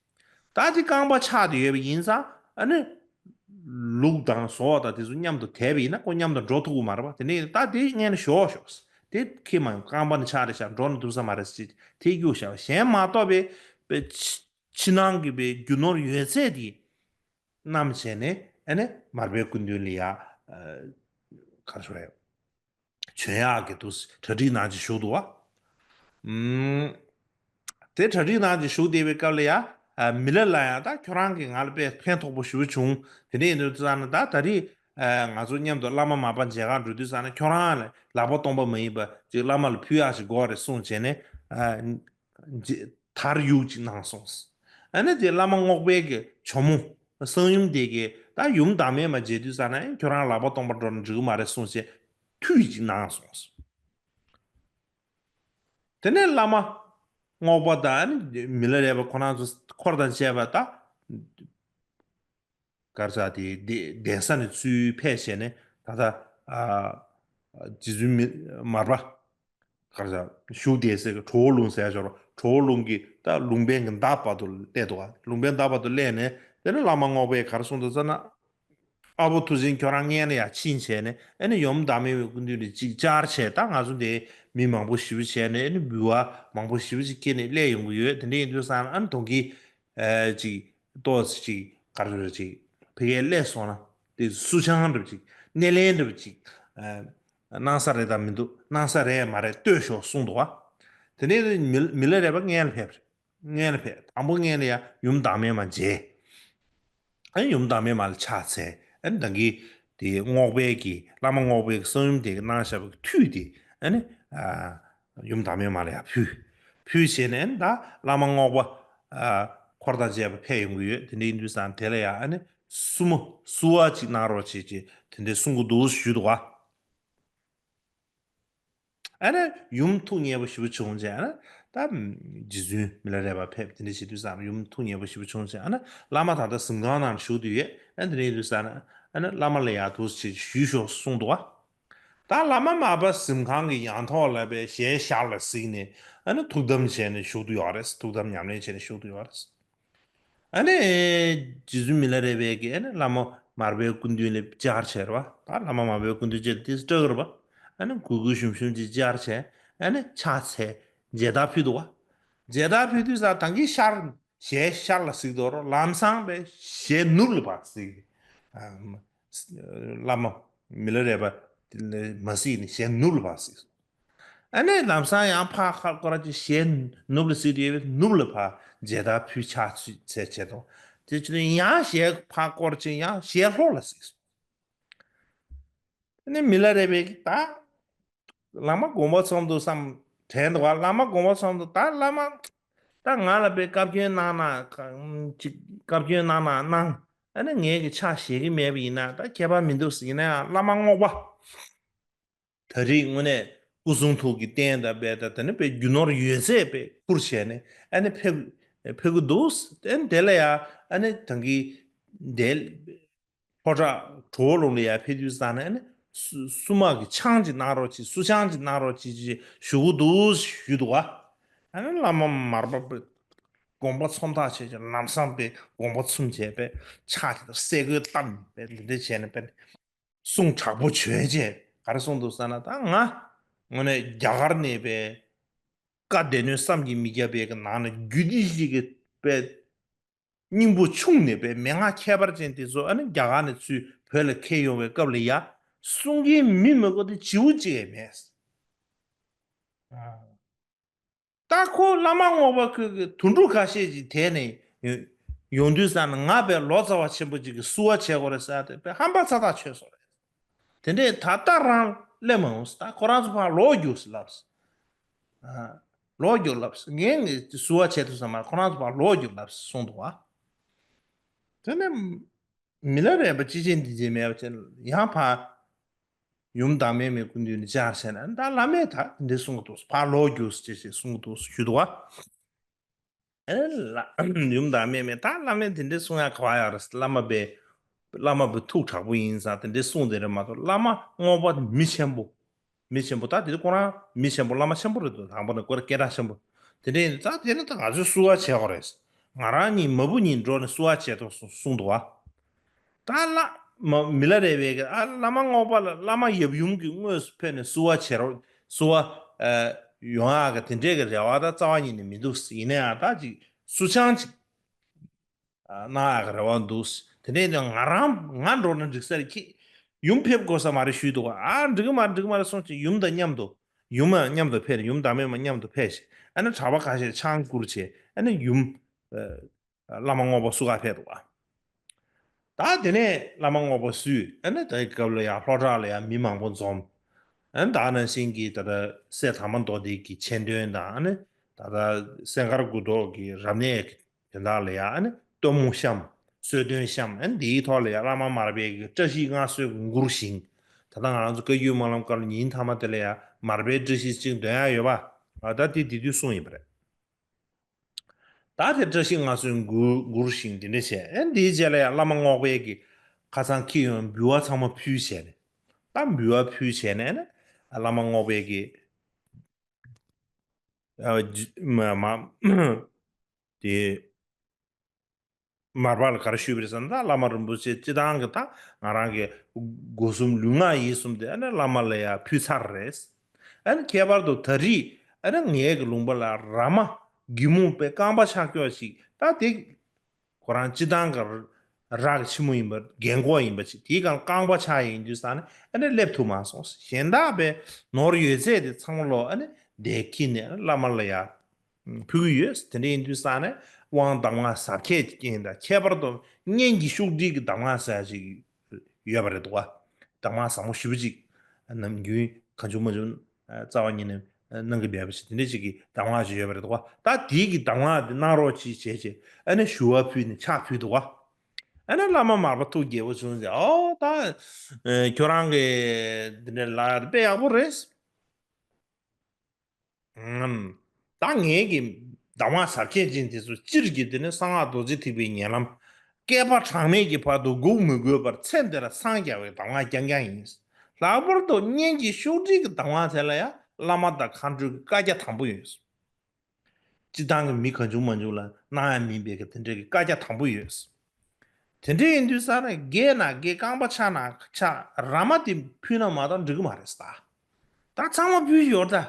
ད་དེ་རྐང་པ་ཆག་བསྡད་ཡོད་པ་ཡིན་ཙང་ཨ་ནི་ལུག་དང་ཟོག་དང་དེ་ཚོ་མཉམ་དུ་དེད་པ་ཡིན་ན་ཁོ་མཉམ་དུ་འགྲོ་ཐུབ་ཀྱི་མ་རེད་པ། དེ་ནས་ད་དེ་སྔོན་ནས་ཞོག་ཞོག་དེ་ཁྱེར་མ་ཡོང་། རྐང་པ་ནི་ཆག་རེད་ཤག་འགྲོ་ནི་ཐུབ་ས་མ་རེད་ཟེར་དེ་རྒྱུགས་བཞག་གཞན་མ་གཏོགས་པའི་པའི་ཕྱི་ཕྱི་ནང་གི་པའི་རྒྱུ་ནོར་ཡོད་ཚད་དེ་བསྣམས་བྱས་ནས་ཨ་ནི་མར་པའི་སྐུ་མདུན་ལ་ཡ་ག་རེ་ཞུ་རེད། བྱོན་ཡག་གི་འདུག་གྲ་སྒྲིག་གནང་བྱས་བཞུགས་འདུག་བ། ཨུམ། དེ་གྲ་སྒྲིག་གནང་བྱས་བཞུགས་བསྡད་པའི་སྐབས་ལ་ཡ། ཨ། མི་ལ་ལ་ཡ་ད་ཁྱོད་རང་གིས་ང་ལ་དཔེ་ཕན་ཐོགས་པོ་ཞེ་པོ་བྱུང་། དེ་འདྲ་ཡིན་དུས་ཙང་ན་ད་ད་རེས། ཨ། ང་ཚོ་མཉམ་དུ་བླ་མ་མར་པ་མཇལ་ཁ་འགྲོ་དུས་ཙང་ན་ཁྱོད་རང་ལ་ལག་པ་སྟོང་པ་མ་ཡིན་པ་ཅིག་བླ་མ་ལ་ཕུལ་ཡག་ཅིག་དགོས་རེད་གསུངས་བྱས་ནས། ཨ། མཇལ། དར་ཡུག་ཅིག་གནང་སོང་། ཨ་ནི་དེ་བླ་མ་རྔོག་པའི་གི་ཇོ་མོ་གསང་ཡུམ་དེ་གི་ད་ཡུམ་བདག་མེད་མ་མཇལ་དུས་ཙ་ན་ཨེ་ཁྱོད་རང་ལག་པ་སྟོང་པ་འགྲོ་ན་འགྲིག་གི་མ་རེད་གསུངས་བྱས་མཐུད་ཅིག་གནང་སོང་། དེ་ནས་བླ་མ་རྔོག་པ་དང་ཨ་ནི་མི་ལ་རས་པ་ཁོ་རང་ཚོ་འཁོར་དང་བཅས་པ་ད། གར་ས་དེ་གདན་ས་ནས་ཚུར་ཕེབས་བྱས་ནས་ད་ལྟ་ཨ་རྗེ་བཙུན་མི་མར་པ་གར་ས་བཞུགས་བསྡད་སའི་གྲོ་བོ་ལུང་ཟེར་ཞོར་གྲོ་བོ་ལུང་གི་ད་ལུང་པའི་གི་མདའ་བར་དུ་སླེབས་འདུག་ལུང་པའི་མདའ་བར་དུ་སླེབས་ནས་དེ་ནས་བླ་མ་རྔོག་པས་ག་རེ་གསུངས་འདུག་ཟེར་ན། ཨ་བོ་མཐུ་ཆེན་ཁྱོད་རང་སྔོན་ལ་ཡར་ཕྱིན་བྱས་ནས་ཨ་ནི་ཡུམ་བདག་མེད་མའི་སྐུ་མདུན་ལ་ཅིག་བཅར་བྱས། ད་ང་ཚོ་འདི་མི་མང་པོ་ཞེ་པོ་བྱས་ནས་ཨ་ནི་འབུལ་བ་མང་པོ་ཞེ་པོ་ཅིག་ཁྱེར་ནས་སླེབས་ཡོང་གི་ཡོད། དེ་འདྲ་ཡིན་དུས་ཙང་ཨ་ནི་གདོང་གི་ཨ་ཅིག་ཏོག་ཙམ་ཅིག་ག་རེ་རེད་ཅིག་ཕ་གིར་སླེབས་སོང་ན་དེ་སུ་ཆང་འདྲ་པོ་ཅིག་སྣེ་ལེན་འདྲ་པོ་ཅིག་ཨ་གནང་ས་རེད་དམ་མི་འདུག་གནང་ས་རེད་མ་རེད་ལྟོས་ཤོག་གསུངས་འདུག་བ། དེ་ནས་མི་མི་ལ་རས་པ་སྔོན་ལ་ཕེབས་རེད། སྔོན་ལ་ཕེབས། དང་པོ་སྔོན་ལ་ཡ་ཡུམ་བདག་མེད་མ་མཇལ། ཨ་ནི་ཡུམ་བདག་མེད་མ་ལ་ཕྱག་འཚལ། ཨ་ནི་ད་གིན་དེ་རྔོག་པའི་གི་བླ་མ་རྔོག་པའི་གི་གསང་ཡུམ་དེ་གི་གནང་བཞག་པའི་གི་མཐུད་དེ་ཨ་ནི་ཨ་ཡུམ་བདག་མེད་མ་ལ་ཡ་ཕུལ། ཕུལ་བྱས་ནས་ཨ་ནི་ད་བླ་མ་རྔོག་པ་ཨ་འཁོར་དང་བཅས་པ་ཕེབས་ཡོང་གི་ཡོད། དེ་འདྲ་ཡིན་དུས་ཙང་དེ་ལ་ཡ་ཨ་ནི་བསུ་མ་བསུ་བ་ཅིག་གནང་རོགས་བྱེད་ཅེས་དེ་འདྲ་གསུང་གི་འདུག་ཞུས་འདུག་ག་ཨ་ནི་ཡུམ་ཐུགས་མཉེས་པོ་ཞེ་པོ་བྱུང་བྱས་ཨ་ནི་ད་རྗེ་བཙུན་མི་ལ་རས་པ་ཕེབས། དེ་འདྲ་བྱེད་དུས་ཙང་ཡུམ་ཐུགས་མཉེས་པོ་ཞེ་པོ་བྱུང་བྱས་ཨ་ནི་བླ་མ་ད་ལྟ་གཟིམ་ཁང་ནང་བཞུགས་བསྡད་ཡོད། ཨ་ནི་དེ་འདྲ་ཡིན་དུས་ཙང་ཨ་ནི་བླ་མ་ལ་ཡར་འདུག་སེ་ཞུས་ཤོག་གསུངས་འདུག་བ། ད་བླ་མ་མར་པ་གཟིམ་ཁང་གི་ཡང་ཐོག་ལ་པའི་ཞལ་ཤར་ལ་གཟིགས་ནས་ཨ་ནི་ཐུགས་དམ་བྱས་ནས་བཞུགས་བསྡད་ཡོད་རེད། ཐུགས་དམ་ཉམས་ལེན་བྱས་ནས་བཞུགས་བསྡད་ཡོད་རེད། ཨ་ནི། རྗེ་བཙུན་མི་ལ་རས་པས་ཀྱིས་ཨ་ནི་བླ་མ་མར་པའི་སྐུ་མདུན་ལ་བཅར་བྱས་རེད་བ། ད་བླ་མ་མར་པའི་སྐུ་མདུན་བཅར་དུས་སྐྲག་རེད་བ། ཨ་ནི་གུས་གུས་ཞུམ་ཞུམ་ཅིག་བཅར་བྱས་ཨ་ནི་ཕྱག་འཚལ་མཇལ་དར་ཕུལ་འདུག་བ། མཇལ་དར་ཕུལ་དུས་ཙང་ད་གིན་ཤར་ཞལ་ཤར་ལ་གཟིགས་འདུག་རོ། ལམ་སང་པའི་ཞལ་ནུབ་ལ་ཕར་གཟིགས། ཨ། བླ་མ་མི་ལ་རས་པ་མ་གཟིགས་ནས་ཞལ་ནུབ་ལ་ཕར་གཟིགས། ཨ་ནི་ལམ་སང་ཡང་ཕར་ཁ་སྐོར་ཅིག་ཞལ་ནུབ་ལ་གཟིགས་དུས་ནུབ་ལ་ཕར་མཇལ་དར་ཕུལ་ཕྱག་འཚལ་བྱས་འདུག་དེ་ཕྱིར་ཡང་ཞལ་ཕར་བསྐོར་ཅིང་ཡང་ཞལ་ལྷོག་ལ་གཟིགས་སོ། དེ་ནས་མི་ལ་རས་པས་ད། བླ་མ་དགོངས་པ་ཚོམ་དུ་བསམ། དྲན་འདུག་བ། བླ་མ་དགོངས་པ་ཚོམ་དུ། ད་བླ་མ། ད་ང་ལ་དཔེ་བཀའ་བཀྱོན་གནང་ན་ཅིག་བཀའ་བཀྱོན་གནང་ན་གནང་། ཨ་ནི་ངས་ཀྱི་ཕྱག་བཞེས་ཀྱི་མེད་པ་ཡིན་ན་ད་ཁྱད་པར་མི་འདུག་ཡིན་ན་ཡང་བླ་མ་རྔོག་པ། ད་རེས་དངོས་གནས་སྐུ་གསུང་ཐུགས་ཀྱི་རྟེན་དང་དཔེ་ད་དེ་ནི་དཔེ་རྒྱུ་ནོར་ཡོད་ཚད་དཔེ་བསྐུར་བྱས་ནས་ཨ་ནི་ཕེབས་ཕེབས་ཀྱི་འདུག་ཨ་ནི་དེ་ལ་ཡང་ཨ་ནི་ད་གིན་དེ། ལྷོ་བྲག་གྲོ་བོ་ལུང་ལ་ཡར་ཕེབས་དུས་ཙང་ནས་ཨ་ནི་སུ་སྲུང་མ་གི་ཆང་ཅིག་གནང་རོགས་གྱིས། སུ་ཆང་ཅིག་གནང་རོགས་གྱིས་ཅེས་ཞུ་གི་འདུག་ཞུས་འདུག་བ། ཨ་ནི་བླ་མ་མར་པ་དགོངས་པ་ཚོམ་ཐག་ཆོད་ཅིང་ལམ་སང་པའི་དགོངས་པ་ཚོམ་བྱས་པས་ཕྱག་དེ་ལྟར་སེ་གོལ་བཏབ་པས་འདི་འདྲ་བྱས་ནས་པས་གསུང་དྲག་པོ་བྱོས་བྱས་ག་རེ་གསུངས་འདུག་ཟེར་ན། ད་ང་དངོས་གནས་རྒྱ་གར་ནས་པས་བཀའ་སྡེ་སྣོད་བསམ་གྱིས་མི་ཁྱབ་པའི་གི་ནང་ནས་རྒྱུད་སྡེ་ཞིག་གི་པས། སྙིང་པོ་ཕྱུང་ནས་པའི་མན་ངག་ཁྱད་པར་ཅན་དེ་ཚོ་ཨ་ནི་རྒྱ་གར་ནས་ཚུར་བོད་ལ་ཁྱེར་ཡོང་བའི་སྐབས་ལ་ཡ། གསུང་མཁན་མི་མི་དགོས་དེ་བྱིའུ་གཅིག་ཡང་མེད། ད་ཁོ་བླ་མ་རྔོག་པ་ཁོས་གི་དུད་འགྲོ་ཁ་ཤས་ཀྱིས་དེད་ནས་ཡོང་དུས་ཙང་ནས་ང་པའི་ལོ་ཙཱ་བ་ཆེན་པོ་གཅིག་གིས་བསུ་བ་བྱེད་དགོས་རེད་ཟེར་ཏེ་པའི་ཧམ་པ་ཚ་ཐག་ཆོད་སོང་རེད། དེ་འདྲས་ད་ལྟ་རང་སླེབས་མ་འོང་ཟེར། ད་ཁོ་རང་ཚོ་ཕར་ལོག་རྒྱུགས་ཟེར་ལབ་ཟེར། ཨ། ལོག་རྒྱུགས་ལབ་ཟེར། ངས་ངས་བསུ་བ་བྱས་ཐུབ་ས་མ་རེད། ཁོ་རང་ཚོ་ཕར་ལོག་རྒྱུགས་ལབ་ཟེར་གསུངས་འདུག་བ། དེ་ནས་མི་ལ་རས་པ་ཅི་བྱེད་འདི་བྱེད་མེད་པ་བྱས་ཡང་ཕར་ཡུམ་བདག་མེད་མའི་སྐུ་མདུན་ནས་བཅར་བྱས་ན་ད་བླ་མས་ད་དེ་འདྲས་གསུང་གི་འདུག་ཕར་ལོག་རྒྱུགས་ཟེར་ཅེས་གསུང་གི་འདུག་ཞུས་འདུག་བ། ཨེ་ལ། ཡུམ་དང་མེད་མེད་ད་བླ་མས་དེ་འདྲའི་གསུང་ཡག་ག་བ་ཡོད་རེད། བླ་མ་པའི་བླ་མ་པའི་ཐུགས་དྲག་པོ་ཡིན་ཙང་དེ་འདྲའི་གསུང་དེ་རེད་མ་གཏོགས་བླ་མ་རྔོག་པ་དེ་མི་ཆེན་པོ། མི་ཆེན་པོ་ད་དེ་ཁོ་རང་མི་ཆེན་པོ་བླ་མ་ཆེན་པོ་རེད་འདུག་དང་པོ་ནས་ཁོ་རང་སྐད་གྲགས་ཆེན་པོ། དེ་འདྲ་ཡིན་ཙང་དེ་ནི་ད་ང་ཚོས་བསུ་བ་བྱེད་དགོས་རེད། ང་རང་གཉིས་མ་བུ་གཉིས་འགྲོ་ནས་བསུ་བ་བྱེད་དོ་གསུངས་འདུག་བ། ད་བླ་མ་མི་ལ་རས་པས་ཀྱི་ཨ་བླ་མ་རྔོག་པ་ལ་བླ་མ་ཡབ་ཡུམ་གྱི་དངོས་སུ་ཕེབས་ནས་བསུ་བ་བྱེད་རོགས་བསུ་བ་ཨ་ཡོང་ཡག་གི་དེ་འདྲས་ཀྱི་རེ་བ་ད་རྩ་བ་ཉིད་ནས་མི་འདུག་ཡིན་ན་ཡང་ད་ཅིག་བསུ་ཆང་ཅིག་ཨ་གནང་ཡག་གི་རེ་བ་འདུག་དེ་འདྲས་ཀྱང་ང་རང་ང་འགྲོ་ན་འགྲིག་ས་རེད། ཁྱེད་ཡུམ་ཕེབས་དགོས་ས་མ་རེད་ཞུས་འདུག་ཨ་འགྲིག་གི་མ་འགྲིག་གི་མ་རེད་གསུངས་ཅིག་ཡུམ་དང་མཉམ་དུ་ཡུམ་མཉམ་དུ་ཕེབས་ནས་ཡུམ་དང་མཉམ་དུ་ཕེབས་ཤིག་ཨ་ནི་གྲྭ་པ་ཁ་ཤས་ཆང་བསྐུར་བྱས་ཨ་ནི་ཡུམ། བླ་མ་རྔོག་པ་བསུ་གར་ཕེབས་འདུག་བ། ད་དེ་ནས་བླ་མ་རྔོག་པ་བསུས། ཨ་ནི་དེའི་སྐབས་ལ་ཡང་ལྷོ་བྲག་ལ་ཡང་མི་མང་པོ་འཛོམས། ཨ་ནི་ད་ནང་བཞིན་གྱི་ད་ལྟ་སྲས་དར་མ་མདོ་སྡེ་གི་མཆན་འདོན་དང་ཨ་ནི་ད་ལྟ་སྲས་མཁར་དགུ་ཐོག་གི་རབ་གནས་དོན་དག་ལ་ཡང་ཨ་ནི་སྟོན་མོ་བཤམས། གསོལ་སྟོན་བཤམས། ཨ་ནི་འདིའི་ཐོག་ལ་ཡང་བླ་མ་མར་པའི་གི་བཀྲ་ཤིས་མངའ་གསོལ་གྱི་མགུར་བཞེངས། ད་ལྟ་ང་རང་ཚོ་བཀའ་བརྒྱུད་སྨོན་ལམ་སྐོར་ལ་ཉིན་མཐའ་མ་དེ་ལ་ཡང་མར་པའི་བཀྲ་ཤིས་གཅིག་འདོན་ཡག་ཡོད་པ། ད་དེ་དེ་དུས་གསུངས་ཡིན་པ་རེད། ད་དེ་བཀྲ་ཤིས་མངའ་གསོལ་མགུར་མགུར་བཞེངས་དེ་འདྲ་བྱས། ཨེ་འདིའི་རྗེས་ལ་ཡང་བླ་མ་རྔོག་པའི་གི་ཁ་སང་ཁྱེར་ཡོང་འབུལ་བ་ཚང་མ་ཕུལ་བྱས་ནས། ད་འབུལ་བ་ཕུལ་བྱས་ནས་ནི་བླ་མ་རྔོག་པའི་གི་ཨ་ཇི་མ་མ་དེ། མར་པ་ལ་ག་རེ་ཞུས་པ་རེད་ཟེར་ན། ད་བླ་མ་རིན་པོ་ཆེ་སྤྱི་བཏང་གི་ད་ང་རང་གི་སྒོ་གསུམ་ལུས་ངག་ཡིད་གསུམ་དེ་ཨ་ནི་བླ་མ་ལ་ཡང་ཕུལ་ཚར་རེད། ཨ་ནི་ཁྱད་པར་དུ་ད་རེས་ཨ་ནི་ངའི་གི་ལུང་པ་ལ་ར་མ་གི་མོ་པའི་རྐང་པ་ཆག་སྐྱོ་ཞིག་ད་དེ་ཁོ་རང་སྤྱི་བཏང་གི་ར་གི་ཕྱི་མོ་ཡིན་པ་རྒན་གོག་ཡིན་པ་ཅིག་དེའི་སྒང་རྐང་པ་ཆག་ཡིན་དུས་ཙང་ནས་ཨ་ནི་སླེབས་ཐུབ་མ་སོང་། གཞན་དག་པའི་ནོར་ཡོད་ཚད་དེ་ཚང་མ་ལོ་ཨ་ནི་དེ་ཁྱེར་ནས་ཨ་ནི་བླ་མ་ལ་ཡང་ཕུལ་གྱི་ཡོད། དེ་འདྲ་ཡིན་དུས་ཙང་ནས་དབང་གདམས་ངག་ཟབ་ཁྱད་ཀྱི་རྐྱེན་དང་ཁྱད་པར་དུ་སྙན་གྱི་ཤོག་དྲིལ་གྱི་གདམས་ངག་ཟེར་ཡག་ཅིག་ཡོད་པ་རེད་འདུག་བ། གདམས་ངག་ཟབ་མོ་ཞེ་པོ་ཅིག་ནམ་རྒྱུན་གང་བྱུང་མང་བྱུང་རྩ་བ་ཉིད་ནས་གནང་གི་མེད་པ་ཞིག་དེ་འདྲ་ཅིག་གི་གདམས་ངག་ཅིག་ཡོད་པ་རེད་འདུག་བ། ད་དེའི་གི་གདམས་ངག་དེ་གནང་རོགས་ཅིག་བྱས་བྱས་ཨ་ནི་ཞུ་བ་ཕུལ་ནས་ཕྱག་ཕུལ་འདུག་བ། ཨ་ནི་བླ་མ་མར་པ་ཐུགས་དགྱེས་པོ་བྱུང་ཟེར། ཨོ་ད་ཁྱོད་རང་གི་འདི་འདྲ་ལ་དཔེ་ཡག་པོ་རེད། ཨམ། ད་ངེད་ཀྱི་གདམས་ངག་ཟབ་ཁྱད་ཅན་དེ་ཚོ་སྤྱིར་གྱི་དེ་ནི་གསང་སྔགས་རྡོ་རྗེ་ཐེག་པའི་ཉེ་ལམ་བསྐལ་པ་གྲངས་མེད་ཀྱི་བར་དུ་འགུག་མི་དགོས་པར་ཚེ་འདིར་འཚང་རྒྱ་བའི་གདམས་ངག་རྐྱང་རྐྱང་ཡིན། ལྷག་པར་དུ་སྙན་གྱི་ཤོག་དྲིལ་གྱི་གདམས་ངག་དེ་ལ་ཡང་བླ་མ་དང་མཁའ་འགྲོའི་བཀའ་རྒྱ་དམ་པོ་ཡོད། སྤྱིར་བཏང་གི་མི་གང་བྱུང་མང་བྱུང་ལ་གནང་ཡ་མིན་པའི་གི་དེ་འདྲའི་གི་བཀའ་རྒྱ་དམ་པོ་ཡོད། དེ་འདྲ་ཡིན་དུས་ཙང་ནས་རྒས་ན་རྒས། རྐང་པ་ཆག་ན་ཆག་ར་མ་དེ་ཕུལ་ན་མ་གཏོགས་འགྲིག་གི་མ་རེད་ད། ད་ཚང་མ་ཕུལ་ཡོད་ད།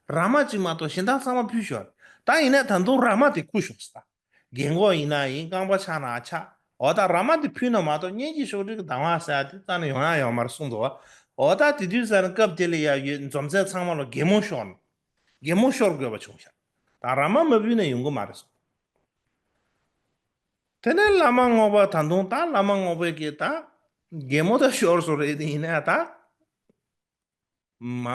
ར་མ་གཅིག་མ་གཏོགས་གཞན་དག་ཚང་མ་ཕུལ་ཡོད། ད་ཡིན་ན་ད་དུང་ར་མ་དེ་ཁུར་ཤོག་ཟེར་ད། རྒན་གོག་ཡིན་ན་ཡིན། རྐང་པ་ཆག་ན་ཆག་འོ་ད་ར་མ་དེ་ཕུལ་ན་མ་གཏོགས་སྙན་གྱི་ཤོག་དྲིལ་གྱི་གདམས་ངག་ཟེར་ཡ་དེ་རྩ་ནས་ཡོང་ཡ་ཡོད་མ་རེད་གསུངས་འདུག་བ། འོ་ད་དེ་དུས་ཙང་ནས་སྐབས་དེ་ལ་ཡ་ཡོད་འཛོམས་ཚད་ཚང་མ་ལ་གད་མོ་ཤོར་ནས། གད་མོ་ཤོར་དགོས་པ་བྱུང་ཤག་ད་ར་མ་མ་ཕུལ་ན་ཡོང་གི་མ་རེད་གསུངས། དེ་ནས་བླ་མ་རྔོག་པ། ད་དུང་ད་བླ་མ་རྔོག་པའི་གི་ད་གད་མོ་ད་ཤོར་སོང་རེད། དེ་ཡིན་ན་ད་མ་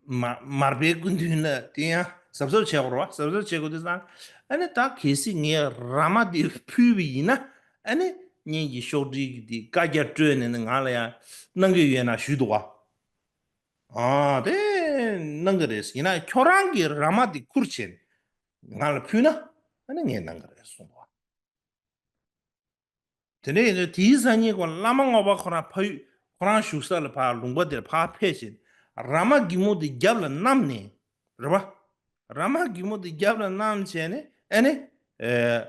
མ་མར་པའི་སྐུ་མདུན་ལ་དེ་ཡང་གཟབ་གཟབ་བྱེད་དགོས་རེད་བ། གཟབ་གཟབ་བྱེད་དགོས་དུས་ཙང་། ཨ་ནི་ད་གལ་སྲིད་ངས་ར་མ་དེ་ཕུལ་བ་ཡིན་ན། ཨ་ནི་སྔོན་གྱི་ཤོག་དྲིལ་གྱི་དེ་བཀའ་རྒྱ་སྤྲོད་ནས་ནི་ང་ལ་ཡང་གནང་གི་ཡོད་ན་ཞུས་འདུག་བ། ཨ་དེ་གནང་གི་རེད། ཡིན་ན་ཁྱོད་རང་གིས་ར་མ་དེ་ཁུར་བྱས་ནས་ང་ལ་ཕུལ་ན། ཨ་ནི་ངས་གནང་གི་རེད་གསུངས་པ། དེ་འདྲ་ཡིན་དུས་དེའི་སང་ཉིན་ཁོ་བླ་མ་རྔོག་པ་ཁོ་རང་ཕ་ཡུལ་ཁོ་རང་བཞུགས་ས་ལ་ཕར་ལུང་པ་དེར་ཕར་ཕེབས་བྱས། ར་མ་སྒྱེ་མོ་དེ་རྒྱབ་ལ་བསྣམས་ནས་རེད་བ། ར་མ་སྒྱེ་མོ་དེ་རྒྱབ་ལ་བསྣམས་བྱས་ནས། ཨ་ནི་ཨེ།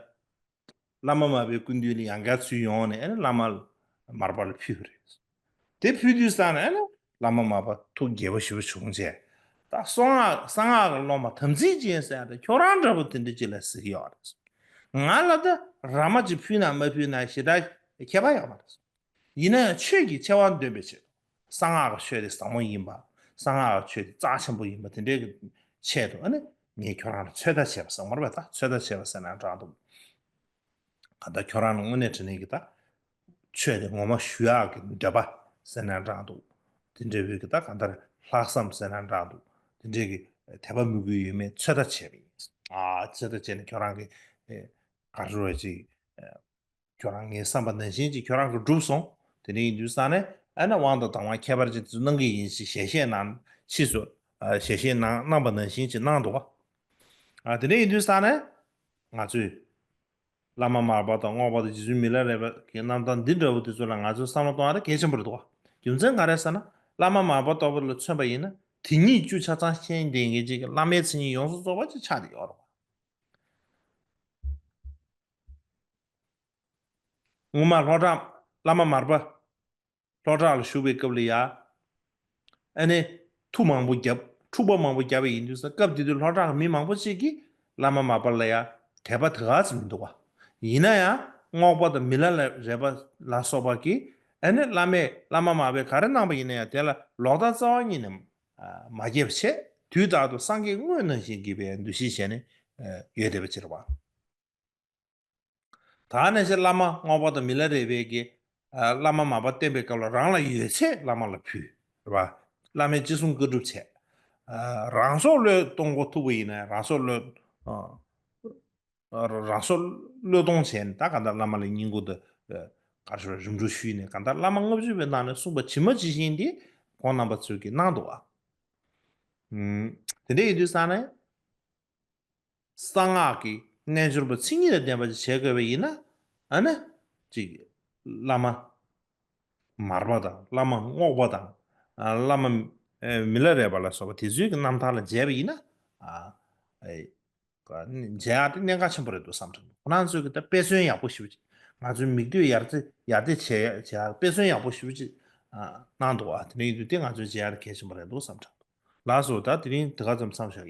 བླ་མ་མར་པའི་སྐུ་མདུན་ལ་ཡང་བསྐྱར་ཚུར་ཡོང་ནས། ཨ་ནི་བླ་མ་མར་པ་ལ་ཕུལ་བ་རེད། དེ་ཕུལ་དུས་ཙང་ནས་ཨ་ནི་བླ་མ་མར་པ་ཐུགས་དགྱེས་པ་ཞེ་པོ་བྱུང་བྱས། ད་གསང་སྔགས་གསང་སྔགས་ཀྱི་སློབ་མ་དམ་ཚིག་ཅན་ཟེར་ཡ་དེ་ཁྱོད་རང་འདྲ་པོ་དེ་འདྲ་ཅིག་ལ་ཟེར་གྱི་ཡོད་རེད། ང་ལ་ད་ར་མ་ཅིག་ཕུལ་ན་མ་ཕུལ་ན་ཞེ་དྲག་ཁྱད་པར་ཡོད་མ་རེད། ཡིན་ན་ཡང་ཆོས་ཀྱི་ཆེ་བ་འདོན་པའི་ཆེད་དུ། གསང་སྔགས་ཀྱི་ཆོས་དེ་ཟབ་མོ་ཡིན་པ། གསང་སྔགས་ཀྱི་ཆོས་དེ་རྩ་ཆེན་པོ་ཡིན་པ་དེ་འདྲའི་གི་ཆེད་དུ། ཨ་ནི་ངས་ཁྱོད་རང་ལ་ཚོད་ལྟ་བྱས་པ་ཟེར་བ་རེད་པ། ད་ཚོད་ལྟ་བྱས་པ་ཟེར་ན་འདྲ་འདུག་ག་ད་ཁྱོད་རང་ལ་དངོས་གནས་དྲང་གནས་ཀྱི་ད་ཆོས་དེ་ངོ་མ་ཞུ་ཡག་གི་འདོད་པ་ཟེར་ན་འདྲ་འདུག་དེ་འདྲ་བོའི་གི་ད་ག་འདྲ་ལྷག་བསམ་ཟེར་ན་འདྲ་འདུག་དེ་འདྲའི་གི་དད་པ་མོས་གུས་ཡོད་མེད་ཚོད་ལྟ་བྱས་པ་ཡིན། ཨ་ཚོད་ལྟ་བྱས་ནས་ཁྱོད་རང་གི་ཨེ་ག་རེ་ཟེར་བ་ཅིག་ཨེ་ཁྱོད་རང་ངའི་བསམ་པ་ནང་བཞིན་ཅིག་ཁྱོད་རང་གི་འགྲུབ་སོང་། དེ་འདྲ་ཡིན་དུས་ཙང་ནས། ཨ་ནི་དབང་དང་གདམས་ངག་ཁྱད་པར་ཅན་དེ་ཚོ་གནང་གི་ཡིན་ཞེས་ཞལ་བཞེས་གནང་། ཕྱིས་སུ་ཨ་ཞལ་བཞེས་གནང་གནང་པ་ནང་བཞིན་ཅིག་གནང་འདུག་བ། ཨ་དེ་འདྲ་ཡིན་དུས་ཙང་ནས་ང་ཚོས་བླ་མ་མར་པ་དང་རྔོག་པ་དང་རྗེ་བཙུན་མི་ལ་རས་པ་གི་རྣམ་ཐར་འདི་འདྲ་བོ་དེ་ཚོ་ལ་ང་ཚོས་བསམ་བློ་གཏོང་ཡ་དེ་གལ་ཆེན་པོ་རེད་འདུག་བ། རྒྱུ་མཚན་ག་རེ་ཟེར་ན། བླ་མ་མར་པ་ལྟ་བུ་ལ་མཚོན་པ་ཡིན་ན། དེ་ཉིད་བཅུ་ཆ་ཚང་ཤེས་ལྡན་མཁན་ཅིག་གི་བླ་མའི་མཚན་ཉིད་ཡོངས་སུ་རྫོགས་པ་ཅིག་ཆགས་བསྡད་ཡོད་རེད་བ། སྔོན་མ་ལྷོ་བྲག་བླ་མ་མར་པ་ལྷོ་བྲག་ལ་བཞུགས་པའི་སྐབས་ལ་ཡ། ཨ་ནི་མཐུ་མང་པོ་བརྒྱབ། འཁྲུག་པ་མང་པོ་བརྒྱབ་པ་ཡིན་དུས་ཙང་། སྐབས་དེ་དུས་ལྷོ་བྲག་གི་མི་མང་པོ་ཅིག་གིས་བླ་མ་མར་པ་ལ་ཡ་དད་པ་དེ་ག་ཙམ་མི་འདུག་བ། ཡིན་ན་ཡང་རྔོག་པ་དང་མི་ལ་ལ་རས་པ་ལ་སོགས་པ་གིས། ཨ་ནི་བླ་མས་བླ་མ་མར་པས་ག་རེ་གནང་པ་ཡིན་ན་ཡང་དེ་ལ་ལོག་ལྟ་རྩ་བ་ཉིད་ནས་མ་བརྒྱབ་བྱས། དུས་རྟག་ཏུ་སངས་རྒྱས་དངོས་ནང་བཞིན་གྱི་བའི་འདུ་ཤེས་བྱས་ནས་ཡོད་བསྡད་པ་ཅིག་རེད་བ། ད་ནས་བྱས་བླ་མ་རྔོག་པ་དང་མི་ལ་རས་པས་ཀྱིས་ཨ་བླ་མ་མར་པ་བསྟེན་པའི་སྐབས་ལ་རང་ལ་ཡོད་ཚད་བླ་མ་ལ་ཕུལ། རེད་བ། བླ་མས་ཅི་གསུང་བཀའ་སྒྲུབ་བྱས། ཨ་རང་སྲོག་བློས་གཏོང་དགོས་ཐུག་པ་ཡིན་ན་རང་སྲོག་བློས། ཨ་རང་སྲོག་བློས་གཏོང་བྱས་ནས། ད་གང་ལྟར་བླ་མ་ལ་བསྙེན་བཀུར་དང་། ཨ་ག་རེ་ཟེར། རིམ་གྲོ་ཞུས་ནས། གང་ལྟར་བླ་མ་ལྔ་བཅུ་པའི་ནང་ནས་གསུངས་པ་ཇི་མ་ཇི་བཞིན་དེ་ཁོང་རྣམ་པ་ཚོས་ཀྱིས་གནང་འདུག་ཨ། ཨུམ། དེ་འདྲ་ཡིན་དུས་ཙང་ནས། གསང་སྔགས་ཀྱི་རྣལ་འབྱོར་པ་མཚན་ཉིད་དང་ལྡན་པ་ཅིག་བྱེད་དགོས་པ་ཡིན་ན། ཨ་ནི་ཅིག་བླ་མ་མར་པ་དང་། བླ་མ་རྔོག་པ་དང་། ཨ་བླ་མ་ཨེ་མི་ལ་རས་པ་ལ་སོགས་པ་དེ་ཚོའི་གི་རྣམ་ཐར་ལ་མཇལ་བ་ཡིན་ན། ཨ་ཨེ་མཇལ་ཡག་དེ་གནད་འགག་ཆེན་པོ་རེད་འདུག་བསམ་དྲན་འདུག་ཁོ་རང་ཚོས་གི་ད་དཔེ་མཚོན་ཡག་པོ་ཞེ་པོ་ཅིག་ང་ཚོའི་མིག་ལྟོས་ཡར་རྩེ་ཡར་རྩེ་བྱེད་ཡ་བྱེད་ཡག་དཔེ་མཚོན་ཡག་པོ་ཞེ་པོ་ཅིག་ཨ་གནང་འདུག་ཨ་དེ་འདྲ་ཡིན་དུས་དེ་ང་ཚོས་མཇལ་ཡག་དེ་གལ་ཆེན་པོ་རེད་འདུག་བསམ་དྲན་འདུག་ལགས་སོ། ད་དེ་རིང་དེ་ག་ཙམ་མཚམས་བཞག་གི།